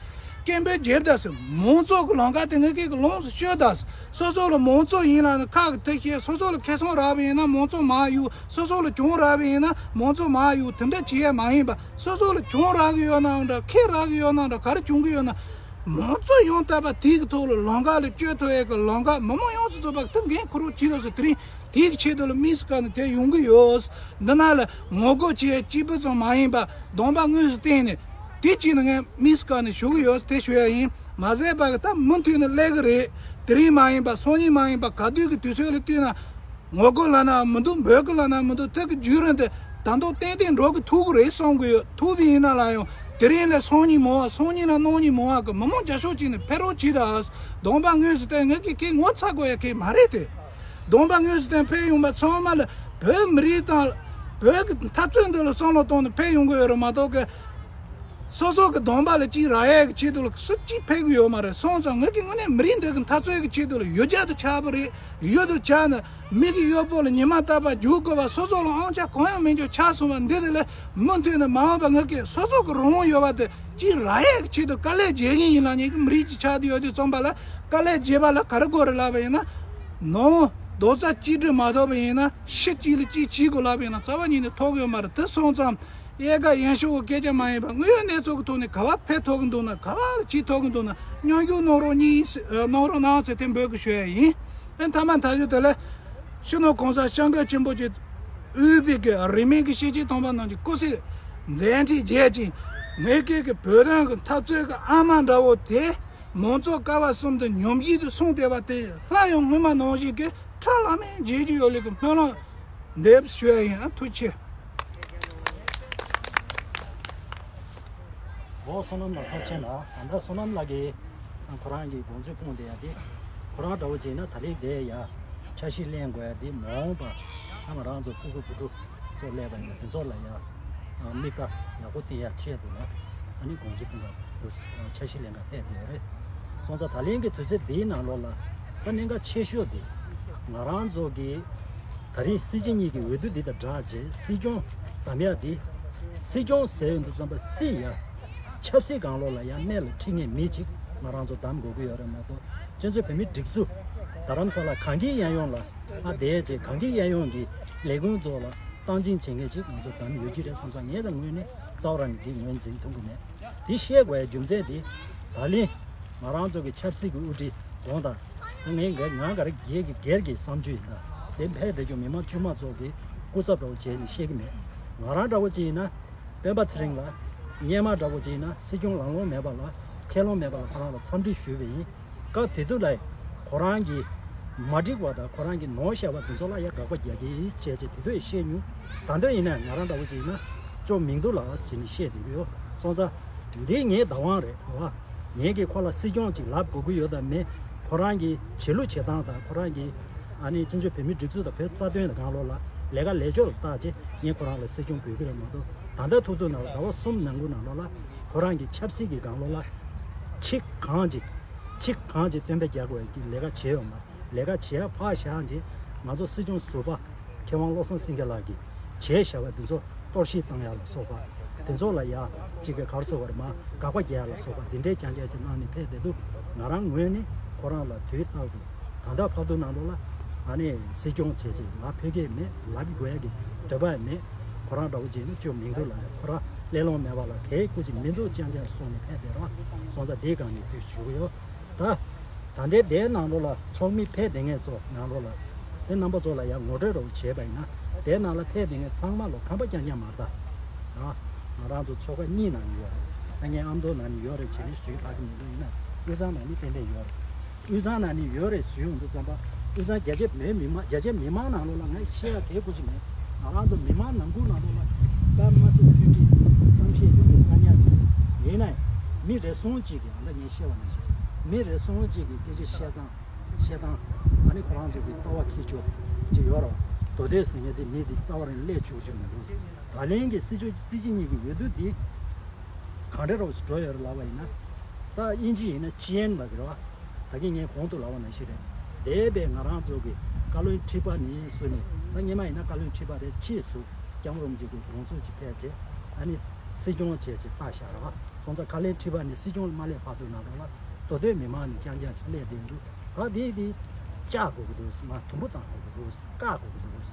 སྐད་འབོད་བརྒྱབ་དང་སོ། མང་གཙོ་གི་ལམ་ཁ་དེ་ངེད་ཀྱི་གི་ལོངས་སུ་སྤྱོད་དང་སོ། སོ་སོ་ལ་མང་གཙོ་ཡིན་ལ་ནི་ཁག་གི་ཐུགས་བཞེད། སོ་སོ་ལ་ཁེ་བཟང་རག་པ་ཡིན་ན་མང་གཙོ་མར་གཡུག་སོ་སོ་ལ་གྱོང་རག་པ་ཡིན་ན་མང་གཙོ་མར་གཡུག་དེ་འདྲ་བྱེད་ཡས་མ་ཡིན་པ། སོ་སོ་ལ་གྱོང་རག་གི་ཡོད་ནའང་འདྲ། ཁེ་རག་གི་ཡོད་ནའང་འདྲ། ག་རེ་བྱུང་གི་ཡོད་ན། མང་གཙོ་ཡོང་ཐབས་པ་དེའི་གི་ཐོག་ལ་ལམ་ཁ་ལ་བསྐྱོད་ཐུབ་ཡས་གི་ལམ་ཁ་མི་མང་ཡོངས་སུ་རྫོགས་པ་གི་ཐུགས་འགན་འཁུར་རོགས་བྱེད་དང་སོ། དེ་རིང་དེའི་གི་ཆེད་དུ་ལ་དམིགས་སུ་བཀར་ནས་དེ་ཡོང་གི་ཡོད། འདི་ན་ལ་ངོ་རྒོལ་བྱེད་ཡས་གཅིག་པུ་ཙམ་མ་ཡིན་པ་གདོང་པ་དངོས་སུ་བསྟན་ནས་དེ་གཅིག་ནི་ངས་དམིགས་སུ་བཀར་ནས་ཞུ་གི་ཡོད། དེ་ཞུ་ཡ་ཡིན། མ་ཟད་པ་གི་ད་མུ་མཐུད་ནས་སླེབས་གི་རེད། དེ་རིང་མ་ཡིན་པ་སང་ཉིན་མ་ཡིན་པ་ག་དུས་ཀྱི་དུས་ཚོད་ལ་བལྟས་ན། ངོ་རྒོལ་ལབ་ན་མི་འདུག་འབོད་སྐུལ་ལབ་ན་མི་འདུག་དེ་གི་བརྒྱུད་རིམ་དེ་ད་དུང་ཏན་ཏན་འགྲོ་གི་ཐུག་གི་རེད་བསམ་གི་ཡོད། ཐུག་པ་ཡིན་ན་ལ་ཡང་དེ་རིང་ལས་སང་ཉིན་མང་བ། སང་ཉིན་ལ་གནངས་ཉིན་མང་བ་གི་མི་མང་རྒྱ་ཤོག་ཅིག་ནས་ཕེབས་རོགས་གྱིས་དང་། གདོང་པ་དངོས་སུ་བསྟན། ངེད་ཀྱིས་ཁྱེད་ངོ་ཚ་དགོས་ཡ་གི་མ་རེད་དེ། གདོང་པ་དངོས་སུ་བསྟན་ཕེབས་ཡོང་པ་ཚང་མ་ལ་བོད་མི་རིགས་དང་བོད་ཀྱི་འཐབ་རྩོད་འདི་ལ་བསམ་བློ་གཏོང་ནས་ཕེབས་ཡོང་གི་ཡོད་རེད་མ་གཏོགས་གི་སོ་སོ་གི་གདོང་པ་ལ་གཅིག་རག་ཡས་ཀྱི་ཆེད་དུ་ལ་སུ་གཅིག་ཕེབས་ཀྱི་ཡོད་མ་རེད། སོང་ཙང་ངེད་ཀྱི་དངོས་གནས་མི་རིགས་འདི་གི་འཐབ་རྩོད་ཀྱི་ཆེད་དུ་ལ་ཡུལ་གྱར་དུ་ཆགས་པ་རེད། ཡུལ་དུ་ཆགས་ནས་མི་གི་གཡོག་པོ་ལ་ཉི་མ་རྟག་པར་རྒྱུག་དགོས་པ། སོ་སོ་ལ་དབང་ཆ་གང་ཡང་མེད་འཇོག་ཆགས་སོང་བ་འདི་རེད་ལས། མུ་མཐུད་ནས་མ་འོངས་པ་ངེད་ཀྱི་སོ་སོ་གི་རང་དབང་ཡོད་པ་དེ་གཅིག་རག་ཡས་ཀྱི་ཆེད་དུ་དཀའ་ལས་བརྒྱབ་ཀྱི་ཡིན་ལ། ངེད་ཀྱི་མི་རིགས་གཅིག་ཆགས་བསྡད་ཡོད་དུས་ཙམ་པ་ལ་དཀའ་ལས་བརྒྱབ་པ་ལ་ག་རེ་དགོས་རེད་ལབ་པ་ཡིན་ན། ནང་རྡོག་རྩ་གཅིག་སྒྲིལ་མ་ཐོབ་པ་ཡིན་ན། ཕྱི་གཅིག་ལ་གཅིག་བྱེད་དགོས་ལབ་པ་ཡིན་ན་རྩ་བ་ཉིད་ནས་ཐོབ་ཡོད་མ་རེད། དེ་སོང་ཙང་། གཡས་ཁ་གཡོན་ཕྱོགས་ཀྱི་སྐད་ཆ་མ་ཡིན་པ་དངོས་ཡོད་གནས་ཚུལ་གྱི་ཐོག་ནས་ག་བ་ཕེབས་ཐུབ་ཀྱི་འདུག་ན། ག་བ་ལ་བྱེད་ཐུབ་ཀྱི་འདུག་ན། མཉམ་ཞུགས་གནང་རོགས་གཉིས་ཟེར་ཨ། གནང་རོགས་གནང་ཟེར་དེ་འབོད་སྐུལ་ཞུ་ཡ་ཡིན། ཨེ་མཐའ་མ་མཐའ་མཇུག་དེ་ལ་སྤྱི་ནོར་༸གོང་ས་༸སྐྱབས་མགོན་ཆེན་པོ་མཆོག་དབུས་པའི་གི་རིས་མེད་ཀྱི་སྤྱི་ཁྱབ་དམ་པ་རྣམས་ཀྱི་སྐུ་ཚེ་མཛད་འཕྲིན་རྒྱས་ཅིང་། ངེད་ཀྱི་གི་བོད་དོན་གྱི་འཐབ་རྩོད་ཀྱི་ཨ་མ་འདྲ་བོ་དེ། མང་གཙོ་ཀ་བ་གསུམ་དུ་ཉམས་ཞིབ་ཏུ་སོང་བསྡད་པ་དེ་སླར་ཡང་སྔོན་མ་ནང་བཞིན་གྱི་ཁྲ་ལམ་མེར་མཇལ་རྒྱུ་ཡོད་ལེ་གི་སྨོན་ལམ་འདེབས་ཞུ་ཡ་ཡིན། ཨ་ཐུགས་རྗེ་ཆེ། འོ་བསོད་ནམས་ལགས་ཐུགས་རྗེ་ཆེ་གནང་། ད་ལྟ་བསོད་ནམས་ལགས་ཀྱིས་ཁོ་རང་གི་དགོངས་ཚུལ་སྤུངས་བསྡད་ཡ་དེ། ཁོ་རང་འདྲ་བོ་བྱས་ན་ད་ལན་དེ་ཡ་འཆར་གཞི་ལེན་དགོས་ཡ་དེ་མ་འོངས་པ་ཨ་མ་རང་ཚོ་སྤུ་གུ་བུ་ཕྲུག་ཚོ་སླེབས་པ་ཡིན་ན་དེ་ཚོ་ལ་ཡ་དམིགས་པ་ཡག་པོ་བསྟན་ཡ་ཆེད་དུ་ལ་ཨ་ནི་དགོངས་ཚུལ་སྤུངས་པ་འདུག་འཆར་གཞི་ལེན་ག་ཕེབས་བསྡད་ཡོད་རེད། སོང་ཙང་ད་ལན་གྱི་དུས་ཚོད་འདིའི་ནང་ལོགས་ལ་ད་གནད་འགག་ཆེ་ཤོས་དེ་ང་རང་ཚོ་གི་ ད་རེས་སྲིད་སྤྱི་གཉིས་ཀྱི་འོས་བསྡུ་འདི་དང་སྦྲགས་རྗེས་སྲིད་སྐྱོང་གདམ་ཡག་འདི། སྲིད་སྐྱོང་ཟེར་ཡོང་དུས་ཙམ་པ་སྲིད་ཡ། ཆབ་སྲིད་སྒང་ལོགས་ལ་ཡང་གནད་ལ་འཁྲི་མཁན་མི་གཅིག་ང་རང་ཚོ་གདམ་དགོས་ཀྱི་ཡོད་རེད་མ་གཏོགས། སྤྱི་ཚོགས་བོད་མིའི་སྒྲིག་འཛུགས་རྡ་རམ་ས་ལ་གངས་སྐྱིད་གཡས་གཡོན་ལ་ཨ་བསྡད་རྗེས་གངས་སྐྱིད་གཡས་གཡོན་གྱི་ལས་ཁུངས་ཚོ་ལ་སྟངས་འཛིན་བྱེད་མཁན་ཅིག་ང་ཚོ་གདམ་ཡོད་ཀྱི་རེད་བསམ་ཙང་ངས་ད་ངོས་ནས་རྩ་བ་རང་ནས་འདི་ངོས་འཛིན་ཐུབ་ཀྱི་མེད། འདི་བཤད་དགོས་ཡ་རྒྱུ་མཚན་འདི། ད་ལན་ང་རང་ཚོ་གི་ཆབ་སྲིད་ཀྱི་དབུ་ཁྲིད་དགོངས་དག་ང་ངས་ང་ག་རེ་སྒེར་གྱི་སྒེར་གྱི་བསམ་ཚུལ་ཡིན་ད། དེ་ཕེབས་བསྡད་རྒྱུ་མི་མང་དཀྱུས་མ་ཚོ་གི་སྐུ་ཚབ་འདྲ་བོ་བྱས་ནས་བཤད་ཀྱི་མེད། ང་རང་འདྲ་བོ་ཅིག་ཡིན་ན། སྤེན་པ་ཚེ་རིང་ལ། སྔོན་མ་འདྲ་བོ་ཅིག་ཡིན་ན་སྲིད་སྐྱོང་ལམ་ལྷོང་མེད་པ་ལ། ཁས་ལོང་མེད་པ་ལ་ཁོ་རང་ལ་འཚམས་འདྲི་ཞུས་པ་ཡིན། སྐབས་དེ་དུས་ལ་ཁོ་རང་གི་མ་འགྲིག་པ་དང་ཁོ་རང་གི་ནོར་བཤད་པ་དེ་ཚོ་ལ་ཡ་དགག་པ་རྒྱག་གི་ཡིན་བྱས་བྱས་དེ་དུས་བཤད་མྱོང་། ད་འདོད་ཡིན་ན་ང་རང་འདྲ་བོ་ཅིག་ཡིན་ན་ཅོ་མིང་འདུག་ལ་ཟེར་ནས་བཤད་བསྡད་ཀྱི་ཡོད། སོང་ཙང་། འདི་ངའི་བདག་དབང་རེད་བ། ངས་ཀྱིས་ཁོ་ལ་སྲིད་སྐྱོང་ཅིག་ལབ་དགོས་ཀྱི་ཡོད་དམ་མེད། ཁོ་རང་གི་བྱེད་ལུགས་བྱེད་སྟངས་དང་ཁོ་རང་གི་ཨ་ནི་བཙན་བྱོལ་བོད་མིའི་སྒྲིག་འཛུགས་དང་བོད་རྩ་དོན་དང་སྒང་ལོགས་ལ་ལས་ཀ་ལས་ཕྱོགས་ལ་བལྟས་རྗེས་ངས་ཁོ་རང་ལ་སྲིད་སྐྱོང་འབུལ་གྱི་རེད་མ་གཏོགས། ད་ལྟ་ཐུག་ཐུག་ནང་ལ་ཟླ་བ་གསུམ་ནང་ཁུལ་ནང་ལོགས་ལ་ཁོ་རང་གི་ཆབ་སྲིད་ཀྱི་སྒང་ལོགས་ལ་ཁྱི་གང་ཅིག་ཁྱི་གང་ཅིག་སྟོན་པ་རྒྱག་དགོས་ཀྱི་ལས་ཀ་བྱས་ཡོད་མ་རེད། ལས་ཀ་བྱས་ཕར་བཞག་རྗེས་ང་ཚོ་སྲིད་སྐྱོང་ཟུར་པ། མཁས་དབང་བློ་བཟང་སེང་གེ་ལགས་ཀྱིས་བྱས་བཞག་པ་དེ་ཚོ་གཏོར་བཤིག་བཏང་ཡག་ལ་སོགས་པ་དེ་ཚོ་ལ་ཡ་གཅིག་གི་གར་སོགས་པར་མ་དགག་པ་རྒྱག་ཡག་ལ་སོགས་པ་འདི་འདྲའི་རྐྱང་རྐྱང་ཅིག་གནང་ནས་ཕེབས་བསྡད་འདུག་ང་རང་ངོས་ནས་ཁོ་རང་ལ་དུས་རྟག་ཏུ་ད་ལྟ་བར་དུ་ནང་ལོགས་ལ་ཨ་ནི་སྲིད་སྐྱོང་བྱས་རྗེས་ལབ་ཕོད་ཀྱི་མེད། ལབ་དགོས་ཡག་གི་འདོད་པ་མེད། ཁོ་རང་འདྲ་བོ་བྱས་ན་ཅོ་མིང་འདུག་ལ་ཁོ་རང་སླེ་ལོང་མེད་པ་ལ་གའི་སྐུ་ཅིག་མི་འདུག་རྐྱང་རྐྱང་གསུངས་ནས་ཕེབས་བསྡད་རོགས། སོང་ཙང་འདིའི་སྒང་ནས་དུས་ཞུ་གི་ཡོད། ད། ད་ལྟའི་དེའི་ནང་ལོགས་ལ་ཚོགས་མི་ཕེབས་བསྡད་མཁན་ཚོ་ནང་ལོགས་ལ། དེ་རྣམ་པ་ཚོ་ལ་ཡང་ངོ་སྤྲོད་རོགས་བྱས་པ་ཡིན་ན། དེའི་ནང་ལ་ཕེབས་བསྡད་མཁན་ཚང་མ་ལོ་ཁམས་པ་རྐྱང་རྐྱང་མ་རེད་ད། ཨ། ང་རང་ཚོ་ཚོགས་པ་གཉིས་ནང་ནས་ཡོད་རེད། ད་ངས་ཨ་མདོ་ནང་ནས་ཡོད་རེད་བྱས་ནས་ཞུས་ཕ་གི་མི་འདུག་ཡིན་ན་དབུས་གཙང་ནང་ནས་ཏན་ཏན་ཡོད་རེད། དབུས་གཙང་ནང་ནས་ཡོད་རེད་ཞུས་ཡོང་དུས་ཙམ་པ་དབུས་གཙང་རྒྱ་ཆེ་བོད་མི་མང་རྒྱ་ཆེ་མི་མང་ནང་ལོགས་ལ་ངས་བཤད་ཡ་གལ་དགོས་ཀྱི་མེད། ང་རང་ཚོ་མི་མང་ནང་ཁུལ་ནང་ལོགས་ལ་དཔེ་མ་སྲིད་མཐུན་སྒྲིལ་བསམ་ཤེས་ཡོད་པའི་ཐ་སྙད་ཅིག་ཡིན་ན་ཡང་མི་རེ་ཟུང་གཅིག་གིས་ཨ་ད་ངས་བཤད་པ་ནང་བཞིན་མི་རེ་ཟུང་གཅིག་གིས་སྐད་ཆ་བཤད་སྟངས་བཤད་སྟངས་ཨ་ནི་ཁོ་རང་ཚོ་གི་ལྟ་བ་འཁྱེར་ཕྱོགས་ཅིག་ཡོད་རེད་བ། མདོ་སྟོད་ཟེར་མཁན་དེ་མི་དེ་རྩ་བ་རང་སླེབས་བཅུག་རྒྱུ་མི་འདུག་ད་ལན་གྱི་སྲིད་ཕྱོགས་སྲིད་སྤྱི་གཉིས་ཀྱི་འོས་བསྡུ་འདི་གང་འདྲ་རོགས་སུ་འགྲོ་ཡོད་རེད་ལབ་པ་ཡིན་ན། ད་དབྱིན་ཇི་ཡིན་ན་ཅི་ཨེན་ལབ་ཀྱི་རེད་བ། ད་གིན་ངས་གོང་དུ་ལབ་པ་ནང་བཞིན་རེད། འདས་པའི་ང་རང་ཚོ་གི་བཀའ་བློན་ཁྲི་པ་ནས་བཟུང་ནས་ད་སྔོན་མ་ཡིན་ན་བཀའ་བློན་ཁྲི་པ་རེད། ཕྱིས་སུ་སྐྱབས་མགོན་རིན་པོ་ཆེ་གི་དགོངས་ཚུལ་ཅིག་ཕེབས་རྗེས་ཨ་ནི་སྲིད་སྐྱོང་བྱས་ཅིག་བཏགས་བཞག་རེད་བ། སོང་ཙང་བཀའ་བློན་ཁྲི་པ་ནས་སྲིད་སྐྱོང་ལ་མ་སླེབས་བར་དུ་ནང་ལོགས་ལ་མདོ་སྟོད་མི་མང་ནས་རྐྱང་རྐྱང་ཅིག་སླེབས་བསྡད་འདུག་ད་དེ་དེ་བཅག་དགོས་ཀྱི་འདུག་མ་དུམ་བུ་བཏང་དགོས་ཀྱི་འདུག་བཀག་དགོས་ཀྱི་འདུག་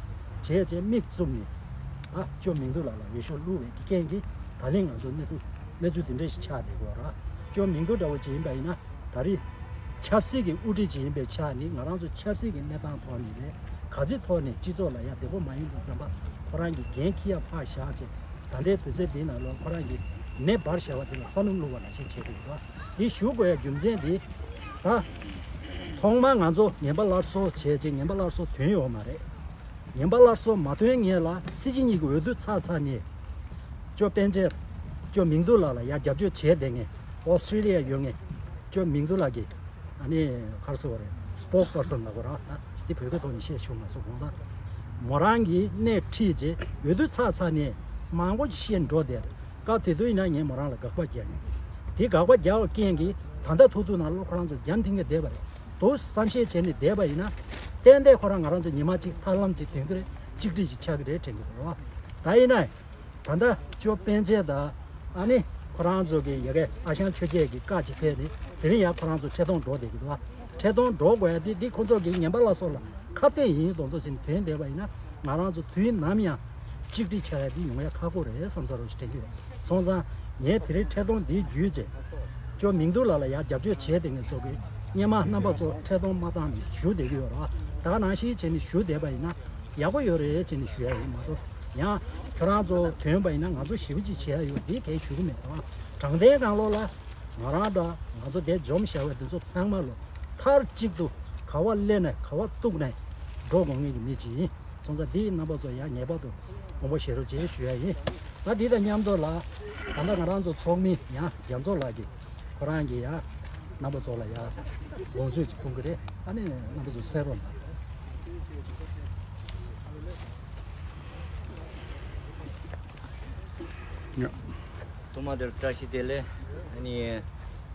བྱས་རྗེས་མིག་བཙུམ་ནས་ད་ཅོ་མིང་འདུག་ལ་ལ་འོས་ཤོག་བླུགས་པའི་རྐྱེན་གྱིས་ད་ལན་ང་ཚོ་གནས་ཚུལ་གནས་ཚུལ་དེ་འདྲ་ཞིག་ཆགས་བསྡད་ཡོད་རེད། ཅོ་མིང་འདུག་འདྲ་བོ་ཅིག་ཡིན་པ་ཡིན་ན། ད་རེས་ཆབ་སྲིད་ཀྱི་དབུ་ཁྲིད་ཅིག་ཡིན་པའི་ཆ་ནས་ང་རང་ཚོ་ཆབ་སྲིད་ཀྱི་གནས་སྟངས་ཐོག་ནས་རེད། ག་ཚོད་ཐོག་ནས་སྤྱི་ཚོགས་ལ་ཡང་བདེ་པོ་མ་ཡིན་དུས་ཙམ་པ་ཁོ་རང་གི་འགན་འཁྱེར་ཡ་ཕར་བཞག་བྱས་ད་ལྟའི་དུས་ཚོད་འདི་ནང་ལོགས་ཁོ་རང་གི་མེ་འབར་བཞག་པ་དེ་ལ་ས་སྣུམ་བླུགས་པ་ནང་བཞིན་བྱས་ཏེ་ཡོད། འདི་ཞུ་དགོས་ཡ་རྒྱུ་མཚན་འདི་ད་ཐོག་མར་ང་ཚོ་ངན་པ་སླར་གསོ་བྱས་རྗེས་ངན་པ་སླར་གསོ་ཐོན་ཡོད་མ་རེད། ངན་པ་སླར་གསོ་མ་ཐོན་སྔོན་ལ་སྲིད་སྤྱི་གཉིས་ཀྱི་འོས་བསྡུ་ཚར་ཚར་ནས་ཅོ་སྤེན་ཚེ་ཅོ་མིང་འདུག་ལགས་ལ་ཡ་རྒྱབ་སྐྱོར་བྱས་བསྡད་མཁན་ཨོ་སི་ཀྲི་ལི་ཡ་ཡོད་མཁན་ཅོ་མིང་འདུག་ལགས་ཀྱིས་ཨ་ནི་ག་རེ་ཟེར་དགོས་རེད། སི་པོག་པར་སོན་ལབ་དགོས་རེད་བ། ད་འདི་བོད་སྐད་ཐོག་ནས་བཤད་ཆོག་མ་སོང་གོང་ལ། མོ་རང་གིས་སྣེ་ཁྲིད་རྗེས་འོས་བསྡུ་ཚར་ཚར་ནས་མང་པོ་ཞིག་བཤད་འགྲོ་བསྡད་རེད། སྐབས་དེ་དུས་ཡིན་ན་ངས་མོ་རང་ལ་དགག་པ་རྒྱག་མྱོང་། དེ་དགག་པ་རྒྱག་པའི་རྐྱེན་གྱིས་ད་ལྟ་ཐུག་ཐུག་ནང་ལོགས་ཁོ་རང་ཚོ་རྒྱབ་འཐེན་གྱི་བསྡད་པ་རེད། དུ་བསམ་ཤེས་བྱས་ནས་བསྡད་པ་ཡིན་ན། ཏན་ཏན་ཁོ་རང་ང་རང་ཚོ་ཉི་མ་གཅིག་ཐར་ལམ་གཅིག་ཐོན་གྱི་རེད། གཅིག་སྒྲིལ་གཅིག་ཆགས་ཀྱི་རེད་དྲན་གྱི་འདུག་རེད་བ། ད་ཡིན་ན། ད་ལྟ་ཅོ་སྤེན་ཚེ་དང་ཨ་ནི་ཁོ་རང་ཚོ་གི་ཡ་གི་ཨ་ཞང་ཆོས་རྒྱལ་གྱི་བཀའ་གཅིག་ཕེབས་ནས་དེ་རིང་ཡང་ཁོ་རང་ཚོ་འཕྲལ་གཏོང་འགྲོ་བསྡད་ཀྱི་འདུག་བ། འཕྲལ་གཏོང་འགྲོ་དགོས་ཡ་དེ་འདི་ཁོ་ཚོ་གི་ངན་པ་སླར་གསོ་ལ་ཁ་གཏད་ཡིན་མདོག་མདོག་བྱས་ནས་ཐོན་བསྡད་པ་ཡིན་ན་ང་རང་ཚོ་དུས་ནམ་ཡང་གཅིག་སྒྲིལ་ཆགས་ཡ་དེ་ཡོང་ཡ་ཁག་པོ་རེད་བསམ་ས་རོགས་ཞེས་དྲན་གྱི་ཡོད། སོང་ཙང་ངས་དེ་རིང་འཕྲལ་གཏོང་འདིའི་བརྒྱུད་བྱས། ཅོ་མིང་འདུག་ལགས་ལ་ཡ་རྒྱབ་སྐྱོར་བྱས་བསྡད་མཁན་ཚོ་གིས་སྔོན་མ་རྣམ་པ་ཚོ་འཕྲལ་གཏོང་མ་བཏང་ནས་ཞུ་བསྡད་ཀྱི་ཡོད་རེད་བ། ད་ག་ནང་བཞིན་བྱས་ནས་ཞུ་བསྡད་པ་ཡིན་ན་ཡག་པོ་ཡོད་རེད་བྱས་ནས་ཞུ་ཡ་ཡིན་མ་གཏོགས་ཡང་ཁྱོད་རང་ཚོ་ཐོན་པ་ཡིན་ན་ང་ཚོ་ཞེ་པོ་ཅིག་བྱེད་ཡ་ཡོད་འདི་གས་ཞུ་གི་མེད་རེད་བ། དྲང་བདེན་སྒང་ལོགས་ལ་ང་རང་འདྲ་ང་ཚོ་འདིར་འཛོམས་བཞག་པ་འདི་ཚོ་ཚང་མ་ལོ་མཐར་གཅིག་ཏུ་ག་བ་སླེབས་ནས་ག་བ་གཏུགས་ནས་འགྲོ་དགོས་མཁན་གྱི་མི་ཅིག་ཡིན། སོང་ཙང་འདིའི་རྣམ་པ་ཚོ་ཡང་ངེས་པར་དུ་དགོངས་པ་བཞེས་རོགས་བྱེད་ཞུ་ཡ་ཡིན། ད་འདི་དང་མཉམ་དུ་ལ་ད་ལྟ་ང་རང་ཚོ་ཚོགས་མི་ཡང་རྒྱ་མཚོ་ལགས་ཀྱིས་ཁོ་རང་གིས་ཡང་རྣམ་པ་ཚོ་ལ་ཡང་དགོངས་ཚུལ་ཅིག་ཕུལ་གྱི་རེད། ཨ་ནི་རྣམ་པ་ཚོ་གསན་རོགས་གནང་། ཐོག་མ་དེར་བཀྲ་ཤིས་བདེ་ལེགས། ཨ་ནི་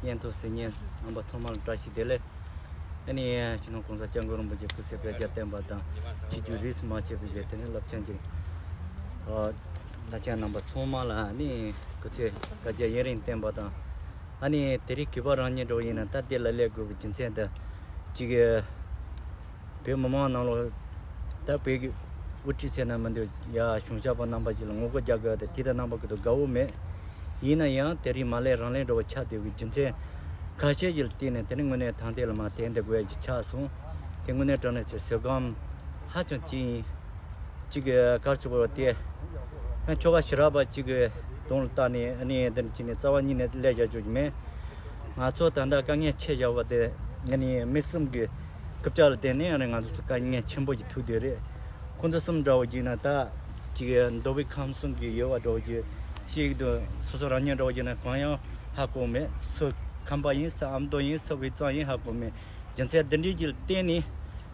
སྙན་ཐོ་གཟིགས་མཁན་རྣམ་པ་ཐོག་མར་བཀྲ་ཤིས་བདེ་ལེགས། ཨ་ནི་སྤྱི་ནོར་༸གོང་ས་༸སྐྱབས་མགོན་རིན་པོ་ཆེ་སྐུ་ཚེ་བརྒྱ་བརྒྱ་བརྟན་པ་དང་། ཆོས་བརྒྱུད་རིས་སུ་མ་ཆད་པའི་དེ་ནི་རླབས་ཆེན་གྱི་ཨ་བླ་ཆེན་རྣམ་པ་ཚང་མ་ལ་ཨ་ནི་སྐུ་ཚེ་བསྐལ་བརྒྱར་ཡུན་རིང་བརྟན་པ་དང་། ཨ་ནི་དེ་རིང་གུས་པ་རང་ཉིད་འདྲ་བོ་ཡིན་ན་ད་དེ་ལ་སླེབས་དགོས་པའི་རྒྱུ་མཚན་དེ་གཅིག་གི་བོད་མི་མང་ནང་ལོགས་ད་བོད་ཀྱི་དབུ་ཁྲིད་ཟེར་ན་མི་འདུག་ཡ། གཞུང་ཞབས་པ་རྣམ་པ་ཅིག་ལ་ངོ་རྒོལ་རྒྱག་དགོས་ཡ་དེ་དེ་དང་རྣམ་པ་ཀུན་ཏུ་དགའ་བོ་མེད། ཡིན་ན་ཡང་དེ་རིང་མ་སླེབས་རང་སླེབས་འདྲ་བོ་ཆགས་བསྡད་པའི་རྒྱུ་མཚན་ཁ་ཤས་ཅིག་ལ་བརྟེན་ནས་དེ་ནི་དངོས་གནས་ཐང་ཐད་ལ་མར་དེ་འདི་དགོས་ཡ་ཅིག་ཆགས་སོང་། དེ་དངོས་གནས་དྲང་གནས་ཚེ་བཟོད་སྒོམ་ཧ་ཅང་ཅིག་ཡིན། གཅིག་གི་གར་ཚུགས་པ་དེ། ཡང་ཁྱོ་ག་ཞི་རག་པ་གཅིག་གི་གདོང་ལ་བལྟས་ནས་ཨ་ནི་འདི་འདྲ་བྱས་ནས་རྩ་བ་ཉིད་ནས་སླེབས་བཞག་རྒྱུ་ཞིག་མེད། ང་ཚོ་ད་ལྟ་དཀའ་ངལ་ཆེ་བཞག་པ་དེ་ཨ་ནི་མི་གསུམ་གྱི་རྐུབ་བཀྱག་ལ་བརྟེན་ནས་ཨ་ནི་ང་ཚོ་ཚོ་དཀའ་ངལ་ཆེན་པོ་ཞིག་ཐུག་བསྡད་རེད། ཁོང་ཚོ་གསུམ་འདྲ་བོ་ཞིག་ན་ད་གཅིག་གི་མདོ་དབུས་ཁམས་གསུམ་གྱི་ཡོད་པ་འདྲ་བོ་ཞིག་ཤེས་ཀྱི་འདུག་སོ་སོ་རང་ཉིད་འདྲ་བོ་ཞིག་ན་གང་ཡང་ཧ་གོ་མེད། སུ་ཁམས་པ་ཡིན། སུ་ཨ་མདོ་ཡིན། སུ་དབུས་གཙང་ཡིན་ཧ་གོ་མེད། རྒྱུ་མཚན་འདི་འདྲའི་ཅིག་ལ་བརྟེན་ནས་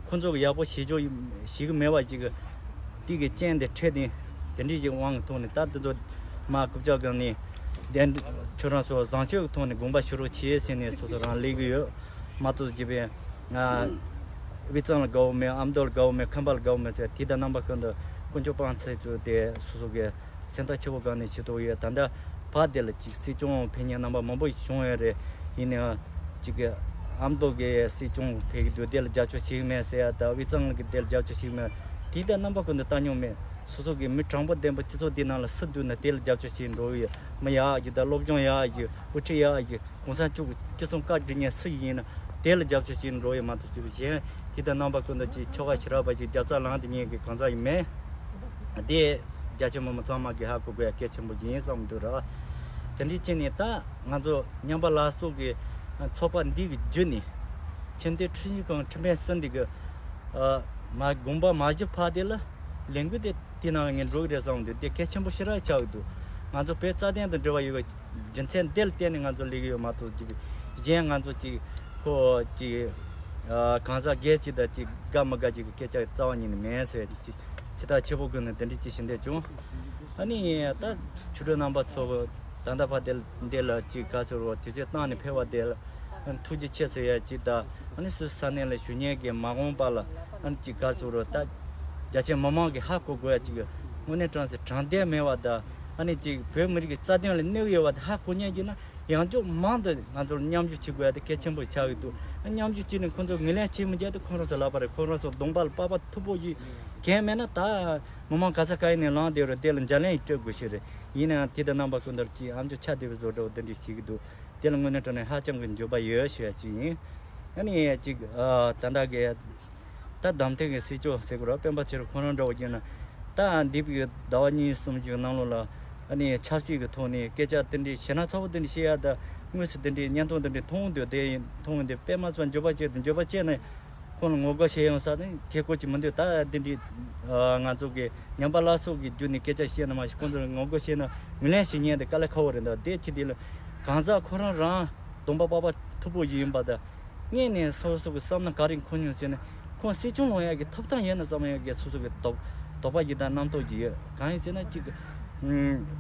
ཁོང་ཚོ་གི་ཡག་པོ་ཤེས་ཕྱོགས་ཤེས་ཀྱི་མེད་པ་ཅིག་གི་དེ་གི་རྐྱེན་དེ་འཕྲད་དེ་འདི་འདྲའི་ཅིག་དབང་གི་ཐོག་ནས་ད་འདི་ཚོ་མར་རྐུབ་བཀྱག་བཀང་ནས་བདེན་ཁྱོད་རང་ཚོ་བཟང་སྤྱོད་ཀྱི་ཐོག་ནས་དགོངས་པ་ཞུ་རོགས་བྱེད་ཟེར་ནས་སོ་སོ་རང་སླེབས་ཀྱི་ཡོད་མ་གཏོགས་ཅིག་པས་ང་དབུས་གཙང་ལ་དགའ་བོ་མེད། ཨ་མདོ་ལ་དགའ་བོ་མེད། ཁམས་པ་ལ་དགའ་བོ་མེད་ཟེར་དེ་དང་རྣམ་པ་ཀུན་ཏུ་དཀོན་མཆོག་དཔང་ཚད་ཚོ་དེ་སོ་སོ་གི་སེམས་ཐག་ཆོད་པོ་བསྒང་ནས་བྱེད་ཐུབ་ཡོད། ད་ལྟ་བར་དེ་ལ་ཅིག་སྲིད་སྐྱོང་ཕེབས་མཁན་རྣམ་པ་མང་པོ་ཞིག་བྱུང་ཡོད་རེད། ཡིན་ནའང་ཅིག་གི་ཨ་མདོ་གི་སྲིད་སྐྱོང་ཕེབས་ཀྱི་འདུག་དེ་ལ་རྒྱབ་སྐྱོར་བྱེད་ཀྱི་མེད་ཟེར་ཡ་དང་། དབུས་གཙང་གི་དེ་ལ་རྒྱབ་སྐྱོར་བྱེད་ཀྱི་མེད། དེ་ལྟར་རྣམ་པ་ཀུན་ཏུ་བལྟ་མྱོང་མེད། སོ་སོ་གི་མི་དྲང་པོ་ལྡན་པ་སྤྱི་ཚོགས་འདི་ནང་ལ་སུ་འདུག་ན་དེ་ལ་རྒྱབ་སྐྱོར་བྱེད་འགྲོ་གི་ཡོད། མི་ཡག་ཅིག་དང་སློབ་སྦྱོང་ཡག་ཅིག་དབུ་ཁྲིད་ཡག་ཅིག་གོང་ས་མཆོག་གི་སྤྱི་གཙང་བཀའ་དྲིན་ཉེ་སུ་ཡིན་ན་དེ་ལ་རྒྱབ་སྐྱོར་བྱེད་འགྲོ་ཡོད་མ་གཏོགས་ཅིག་གཞན་ཅིག་དང་རྣམ་པ་ཀུན་ཏུ་ཅིག་ཁྱོ་ག་ཞི་རག་པ་ཅིག་རྒྱབ་རྩ་ལངས་དེ་ཉན་གི་གང་ཟག་ཡིན་མེད། དེ་རྒྱ་ཆེ་མི་མང་ཚང་མ་གི་ཧ་གོ་དགོས་ཡ་གལ་ཆེན་པོ་ཅིག་ཡིན་བསམ་འདུག་ར། དེ་འདྲའི་ཅིག་ནས་ད་ང་ཚོ་ཉམས་པ་སླར་གསོ་གི་ཚོགས་པ་འདི་གི་བརྒྱུད་ནས་ཁྱིམ་སྡེ་ཁྲི་བཞི་སྒང་ཁྲི་སྨན་གསུམ་འདི་གི་ཨ་མ་དགོངས་པ་མ་བཞེས་བར་དེ་ལ་ལས་འགུལ་དེ་དེ་ནང་ངས་འགྲོ་གི་རེད་བསམ་འདུག་དེ་གལ་ཆེན་པོ་ཞེ་དྲག་ཆགས་ཀྱི་འདུག་ང་ཚོ་བོད་རྩ་དོན་དང་འབྲེལ་བ་ཡོད་པའི་རྒྱུ་མཚན་འདི་ལ་བརྟེན་ནས་ང་ཚོ་སླེབས་ཀྱི་ཡོད་མ་གཏོགས་ཅིག་གཞན་ང་ཚོ་ཅིག་ཁོ་ཅིག་ཨ་གང་ཟག་སྒེར་གཅིག་དང་ཅིག་དགའ་མི་དགའ་ཅིག་གི་སྐད་ཆ་རྩ་བ་ཉིད་ནས་མེད་ཟེར་ཅིག་ཚིག་ཐག་ཆོད་པོ་ཀུན་ནས་འདི་འདྲ་ཅིག་ཞུ་འདོད་བྱུང་། ཨ་ནི་ད་ཆོས་གྲོགས་རྣམ་པ་ཚོ་ད་ལྟ་བར་དེ་འདི་ལ་ཅིག་ག་ཚོད་རོ་དུས་ཚོད་བཏང་ནས་ཕེབས་པ་དེ་ལ་ཐུགས་རྗེ་ཆེ་ཟེར་ཡ་ཅིག་དང་། ཨ་ནི་སུད་སི་ས་གནས་ལ་བཞུགས་མཁན་གྱི་མ་འོངས་པ་ལ་ཨ་ནི་ཅིག་ག་ཚོད་རོ་ད་རྒྱ་ཆེ་མི་མང་གིས་ཧ་གོ་དགོས་ཡ་ཅིག་དངོས་གནས་དྲང་ཚེ་དྲང་བདེན་མེད་པ་དང་། ཨ་ནི་ཅིག་བོད་མི་རིགས་ཀྱི་རྩ་དོན་ལ་གནོད་ཡོད་པ་དེ་ཧ་གོ་མཁན་གྱི་ན་ཡང་ཅུང་མང་དུ་ང་ཚོར་མཉམ་ཞུགས་བྱེད་དགོས་ཡ་དེ་གལ་ཆེན་པོ་ཆགས་ཀྱི་འདུག་མཉམ་ཞུགས་བྱས་ནས་ཁོང་ཚོ་ངོས་ལེན་བྱེད་མི་བྱེད་དེ་ཁོང་རང་ཚོ་ལག་པ་རེད། ཁོང་རང་ཚོ་གདོང་པ་ལ་པགས་པ་མཐུག་པོ་ཞིག་གང་མེད་ན་ད་མི་མང་ག་ས་ག་ཡིན་ནས་ལངས་བསྡད་རེད། དེ་ལ་འཇར་ལན་ཡིས་སྤྲོད་དགོས་ཤེས་རེད། ཡིན་ནའང་དེ་དང་རྣམ་པ་ཀུན་ཏུ་ཅིག་ཨམ་ཅོག་ཆ་བདེ་བའི་བཟོ་འདྲ་བོ་འདི་འདྲ་བྱེད་ཀྱི་འདུག་དེ་ལ་དངོས་གནས་དྲང་གནས་ཧ་ཅང་གི་འགྱོད་པ་ཡོད་ཞུ་ཡ་ཅིག་ཡིན། ཨ་ནི་ཅིག་ཨ་ད་ལྟ་གི་ད་བདམས་ཐོན་གྱི་སྲིད་སྐྱོང་ཟེར་དགོས་ར། སྤེན་པ་ཚེ་རིང་ཁོང་རང་འདྲ་བོ་ཡིན་ན་ད་འདས་པའི་ཟླ་བ་གཉིས་གསུམ་ཅིག་ནང་ལོགས་ལ་ཨ་ནི་ཆབ་སྲིད་ཀྱི་ཐོག་ནས་སྐད་ཆ་དེ་འདྲའི་ཞེ་ན་ཚ་བོ་དེ་འདྲ་བཤད་ཡ་ད་དངོས་སུ་དེ་འདྲའི་བརྙན་ཐུང་དེ་འདྲའི་མཐོང་འདུག་དེ་ཡིན་མཐོང་འདུག་དཔེ་མ་ཚོར་འགྱོད་པ་སྐྱེས་འདུག་འགྱོད་པ་སྐྱེས་ནས་ཁོང་ལ་ངོ་རྒོལ་བྱེད་ཡོང་ས་ནི་ཁེ་ཁོ་ཅིག་མི་འདུག་ད་དེ་འདྲའི་ང་ཚོ་གི་ཉམས་པ་སླར་གསོ་གི་བརྒྱུད་ནས་སྐད་ཆ་བཤད་ན་མ་གཞི་ཁོང་ཚོ་ལ་ངོ་རྒོལ་བྱེད་ན་ངོས་ལེན་བྱེད་མཁན་དེ་དཀའ་ལས་ཁག་པོ་རེད། ད་དེ་ཅི་དེ་ལ་གང་ཟག་ཁོ་རང་རང་གདོང་པ་པགས་པ་མཐུག་པོ་ཡིན་པ་དང་། སྔོན་ནས་སོ་སོ་གི་བསམ་བློ་ག་རེ་འཁོར་མྱོང་ཟེར་ན། ཁོང་སྲིད་སྐྱོང་ལངས་ཡག་གི་ཐོབ་ཐང་ཡོད་ན་བསམ་ཡག་གི་སོ་སོ་གི་དོགས་དོགས་པ་ཞིག་དང་རྣམ་རྟོག་ཅིག་ཡོད། གང་ཡིན་ཟེར་ན་གཅིག་གི་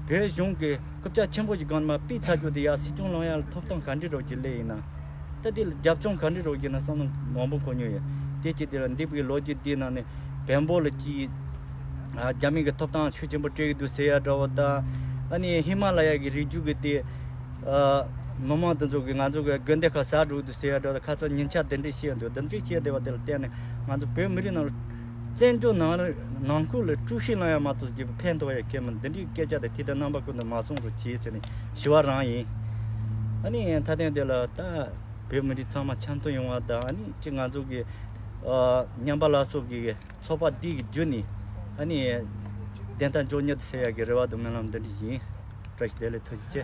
བོད་གཞུང་གི་རྐུབ་བཀྱག་ཆེན་པོ་ཞིག་སྒང་ནས་མར་ཕུད་ཚར་རྒྱུ་དེ་ཡ་སྲིད་སྐྱོང་ལངས་ཡག་ལ་ཐོབ་ཐང་ག་འདྲ་རོགས་ཀྱི་སླེབས་ཡིན་ན། ད་དེ་ལ་རྒྱབ་ལྗོངས་ག་འདྲ་རོགས་ཀྱི་ན་བསམ་བློ་མང་པོ་འཁོར་མྱོང་ཡོད། དེ་ཅི་དེ་ལ་འདས་པའི་ལོ་རྒྱུས་འདིའི་ནང་ནས་བེམ་པོ་ལ་ཅིག་རྒྱ་མི་གི་ཐོབ་ཐང་ཤུགས་ཆེན་པོ་སྤྲད་ཀྱི་འདུག་ཟེར་ཡ་འདྲ་བོ་དང་། ཨ་ནི་ཧི་མ་ལ་ཡ་གི་རི་རྒྱུད་གི་དེ་མི་མང་དེ་ཚོ་གི་ང་ཚོ་གི་དགོན་སྡེ་ཁག་ཟ་འགྲོ་གི་འདུག་ཟེར་ཡ་འདྲ་བོ་དང་། ཁ་སང་ཉིན་ཆ་དེ་འདྲ་བཤད་འདུག་དེ་འདྲ་བཤད་བསྡད་པ་དེ་ལ་བརྟེན་ནས་ང་ཚོ་བོད་མི་རིགས་ནང་ལ་བཙན་བྱོལ་ནང་ནང་ཁུལ་ལ་དཀྲུག་ཤིང་ལངས་ཡ་མ་གཏོགས་ཅིག་ཕན་ཐོགས་ཡ་གལ་མི་འདི་འདྲའི་སྐད་ཆ་དེ་དེ་ལྟར་རྣམ་པ་ཀུན་ཏུ་མ་གསུང་རོགས་གྱིས་ཟེར་ནས་ཞུ་བ་རང་ཡིན། ཨ་ནི་མཐའ་དོན་དེ་ལ་ད་བོད་མི་རིགས་ཚང་མ་འཆམ་མཐུན་ཡོང་བ་དང་། ཨ་ནི་ཅིག་ང་ཚོ་གི་ཨ་ཉམས་པ་སླར་གསོ་གི་ཚོགས་པ་འདི་གི་བརྒྱུད་ནས་ཨ་ནི་བདེན་མཐའ་མགྱོགས་མྱུར་དུ་སེལ་ཡག་གི་རེ་བ་དང་སྨོན་ལམ་འདི་འདྲ་ཡིན། བཀྲ་ཤིས་བདེ་ལེགས། ཐུགས་རྗེ་ཆེ།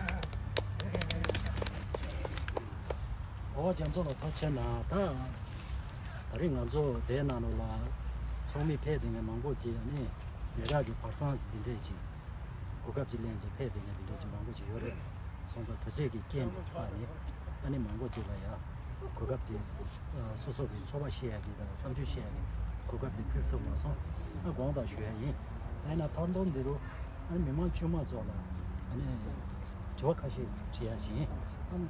ཨོ་རྒྱ་མཚོ་ལ་ཐུགས་རྗེ་གནང་། ད་ད་རེས་ང་ཚོ་དེའི་ནང་ལོགས་ལ་ཚོགས་མི་ཕེབས་བསྡད་མཁན་མང་པོ་ཅིག་ཨ་ནི་ཉེ་རབས་ཀྱི་བར་སང་འདི་འདྲས་ཅིག་གོ་སྐབས་ཅིག་ལེན་ཅིག་ཕེབས་བསྡད་མཁན་འདི་འདྲས་ཅིག་མང་པོ་ཅིག་ཡོད་རེད། སོང་ཙང་དུས་ཚོད་ཀྱི་རྐྱེན་པས་ཕར་ནས་ཨ་ནི་མང་པོ་ཅིག་ལ་ཡ་གོ་སྐབས་ཅིག་སོ་སོ་གི་ཚོར་བ་བཤད་ཡ་གི་དང་བསམ་ཚུལ་བཤད་ཡ་གི་གོ་སྐབས་དེ་ཕུལ་ཐུབ་མ་སོང་། ཨ་དགོངས་དག་ཞུ་ཡ་ཡིན། ད་ཡིན་ན་ཐར་འདོན་འདི་རུ་ཨ་ནི་མི་མང་དཀྱུས་མ་ཚོ་ལ་ཨ་ནི་དྲི་བ་ཁ་ཤས་དྲི་ཡ་ཡིན། ཨ་ནི།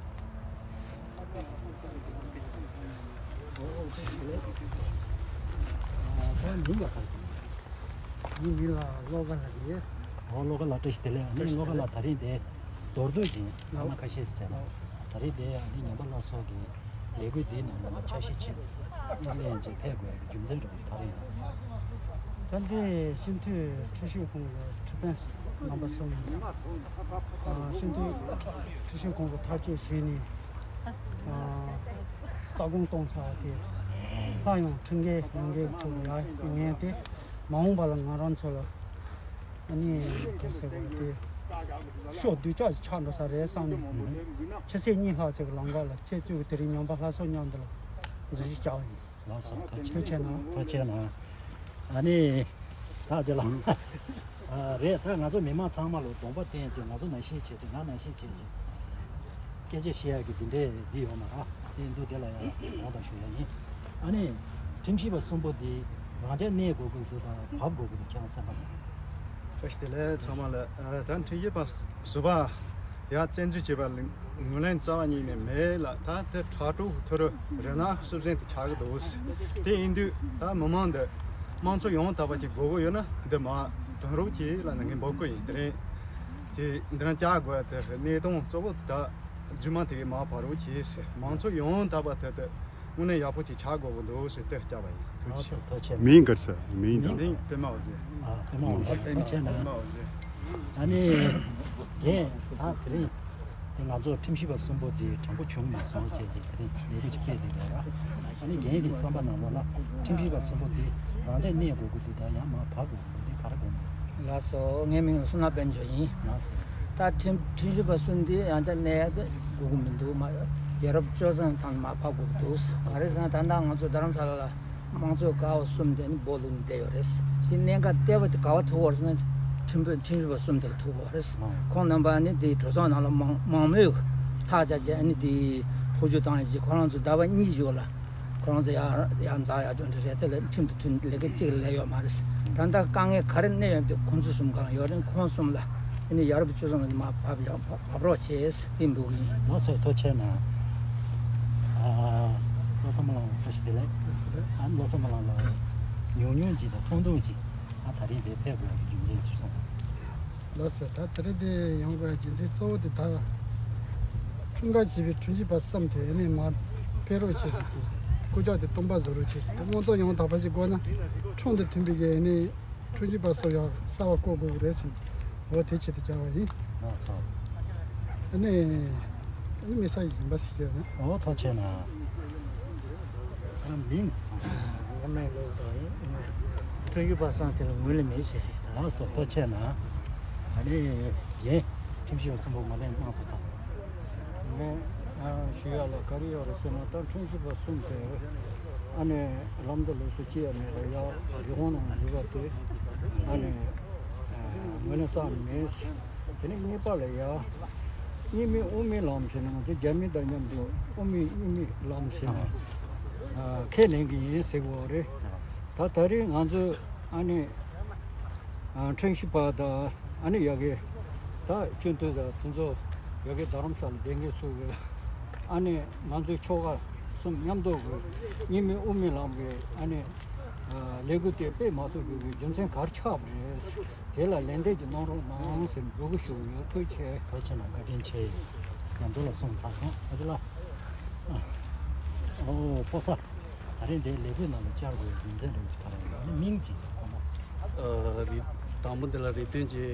ད་མིང་ལ་ག་རེ། ངའི་མིང་ལ་བློ་དགའ་ལགས་རེད། ཨོ་བློ་དགའ་ལགས་བཀྲ་ཤིས་བདེ་ལེགས། ཨ་ནི་བློ་དགའ་ལགས་ད་རིང་དེ་མདོར་བསྡུས་ཅིག་སྐར་མ་ཁ་ཤས་ཟེར་ལ། ད་རིང་དེ་ཨ་ནི་ཉམས་པ་སླར་གསོ་གི་ལས་འགུལ་འདིའི་ནང་ལ་འཆར་གཞི་ཆེད་གླེང་བྱས་ཕེབས་དགོས་པའི་རྒྱུ་མཚན་འདྲ་བོ་ཞིག་ག་རེ་ཡིན། ད་ལྟའི་སྤྱི་འཐུས་ཁྲིམས་ཞིབ་ཁང་གི་ཁྲི་ཕན་རྣམ་པ་གསུམ། ཨ་སྤྱི་འཐུས་ཁྲིམས་ཞིབ་ཁང་གི་ཐག་གཅོད་བྱས་ནས། ཨ་རྩ་དགོངས་གཏོང་ཚར་བ་དེ་སླར་ཡང་ཁྲིམས་འགལ་ཡིན་འགལ་ཚོ་ཡ་ངན་ཏེ། མ་འོངས་པ་ལ་ང་རང་ཚོ་ལ་ཨ་ནི་ག་རེ་ཟེར་དགོས་རེད་དེ། ཤོག་སྡུག་ཅག་ཅིག་ཆགས་འགྲོ་ས་རེད་བསམ་ནས། ཆུ་ཚོད་གཉིས་ལྷག་ཙམ་གྱི་ལམ་ཁ་ལ་ཚེ་བཙུན་གྱིས་དེ་རིང་ཉམས་པ་སླར་གསོ་མཉམ་དུ་ལ་འཛུལ་ཞུགས་བྱས་པ་ཡིན། ལགས་སོ། ཐུགས་རྗེ་ཆེ་གནང་། ཐུགས་རྗེ་གནང་། ཨ་ནི། ད་ཅི་ལ། ཨ་རེད། ད་ང་ཚོ་མི་མང་ཚང་མ་ལ་གདོང་པ་བསྟན་ཅིག་ང་ཚོ་ནང་བཞིན་བྱེད་ཅིག་ང་ནང་བཞིན་བྱེད་ཅིག་སྐད་ཆ་བཤད་ཡག་གི་འདི་འདྲས་འདི་ཡོད་མ་རེད། དེ་འདུག་དེ་ལ་ཡང་དགོངས་དག་ཞུ་ཡ་ཡིན། ཨ་ནི། ཁྲིམས་ཞིབ་པ་གསུམ་པོ་འདི་རང་འཇགས་གནས་དགོས་ཀྱི་འདུག་དང་བབས་དགོས་ཀྱི་འདུག་ཁྱེད་རང་བསམ་པ་ལ། བཀྲ་ཤིས་བདེ་ལེགས་ཚང་མ་ལ། ཨ་ད་ཁྲིམས་ཞིབ་པ་ཟུར་པ་ཡར་བཙན་འཛུལ་བྱས་པ་ལ་ངོས་ལེན་རྩ་བ་ཉིད་ནས་མེད་ལ། ད་དེ་དྲག་དྲག་ཐུ་རུ་རེ་ན་སུབ་སེན་དེ་ཆགས་ཀྱི་འདུག་དེ་ཡིན་དུས་ད་མི་མང་འདི་དམངས་གཙོ་ཡང་དག་པ་ཅིག་དགོས་ཀྱི་ཡོད་ན་འདི་མར་དོན་རོགས་གྱིས་ལབ་ནས་ངས་འབོད་སྐུལ་ཡིན། དེ་རིང་དེ་འདི་རང་བསྐྱར་དགོས་དེ་གནས་སྟངས་གཙོ་བོ་དེ་ད་རྫུན་མ་དེ་གའི་མར་བབས་རོགས་གྱིས། དམངས་གཙོ་ཡང་དག་པ་དེ་དེ་དངོས་གནས་ཡག་པོ་ཅིག་ཆགས་དགོས་ཀྱི་འདུག་ཟེར་དེ་བསྐྱར་བ་ཡིན། ཐུགས་རྗེ་ཆེ། ལགས་སོ། ཐུགས་རྗེ་ཆེ། མིང་ག་རེ་ཟེར། མིང་དང་། མིང་པདྨ་འོད་ཟེར། ཨ་པདྨ་འོད་ཟེར། ཐུགས་རྗེ་ཆེ་གནང་། པདྨ་འོད་ཟེར། ཨ་ནི། རྒན་ད་དེ་རིང་དེ་ང་ཚོ་ཁྲིམས་ཞིབ་པ་གསུམ་པོ་དེ་དྲང་པོ་བྱུང་མེད་སོང་བྱས་རྗེས་དེ་རིང་ལས་འགུལ་ཅིག་སྤེལ་བསྡད་ཡོད་ར། ཨ་ནི་རྒན་གྱི་བསམ་པ་ནང་ལོགས་ལ་ཁྲིམས་ཞིབ་པ་གསུམ་པོ་དེ་རང་འཇགས་གནས་དགོས་ཀྱི་འདུག་དང་ཡང་མར་བབས་དགོས་ཀྱི་འདུག་དེ་ག་རེ་དགོངས་པ། ལགས་སོ། ངའི་མིང་ལ་བསོད་ནམས་དཔལ་འབྱོར་ཡིན། ལགས་སོ། ད་ཁྲིམས་ཁྲིམས་ཞིབ་པ་གསུམ་འདི་ཡང་བསྐྱར་གནས་ཡག་དེ་དགོས་ཀྱི་མི་འདུག་མ་ཡ་རབས་སྤྱོད་བཟང་ཚང་མ་ཕབ་དགོས་འདུག་ག་རེ་ཟེར་ན་ད་ལྟ་ང་ཚོ་རྡ་རམ་ས་ལ་ལ་དམངས་གཙོའི་ཀ་བ་གསུམ་དེ་ནི་སྦོ་ལུག་ནས་བསྡད་ཡོད་རེད། དེ་གནད་འགག་ལྟེ་བ་དེ་ག་བ་ཐུག་པ་རེད་ཟེར་ན་ཁྲིམས་དཔོན་ཁྲིམས་ཞིབ་པ་གསུམ་དེ་ལ་ཐུག་པ་རེད། ཁོང་རྣམ་པ་ནི་དེའི་གྲོས་ཚོགས་ནང་ལ་མང་མང་མོས་ཐག་བཅད་རྗེས་ནི་དེའི་ཐུགས་རྒྱུ་བཏང་ཡོད་ཅེས་ཁོ་རང་ཚོ་ཟླ་བ་གཉིས་བཞུགས་ལ། ཁོ་རང་ཚོ་ཡང་ཡང་འཛག་ཡག་ཅོག་འདྲ་རེད། དེ་ལ་ཁྲིམས་དང་མཐུན་ལས་ཀ་གཅིག་ལས་ཡོད་མ་རེད། ད་ལྟ་དཀའ་ངལ་ག་རེ་གནས་ཡོད་དེ་ཁོང་ཚོ་གསུམ་གང་ཡོད་རེད། ཁོང་གསུམ་ལ་ཨ་ནི་ཡ་རབས་སྤྱོད་བཟང་ལ་མར་བབས་ཡོང་བབས་རོགས་བྱས་ཟེར་འདུག་ནི། ལགས་སོ། ཐུགས་རྗེ་ཆེ་གནང་། ཨ་བློ་བཟང་བློ་བཟང་བཀྲ་ཤིས་བདེ་ལེགས། ཨ་བློ་བཟང་བློ་བཟང་ལགས་ཉུང་ཉུང་ཅིག་དང་ཐུང་ཐུང་ཅིག་ཨ་ད་རིང་འདིར་ཕེབས་དགོས་པའི་རྒྱུ་མཚན་ཅིག་གསུངས། ལགས་སོ། ད་དེ་རིང་འདི་ཡོང་དགོས་རྒྱུ་མཚན་གཙོ་བོ་དེ་ད་ཁྲིམས་འགལ་བྱས་པའི་ཁྲིམས་ཞིབ་པ་གསུམ་དེ་ཨ་ནི་མར་ཕེབས་རོགས་བྱེད་ཟེར་གྱི་སྐུལ་ལྕག་དེ་སྟོང་པ་བཟོ་རོགས་བྱེད་ཟེར་གྱི། དམངས་གཙོ་ཡང་དག་པ་ཞིག་དགོས་ན་ཁྲིམས་དང་མཐུན་པའི་གི་ཨ་ནི་ཁྲིམས་ཞིབ་པ་གསུམ་ཡང་གསར་པ་བསྐོ་དགོས་ཀྱི་རེད་ཟེར་གྱི། འོ་དེ་ཆེད་དུ་བཅར་བ་ཡིན། ལགས་སོ། ཨ་ནི་ཨ་ནི་མི་ས་ཡི་ཡིན་པ་ཞིག་ཡོད་ན། འོ་ཐུགས་རྗེ་གནང་། ཨ་མིང་སོང་། བླ་མའི་ལོ་དང་ཡིན། ཁྲིམས་ཞིབ་པ་གསུམ་དེ་ལ་ངོས་ལེན་མེད་ཟེར་རེད། ལགས་སོ། ཐུགས་རྗེ་གནང་། ཨ་ནི་རྒན་ཁྲིམས་ཞིབ་པ་གསུམ་པོ་ངོས་ལེན་གནང་ཐུབ་ཙང་། ངས་ཨ་ཞུ་ཡག་ལ་ག་རེ་ཡོད་རེད་ཟེར་ན། ད་ཁྲིམས་ཞིབ་པ་གསུམ་དེ་ཨ་ནི་ལམ་དུ་ལུགས་སུ་སྐྱེལ་ཡ་མེད་པ་ཡ་སྒེར་དབང་ནང་འཛུལ་བ་དེ་ཨ་ནི་ཨ་ངོས་ལེན་རྩ་མེད། དེ་ནས་གཉིས་པ་ལ་ཡ། གཉིས་མེད་དབུ་མའི་ལམ་ཟེར་ནས་ང་ཚོ་རྒྱ་མི་དང་མཉམ་དུ་དབུ་མའི་གཉིས་མེད་ལམ་ཟེར་ནས་ཨ་ཁས་ལེན་གྱི་ཡིན་ཟེར་གྱི་ཡོད་རེད། ད་ད་རེས་ང་ཚོས་ཨ་ནི་ཨ་ཁྲིམས་ཞིབ་པ་དང་ཨ་ནི་ཡ་གི་ད་སྤྱི་འཐུས་དང་དེ་ཚོ་ཡ་གི་རྡ་རམ་ས་ལ་བསྡད་མཁན་ཚོ་གི་ཨ་ནི་ང་ཚོའི་ཆོལ་ཁ་གསུམ་མཉམ་དུ་གི་གཉིས་མེད་དབུ་མའི་ལམ་གི་ཨ་ནི་ལས་འགུལ་དེ་སྤེལ་མ་ཐུབ་རྒྱུ་གི་རྒྱུ་མཚན་ག་རེ་ཆགས་པ་རེད། དེ་ལ་ལན་འདེབས་ཀྱི་གནང་རོགས་གནང་ཟེར་འབོད་སྐུལ་ཞུ་གི་ཡོད། ཐུགས་རྗེ་ཆེ། ཐུགས་རྗེ་གནང་། བཀའ་དྲིན་ཆེ། ང་ཚོ་ལ་གསུངས་ཚར་སོང་། ཨ་ཅེ་ལགས། ཨོ་ཕོ་གསར། ད་རེས་འདིའི་ལས་འགུལ་ནང་ལ་བཅར་དགོས་པའི་རྒྱུ་མཚན་རེད་ཅེ་ག་རེ་ཡིན་ན། མིང་ཅིག་ཨ་མ། ཨ་རི་དང་པོ་འདི་ལ་རེ་ལྟོས་ཀྱི་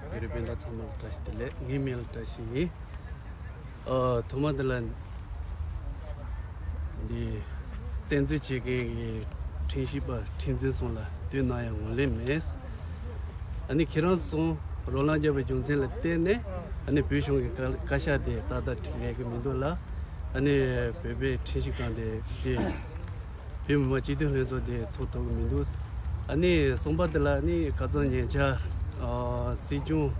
བོད་རིགས་སྤུན་ཟླ་ཚང་མ་ལ་བཀྲ་ཤིས་བདེ་ལེགས། ངའི་མིང་ལ་བཀྲ་ཤིས་ཡིན། ཨ་ཐོག་མ་དེ་ལ་འདི་བཙན་འཛུལ་བྱེད་མཁན་གྱི་ཁྲིམས་ཞིབ་པ་ཁྲིམས་འཛིན་ཚང་ལ་དུས་ནམ་ཡང་ངོས་ལེན་མེད། ཨ་ནི་ཁྱེད་རང་ཚོ་རོགས་རམ་བརྒྱབ་པའི་རྒྱུ་མཚན་ལ་བརྟེན་ནས་ཨ་ནི་བོད་གཞུང་གི་བཀའ་བཀའ་ཤག་དེ་ཏག་ཏག་འགྲིག་ཡག་གི་མི་འདུག་ལ། ཨ་ནི་བོད་པའི་ཁྲིམས་ཞིབ་ཁང་དེ་དེ། བོད་མི་མང་སྤྱི་འཐུས་ལྷན་ཚོགས་དེ་ཚོགས་ཐུབ་ཀྱི་མི་འདུག། ཨ་ནི་གསུམ་པ་དེ་ལ་ཨ་ནི་ཁ་སང་ཉེ་ཆར་ཨ་སྲིད་སྐྱོང་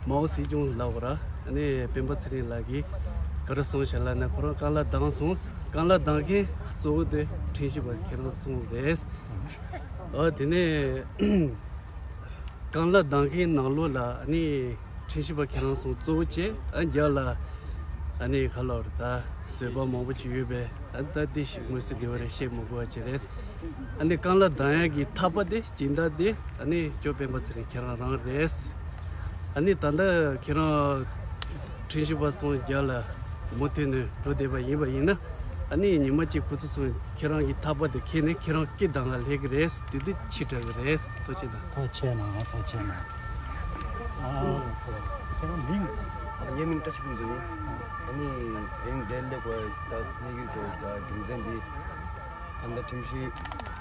མའོ་སྲིད་སྐྱོང་ལབ་དགོས་ར། ཨ་ནི་སྤེན་པ་ཚེ་རིང་ལགས་ཀྱིས་ག་རེ་གསུངས་ཤག་ལབ་ན། ཁོ་རང་རྐང་ལག་བརྡུངས་སོང་། རྐང་ལག་བརྡུངས་མཁན་གཙོ་བོ་དེ་ཁྲིམས་ཞིབ་པ་ཁྱེད་རང་གསུམ་རེད། ཨ་དེ་ནས་རྐང་ལག་བརྡུངས་མཁན་ནང་ལོགས་ལ་ཨ་ནི་ཁྲིམས་ཞིབ་པ་ཁྱེད་རང་གསུམ་གཙོ་བོ་བྱས། ཨ་རྒྱབ་ལ། ཨ་ནི་ཁ་ལོར་ད་བཟོད་པ་མང་པོ་ཅིག་ཡོད་པས། ཨ་ནི་ད་འདི་ཞིག་དངོས་སུ་འདི་བ་རེ་བཤད་མི་དགོས་པ་ཅིག་རེད། ཨ་ནི་རྐང་ལག་གདང་ཡག་གི་ཐག་པ་དེ་སྦྱིན་བདག་དེ་ཨ་ནི་ཅོ་སྤེན་པ་ཚེ་རིང་ཁྱེད་རང་རང་རེད། ཨ་ནི་ད་ལྟ་ཁྱེད་རང་ཁྲིན་ཤི་པ་སོང་རྒྱ་ལ་མུ་མཐུད་ནས་འགྲོ་བསྡད་པ་ཡིན་པ་ཡིན་ན། ཨ་ནི་ཉི་མ་གཅིག་ཁོ་ཚོ་སོང་ཁྱེད་རང་གི་ཐག་པ་དེ་ཁྱེར་ནས་ཁྱེད་རང་སྐྱིད་གདང་ལ་སླེབས་ཀྱི་རེད། དེ་དུས་ཕྱི་དྲགས་ཀྱི་རེད། ཐུགས་རྗེ་གནང་། ཐུགས་རྗེ་གནང་། ཐུགས་རྗེ་གནང་། ཨ་ཁྱེད་རང་མིང་། ངའི་མིང་བཀྲ་ཤིས་ཕུན་ཚོགས་ཡིན། ཨ་ནི་དེ་རིང་འདིར་སླེབས་དགོས་ད་གནས་ཡུལ་དུ་ད་རྒྱུ་མཚན་འདི་ཨ་ནི་ད་ཁྲིམས་ཞིབ་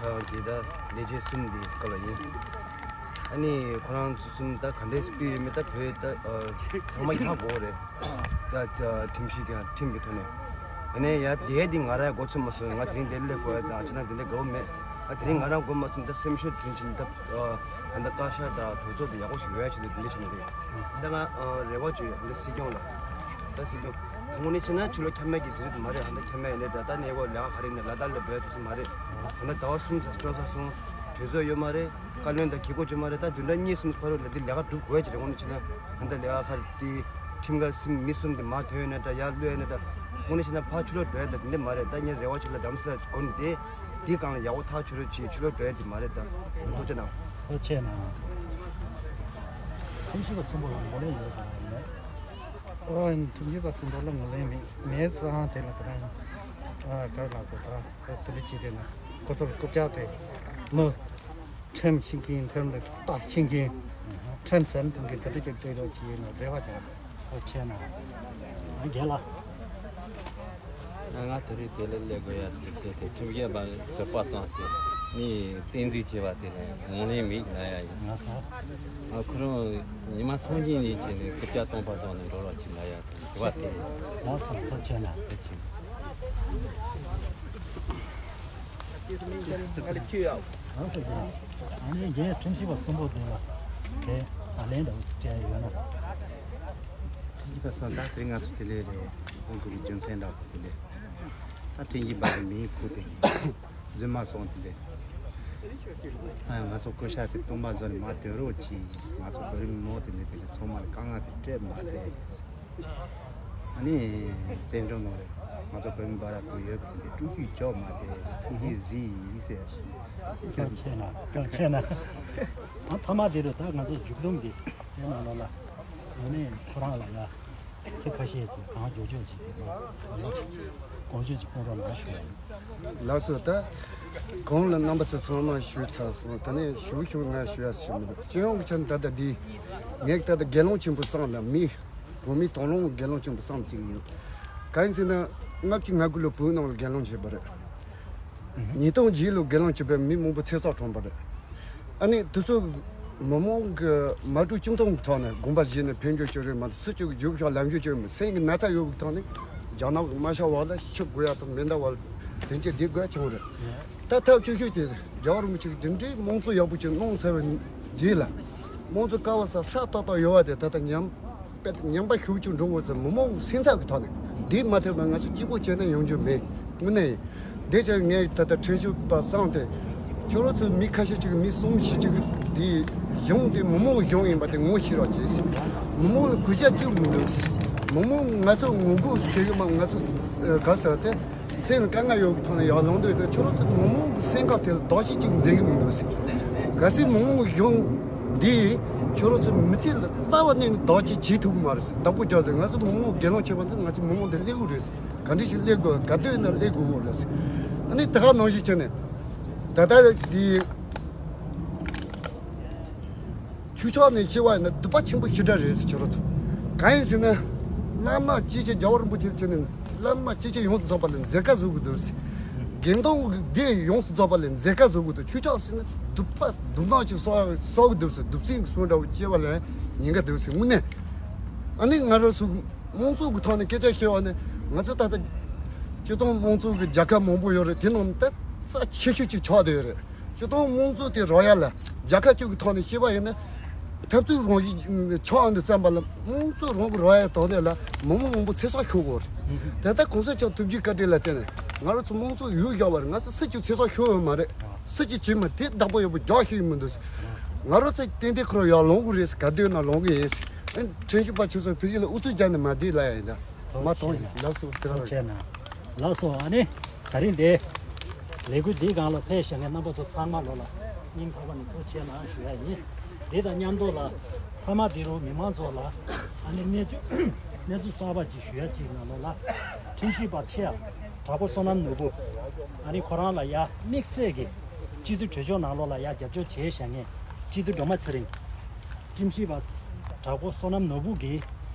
ཁང་གི་ད་ལས་བྱེད་གསུམ་འདི་སྐོར་ལ་ཡིན། ཨ་ནི་ཁོ་རང་ཚོ་གསུམ་ད་ག་འདྲས་སྤུས་ཡོད་མེད་ད་བོད་ད་ཚང་མ་ཧ་གོ་རེད། ད་ཁྲིམས་ཞིབ་ཁང་ཁྲིམས་ཀྱི་ཐོག་ནས། ཨ་ནི་ཡ་དེ་འདི་ང་རང་གོ་ཚོད་མ་སོང་། ང་དེ་རིང་འདིར་སླེབས་དགོས་ད་ཅི་ན་དེ་འདྲ་དགའ་བོ་མེད། ཨ་དེ་རིང་ང་རང་གོ་མ་སོང་། ད་སེམས་ཤུགས་དེ་བཞིན་ད་ཨ་ད་བཀའ་ཤག་ད་གྲོས་ཚོགས་དེ་ཡག་པོ་ཞིག་ཡོད་ཡ་ཆེད་དུ་དེ་འདྲ་བྱས་ནས་རེད། ད་ང་རེ་བ་བཅོལ་ཡ་ད་སྲིད་སྐྱོང་ལ། ད་སྲིད་སྐྱོང་དངོས་གནས་བྱས་ན་ཕྱི་ལོགས་ཁྱབ་མེད་ཀྱི་དུས་ཚོད་མ་རེད། ཨ་ད་ཁྱབ་མེད་ཡིན་ནའི་ད་ལྟ་ནས་ལས་ཀ་ག་རེ་ནས་ལ་དྭགས་ལ་འགྲོ་ཡ་དུས་ཚོད་མ་རེད། ཨ་ད་ཟླ་བ་གསུམ་ཙམ་འགྲོ་ས་སོང་། གྲོས་ཚོགས་ཡོད་མ་རེད། བཀའ་བློན་དང་གི་གོ་ཅི་མ་རེད། ད་བདུན་ཕྲག་གཉིས་གསུམ་ཕ་རོལ་ལ་འདི་ལས་ཀ་སྒྲུབ་དགོས་ཀྱི་རེད། དངོས་གནས་བྱས་ན་ཨ་ད་ལས་ཀ་ཁར་དེ་ཁྲིམས་འགལ་སེམས་མི་གསུམ་དེ་མ་ཐོན་ནས་ད་ཡར་གློད་ནས་ད་དངོས་གནས་བྱས་ན་ཕར་ཕྱི་ལོགས་འགྲོ་ཡ་ད་དེ་འདྲ་མ་རེད། ད་ངས་རེ་བ་ཞིག་ལ་དམ་སྲི་ལ་གོ་ནས་དེ་དེའི་སྒང་ལ་ཡག་པོ་ཐག་ཆོད་རོགས་བྱེད། ཕྱི་ལོགས་འགྲོ་ཡ་དེ་མ་རེད། ད་ཐུགས་རྗེ་གནང་། ཐུགས་རྗེ་གནང་། ཁྲིམས་ཞིབ་པ་གསུམ་པོ་ལ་ངོས་ལེན་ཡོད་དམ་མེད། ཨོ་ཁྲིམས་ཞིབ་པ་གསུམ་པོ་ལ་ངོས་ལེན་མེད། མེད་ཙང་དེ་ལ་ད་རང་ཨ་ག་ལ་གོ་ད་དེ་འདྲ་བྱས་དེ་ན་ཁོ་ཚོར་རྐུབ་བཀྱག་དེ་མི། ཁྲིམས་ཤེས་མཁན། ཁྲིམས་ལ་ལྟ་ཤེས་མཁན། ཁྲིམས་ཟབ་མཐོང་མཁན་དེ་འདྲ་ཅིག་སྤྲད་རོགས་བྱས་ན་རེ་བ་བྱུང་། ཨོ་ཆེ་ན། ང་རྒན་ལགས། ང་ང་དེ་རིང་དེ་ལ་སླེབས་དགོས་ཡ་དུས་ཚོད་དེ་ཁྲིམས་ཞིབ་པ་ཟུར་པ་སང་སྟེ་མི་བཙན་འཛུལ་བྱས་པ་དེ་ལ་ངོས་ལེན་མེད་ལབ་ཡ་ཡིན། ང་ས། ང་ཁོ་རང་ཉི་མ་སང་ཉིན་ནས་བྱས་ནས་རྐུབ་བཀྱག་སྟོང་པ་སོང་ནས་འགྲོ་རོགས་བྱེད་ལབ་ཡ་དང་དྲི་བ་དེ། ང་ས་ཚོ་ཆེ་ན་དེ་ཆེ། ང་ལ་ཁྱོད་ཡག་ང་ཟེར་གྱི་ཨ་ནི་རྒན་ཁྲིམས་ཞིབ་པ་གསུམ་པོ་དེ་ལ་དེ་ད་ལན་འདྲ་བོ་ཞིག་སྤྲད་ཡོད་ན། ཁྲིམས་ཞིབ་པ་གསུམ་ད་དེ་ང་ཚོ་དེ་ལས་རེད། ཁོང་གི་རྒྱུ་མཚན་འདྲ་པོ་དེ་ལས་ད་ཁྲིམས་ཞིབ་པ་རེད་མིན་ཁུ་དེ་ཡིན་རྫུན་མ་སོང་དེ་ལས་ང་ཚོ་སྐུ་ཤ་དེ་སྟོང་པ་བཟོ་ནས་མ་སྡོད་རོགས་གྱིས། ང་ཚོ་བོད་རིགས་མི་མང་དེ་འདྲ་དེ་ལས་ཚང་མ་ལ་དཀའ་ངལ་དེ་སྤྲད་མ་དེ། ཨ་ནི་བཙན་བྱོལ་ནང་ལ་ང་ཚོ་བོད་མི་འབའ་ར་བོད་ཡོད་པ་དེ་འདྲ་དཀྲུག་ཤིང་བཅོ་མ་དེ་ཐུགས་རྗེ་གཟིགས་ཡིན་ཟེར། སྐྱོ་ཆེ་ན་སྐྱོ་ཆེ་ན། ཨ་ཐ་མ་དེ་རུ་ད་ང་ཚོ་མཇུག་སྡོམ་དེ་དེ་ནང་ལོགས་ལ་ཨ་ནི་ཁོ་རང་ལ་ཡ་ཚིག་ཁ་ཤས་ཅིག་གང་མགྱོགས་མགྱོགས་ཅིག་དེ་ལ་ལ་ཅིག་དགོངས་ཞུ་ཅིག་ཕོན་རོགས་གནང་ཞུ་ཡ་ཡིན། ལགས་སོ། ད་གོང་ལ་རྣམ་པ་ཚོ་ཚང་མ་ཞུས་ཚར་སོང་། ད་ནས་ཞུ་ཞུ་ང་ཞུ་ཡ་ཞུ་མི་འདུག་སྤྱི་ཡོངས་ཀྱི་ཆ་ནས་ད་ལྟ་འདི་ངས་ད་ལྟ་དགེ་སློང་ཆེན་པོ་སང་ལ་མི་བོད་མི་དོགས་སློང་དགེ་སློང་ཆེན་པོ་སང་བརྩི་གི་ཡོད། གང་ཡིན་ཟེར་ན་ལྔ་བཅུ་ང་དགུ་ལོ་བོད་ནང་ལ་དགེ་སློང་བྱས་པ་རེད། ཉིས་སྟོང་བརྒྱད་ལོ་དགེ་སློང་བྱས་པའི་མི་མང་པོ་ཚེ་སྲོག་གྲོངས་པ་རེད། ཨ་ནི་དེ་ཚོ་མི་མང་གི་མ་གྲོས་གཅིག་མཐུན་གྱི་ཐོག་ནས་དགོངས་པ་བཞེས་ནས་ཕན་བྱོལ་བྱོས་རེད་མ་གཏོགས་སུ་གཅིག་གི་རྒྱུ་ཤོག་ལམ་རྒྱུ་བྱོས་མི་སེམས་ཀྱི་ན་ཚ་ཡོད་པའི་ཐོག་ནས་རྒྱ་ནག་གི་དམར་ཤོག་འོག་ལ་ཤི་དགོས་ཡ་དང་མི་འདའ་བ་ལ་དེ་འདྲ་བསྡད་དགོས་ཡ་བྱུང་རེད། ད་ཐབས་སྐྱོ་ཤོས་དེ་རྒྱལ་བ་རིན་པོ་ཆེ་གིས་དེ་འདྲའི་དམངས་གཙོ་ཡག་པོ་ཅིག་གནང་ཚར་བའི་རྗེས་ལ་དམངས་གཙོ་ཀ་བ་ས་ཧྲ་ཏག་ཏག་ཡོད་པ་དེ་ད་ལྟ་ཉམས་དཔེ་ཉམས་པ་ཤུགས་ཆེ་འགྲོ་འོང་ཚེ་མི་མང་སེམས་འཚབ་ཀྱི་ཐོག་ནས་འདི་མ་ཐེབས་པར་ང་ཚོ་གཅིག་པོ་བྱས་ན་ཡོང་རྒྱུ་མེད། དངོས་གནས་ཡིན། དེ་ཕྱིར་ངས་ད་ལྟ་ཁྲིམས་ཞིབ་པ་སང་སྟེ་ཁྱོད་རང་ཚོ་མི་ཁ་ཤས་ཅིག་མི་གསུམ་བཞི་ཅིག་འདི་གཞུང་དེ་མི་མང་གཞུང་ཡིན་པ་དེ་ངོ་ཤེས་རོགས་བྱེད་ཟེར། མི་མང་ལ་གུས་ཞབས་བཅུག་མི་འདུག་ཟེར། མི་མང་ང་ཚོ་ངོ་རྒོལ་ཟེར་གི་མ་ང་ཚོ་ག་ཟེར་ཏེ། སེམས་ལ་དཀའ་ངལ་ཡོད་པའི་ཐོག་ནས་ཡར་ལངས་འདོད་དེ་ཁྱོད་རང་ཚོ་མི་མང་གི་སེམས་ཁམས་དེ་ལ་བདག་གཅེས་ཅིག་འཛིན་གི་མི་འདུག་ཟེར། གལ་སྲིད་མི་མང་གི་གཞུང་འདིས་ཁྱོད་རང་ཚོ་མི་ཚེ་ལ་རྩ་བ་ནས་བདག་གཅེས་བྱེད་ཐུབ་ཀྱི་མ་རེད་ཟེར། བདག་པོ་རྒྱག་ཟེར། ང་ཚོ་མི་མང་དགེ་སློང་བྱེད་པ་འདི་ང་ཚོ་མི་མང་དེ་སླེབས་དགོས་རེད་ཟེར། ག་འདྲ་ཞིག་སླེབས་དགོས་ག་དུས་ན་སླེབས་དགོས་རེད་ཟེར། ཨ་ནི་དེ་ག་ནང་བཞིན་བྱས་ནས་ད་ལྟ་འདི། ཆོས་ཕྱོགས་ནས་བཤད་པ་ཡིན་ན་སྡིག་པ་ཆེན་པོ་ཞེ་དྲག་རེད་ཟེར་ཁྱོད་རང་ཚོ། གང་ཡིན་ཟེར་ན། བླ་མ་སྐྱེས་ཆེན་རྒྱལ་བ་རིན་པོ་ཆེ་ཆེ་ནས་བླ་མ་སྐྱེས་ཆེན་ཡོངས་སུ་རྫོགས་པ་ལ་མཛད་དཀའ་བཟོ་གི་འདུག་ཟེར། དགེ་འདུན་གྱི་སྡེ་ཡོངས་སུ་རྫོགས་པ་ལ་མཛད་དཀའ་བཟོ་གི་འདུག་ཆོས་ཕྱོགས་ཟེར་ན་སྡིག་པ་སྡུག་བསྔལ་ཅིག་གསོག་གསོག་གི་འདུག་ཟེར། སྡིག་ཅན་གྱི་གསུང་འདྲ་བོ་སྐྱེ་བ་ལ་ཉེན་ཁ་འདུག་ཟེར། དངོས་གནས། ཨ་ནི་ང་རང་ཚོ་དམངས་གཙོ་གི་ཐོག་ནས་སྐད་ཆ་བཤད་པ་ནི་ང་ཚོ་ད་ལྟ་སྤྱི་བཏང་དམངས་གཙོ་གི་རྒྱལ་ཁབ་མང་པོ་ཡོད་རེད། དེ་ནང་ནས་ད་རྩ་ཆེ་ཤོས་ཅིག་ཆགས་བསྡད་ཡོད་རེད། སྤྱི་བཏང་དམངས་གཙོ་དེ་རོལ་ཡ་ལ་རྒྱལ་ཁབ་ཅིག་གི་ཐོག་ནས་བཤད་པ་ཡིན་ན། འཐབ་རྩོད་རང་བཞིན་ཆགས་འདུག་བསམ་པ་ལ་དམངས་གཙོ་རང་གི་རོལ་ཡ་ཐོག་ནས་ལ་མི་མང་མང་པོ་ཚེ་སྲོག་ཤོར་གི་ཡོད་རེད། དེ་ལྟར་གོང་ས་མཆོག་ཐུགས་རྗེ་བཀའ་དྲིན་ལ་བརྟེན་ནས་ང་རང་ཚོ་དམངས་གཙོ་ཡུལ་བཞག་པ་རེད། ང་ཚོ་སུ་གཅིག་ཚེ་སྲོག་ཤོར་ཡོད་མ་རེད། སུ་གཅིག་བྱེད་མ་དེ་བདག་པོ་ཡོད་པ་རྒྱག་ཤེས་ཀྱི་མི་འདུག་ང་རང་ཚོ་ཏན་ཏན་ཁོ་རང་ཡར་ལོངས་གི་རེད། ག་དུས་ན་ལོངས་གི་ཡིན། ཁྲིམས་ཞིབ་པ་ཁྱོད་ཚོ་ཕ་གི་ལ་ཨུ་ཚུགས་རྒྱག་ནས་མ་བསྡད་ལ་ཡ་ཡིན་ད། མ་གཏོང་ཡིན། ལགས་སོ། དེ་རང་རེད། ལགས་སོ། ཨ་ནི་ད་རིང་འདི་ལས་འགུལ་འདིའི་སྒང་ལ་ཕེབས་བཞག་མཁན་རྣམ་པ་ཚོ་ཚང་མ་ལོ་ལ་སྙིང་ཐག་པ་ནས་ཐུགས་རྗེ་གནང་ཞུ་ཡ་ཡིན། འདི་དང་མཉམ་དུ་ལ་མཐའ་མ་འདི་རུ་མི་མང་ཚོ་ལ་ཨ་ནི་གནས་ཚུལ་གནས་ཚུལ་གསར་པ་ཅིག་ཞུ་ཡ་ཅིག་ནང་ལོ་ལ་ཁྲིམས་ཞིབ་པ་ཆེ་ཡ་དྲག་པོ་བསོད་ནམས་ནོར་བུ། ཨ་ནི་ཁོ་རང་ལ་ཡ་དམིགས་བསལ་གྱི་སྤྱི་འཐུས་གྲོས་ཆོད་ནང་ལོ་ལ་ཡ་རྒྱབ་སྐྱོར་བྱས་བཞག་མཁན་སྤྱི་འཐུས་སྒྲོལ་མ་ཚེ་རིང་། ཁྲིམས་ཞིབ་པ་དྲག་པོ་བསོད་ནམས་ནོར་བུ་གིས་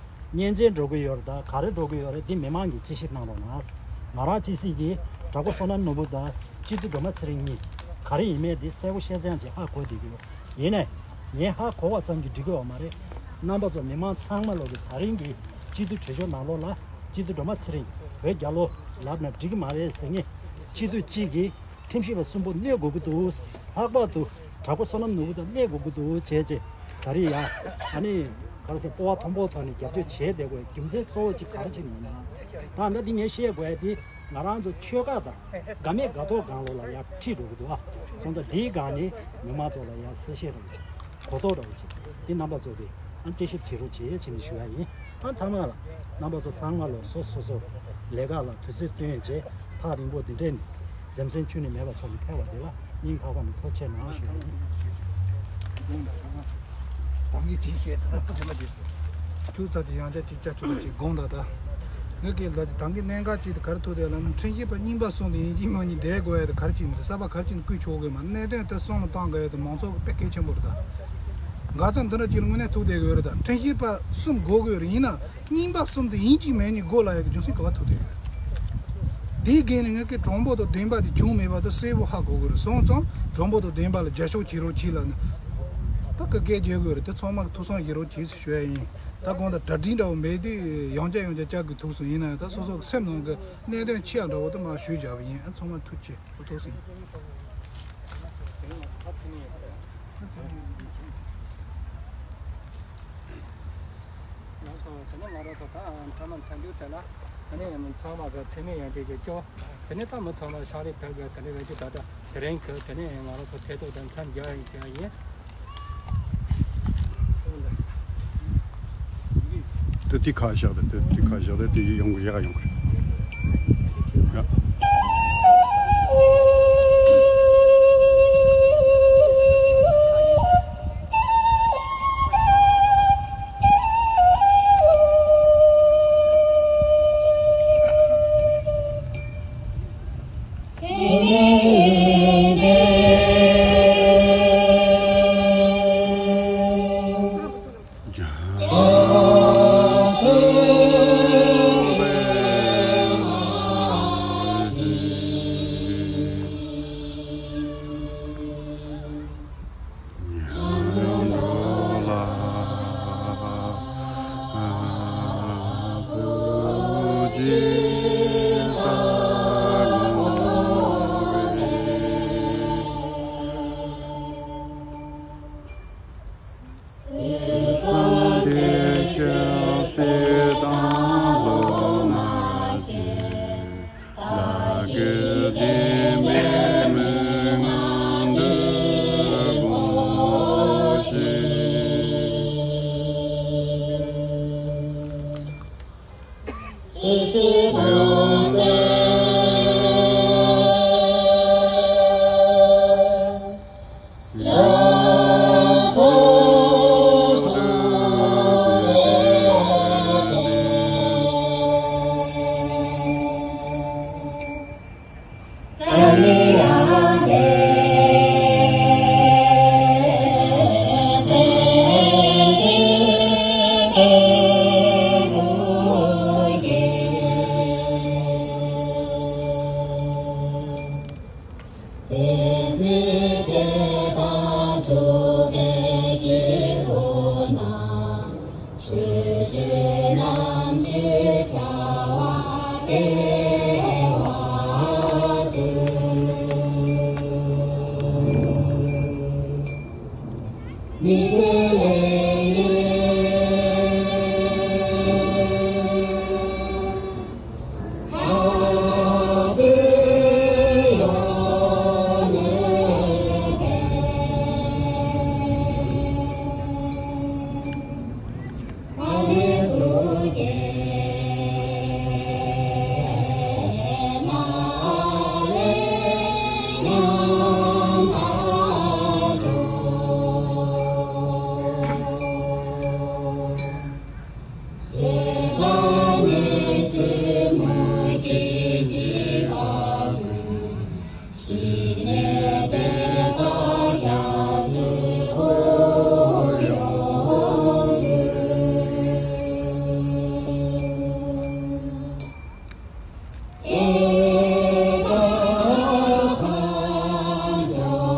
གཉེན་ཚན་འགྲོ་གི་ཡོད་རེད། ད་ག་རེ་འགྲོ་གི་ཡོད་རེད། དེ་མི་མང་གིས་དཔྱད་ཞིབ་གནང་རོགས་གནང་། ང་རང་སྤྱི་སྲིད་ཀྱིས་དྲག་པོ་བསོད་ནམས་ནོར་བུ་དང་སྤྱི་འཐུས་སྒྲོལ་མ་ཚེ་རིང་གཉིས་ག་རེ་ཡིན་མིན་དེ་གསལ་པོ་ཤེས་ཚད་ཅིག་ཧ་གོ་བསྡད་ཀྱི་ཡོད། ཡིན་ནའི་ངས་ཧ་གོ་བ་ཙམ་གྱིས་འགྲིག་གི་ཡོད་མ་རེད། རྣམ་པ་ཚོ་མི་མང་ཚང་མ་ལོག་གི་ད་རིང་གི་སྤྱི་འཐུས་གྲོས་ཆོད་ནང་ལོགས་ལ་སྤྱི་འཐུས་སྒྲོལ་མ་ཚེ་རིང་བོད་རྒྱལ་ལོ་ལབ་ན་འགྲིག་གི་མ་རེད་ཟེར་མཁན་སྤྱི་འཐུས་གཅིག་གིས་ཁྲིམས་ཞིབ་པ་གསུམ་པོ་གནོད་དགོས་ཀྱི་འདུག། ལྷག་པར་དུ་དྲག་པོ་བསོད་ནམས་ནོར་བུ་དང་གནོད་དགོས་ཀྱི་འདུག་བྱས་རྗེས་ད་རེས་ཡ་ཨ་ནི་ག་རེ་ཟེར། སྤོབས་པ་མཐོན་པོའི་ཐོག་ནས་རྒྱབ་སྐྱོར་བྱས་བསྡད་དགོས་རྒྱུ་མཚན་གཙོ་བོ་གཅིག་ག་རེ་བྱས་ནས་ཡིན་ན། ད་ལྟ་འདི་ངས་བཤད་དགོས་ཡ་དེ་ང་རང་ཚོ་ཆོལ་ཁ་དང་དགའ་མེད་དགའ་ཐོག་སྒང་ལོགས་ལ་ཡ་ཁྲིད་འགྲོ་གི་འདུག་ཨ། སོང་ཙང་འདིའི་སྒང་ནས་མི་མང་ཚོ་ལ་ཡ་གསལ་བཤད་རོགས་བྱེད། གོ་རྟོགས་རོགས་བྱེད། འདི་རྣམ་པ་ཚོ་གིས་ཨ་དཔྱད་ཞིབ་བྱེད་རོགས་བྱེད་ཅེས་ནས་ཞུ་ཡ་ཡིན། ཨ་མཐའ་མ་ལ་རྣམ་པ་ཚོ་ཚང་མ་ལོ་སོ་སོ་སོ་ལས་ཀ་ལ་དུས་ཚོད་བཏོན་རྗེས་ཐག་རིང་པོ་འདི་འདྲས་ནས་འཛེམ་ཟོན་ཁྱོན་ནས་མེད་པ་ཚོ་ནས་ཕེབས་པ་འདི་ལ་སྙིང་ཐག་པ་ནས་ཐུགས་རྗེ་ཆེ་གནང་ཞུ་ཡ་ཡིན། ད་ངས་ཅིག་བཤད་ད་ད་ཕ་ཆེ་མ་ཅིག་ཁྱུག་ཚར་དེ་ཡང་བསྐྱར་ཅིག་བསྐྱར་ཆུ་ཅིག་དགོངས་དག་ད། ངས་ཀྱི་ལ་ད་གིན་གནད་འགག་ཅིག་དེ་ག་རེ་ཐུག་དེ་ལ་ཁྲིམས་ཞིབ་པ་རྙིང་པ་གསུམ་དེ་ཡིན་གཅིག་མིན་གཉིས་བསྡད་དགོས་ཡ་དེ་ག་རེ་ཅིག་མི་འདུག། གསར་པ་ག་རེ་ཅིག་བསྐུལ་ཆོག་གི་མ། གནད་དོན་དེ་གསུམ་ལ་བཏང་དགོས་ཡ་དེ་མང་ཚོགས་ཀྱི་དཔེ་གལ་ཆེན་པོ་རེད་ད། འགག་རྩ་འདི་འདྲ་ཅིག་ལ་དངོས་གནས་ཐུག་བསྡད་དགོས་རེད་ད། ཁྲིམས་ཞིབ་པ་གསུམ་དགོས་དགོས་རེད། ཡིན་ན་རྙིང་པ་གསུམ་དེ་ཡིན་གཅིག་མིན་གཉིས་དགོས་ལབ་ཡ་གི་རྒྱུ་མཚན་ག་པར་ཐུག་བསྡད་ཡོད། དེའི་འགན་ནི་ངས་ཀྱི་གྲངས་འབོར་དང་ལྡན་པ་དེ་བྱུང་མེད་པ་དེ་གསལ་པོ་ཧ་གོ་དགོས་རེད། སོང་ཙང་གྲངས་འབོར་དང་ལྡན་པ་ལ་རྒྱབ་སྐྱོར་བྱེད་རོགས་གྱིས་ལབ་ནས་ད་གི་སྐད་རྒྱག་དགོས་རེད། དེ་ཚང་མ་གི་ཐུགས་བསམ་བཞེས་རོགས་གྱིས་ཞུ་ཡ་ཡིན། ད་གང་ལྟར་གྲ་སྒྲིག་འདྲ་བོ་མེད་དུས་ཡང་བསྐྱར་ཡང་བསྐྱར་རྒྱག་དགོས་ཐུག་སོང་། ཡིན་ན་ཡང་ད་སོ་སོ་གི་སེམས་ནང་གི་གནད་དོན་ཆེ་ཡ་འདྲ་བོ་དེ་མར་ཞུས་བཞག་པ་ཡིན། ཨ་ཚང་མ་ཐུགས་རྗེ་ཆེ། ཨོ་ཐུགས་སེམས། ང་ཚོ་དེ་ནས་ང་རང་ཚོ་ད་ཕྲ་མ་མཐའ་མཇུག་དེ་ལ་དེ་ནས་ཚང་མ་གི་མཚན་སྨད་ཡང་བསྐྱར་གྱི་སྐྱོ། དེ་ནས་ད་མི་ཚང་མ་ཕྱག་ལས་ཕེབས་དགོས། དེ་ནས་བེད་སྤྱོད་ད་ལྟ་དེ་རིང་གི་དེ་ནས་ང་རང་ཚོ་ཐད་གཏོང་དང་མཚམས་སྦྱར་ཡིན་ཟེར་ཡ་ཡིན། དེ་དེ་ཁ་བཞག་དེ་དེ་དེ་ཁ་བཞག་དེ་དེ་ཡོང་གི་ཡག་ཡོང་གི་རེད། ཡ།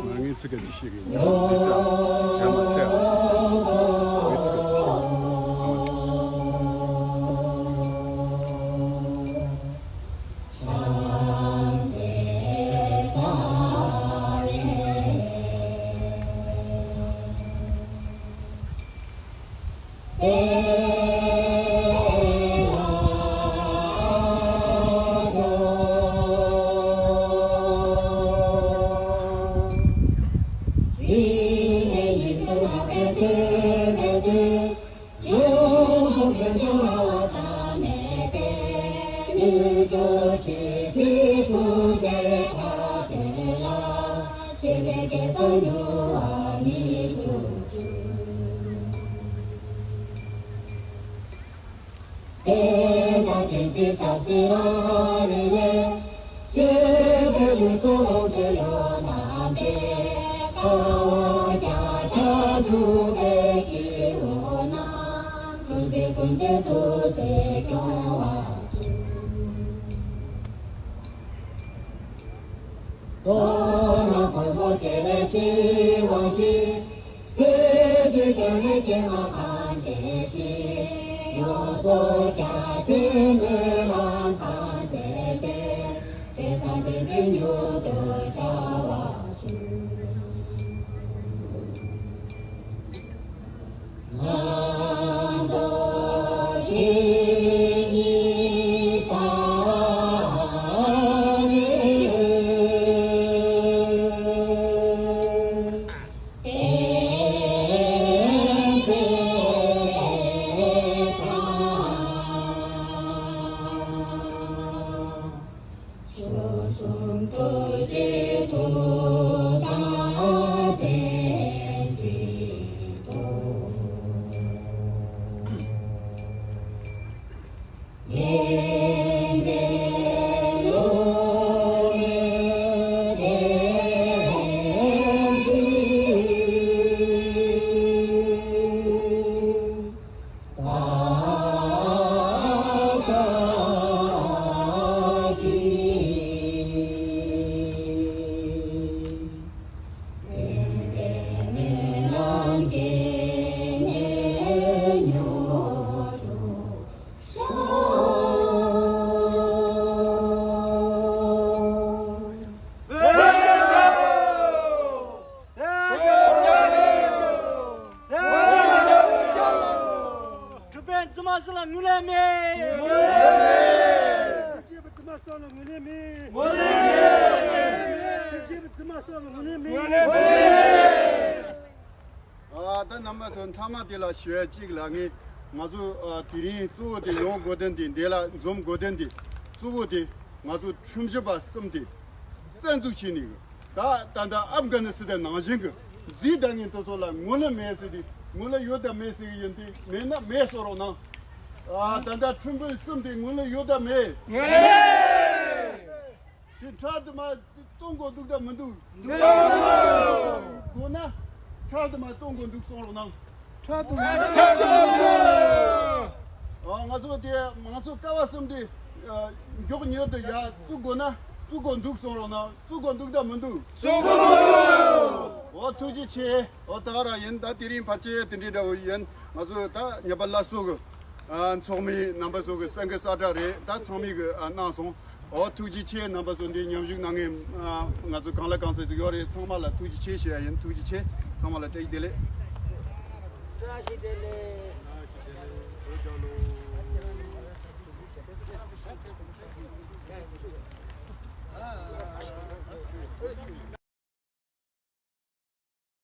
ང་ངའི་ཚིག་ག་ཅི་ཤེས་ཀྱི་ཡོད། འདི་ལྟར་ཡང་མ་ཚད། ངའི་ཚིག་ག་ཅི་ཤེས་ཀྱི་ཡོད། ལ་ངོས་ལེན་མེད། ངོས་ལེན་མེད། ཆིབས་བསྒྱུར་བའི་རྫུན་མ་སོགས་ལ་ངོས་ལེན་མེད། ངོས་ལེན་མེད། ཆིབས་བསྒྱུར་བའི་རྫུན་མ་སོགས་ལ་ངོས་ལེན་མེད། ངོས་ལེན་མེད། ཨ། ད་རྣམ་པ་ཚོ་མཐའ་མ་དེ་ལ་ཞུ་ཡ་གཅིག་ལ། ངས་ང་ཚོ་ཨ་དེ་རིང་གཙོ་བོ་དེ་ཡོང་དགོས་དོན་དེ། འདི་ལ་འཛོམས་དགོས་དོན་དེ་གཙོ་བོ་དེ་ང་ཚོ་ཁྲིམས་ཞིབ་པ་གསུམ་དེ་བཙན་འཛུལ་བྱས་ནས། ད་ད་ལྟ་ཨབ་གྷ་ནི་སི་ཐན་ནང་བཞིན་གྱི་རྫིག་ད་ངན་དེ་ཚོ་ལ་ངོས་ལེན་མེད་ཟེར་དེ། ངོས་ལེན་ཡོད་དམ་མེད་ཟེར་གྱི་ཡིན་དེ། མེད་ན་མེད་གསུང་རོགས་གནང་། ཨ། ད་ལྟ་ཁྲིམས་དཔོན་གསུམ་དེ་ངོས་ལེན་ཡོད་དམ་མེད། ངོས་ལེན། དེ་ཁྲལ་དུ་མ་གཏོང་དགོས་འདུག་དམ་མི་འདུག། འདུག། དགོས་ན་ཁྲལ་དུ་མ་གཏོང་དགོས་འདུག་གསུང་རོགས་གནང་། ཁྲལ་དུ་མ། ཨ། ང་ཚོ་དེ་མང་གཙོ་ཀ་བ་གསུམ་དེ་ཨ་མགྱོགས་མྱུར་དུ་ཡར་བཙུགས་དགོས་ན་བཙུགས་དགོས་འདུག་གསུང་རོགས་གནང་། བཙུགས་དགོས་འདུག་དམ་མི་འདུག། བཙུགས་དགོས་འདུག། འོ། ཐུགས་རྗེ་ཆེ། འོ། ད་ག་རང་ཡིན། ད་དེ་རིང་ཕལ་ཆེར་དེ་འདྲའི་འདྲ་བོ་ཡིན། ང་ཚོ་ད་ཉམས་པ་སླར་གསོ་གི་ཨ་ཚོགས་མི་རྣམ་པ་ཚོ་གི་སེམས་ཀྱི་གསལ་བསྒྲགས་རེད། ད་ཚང་མས་གི་ཨ་གནང་སོང་། འོ། ཐུགས་རྗེ་ཆེ། རྣམ་པ་ཚོ་འདི་མཉམ་ཞུགས་གནང་མཁན་ཨ་ང་ཚོ་གང་ལ་གང་འཚམ་ཅིག་ཡོད་རེད། ཚང་མ་ལ་ཐུགས་རྗེ་ཆེ་ཞུ་ཡ་ཡིན། ཐུགས་རྗེ་ཆེ། ཚང་མ་ལ་བཀྲ་ཤིས་བདེ་ལེགས། བཀྲ་ཤིས་བདེ་ལེགས།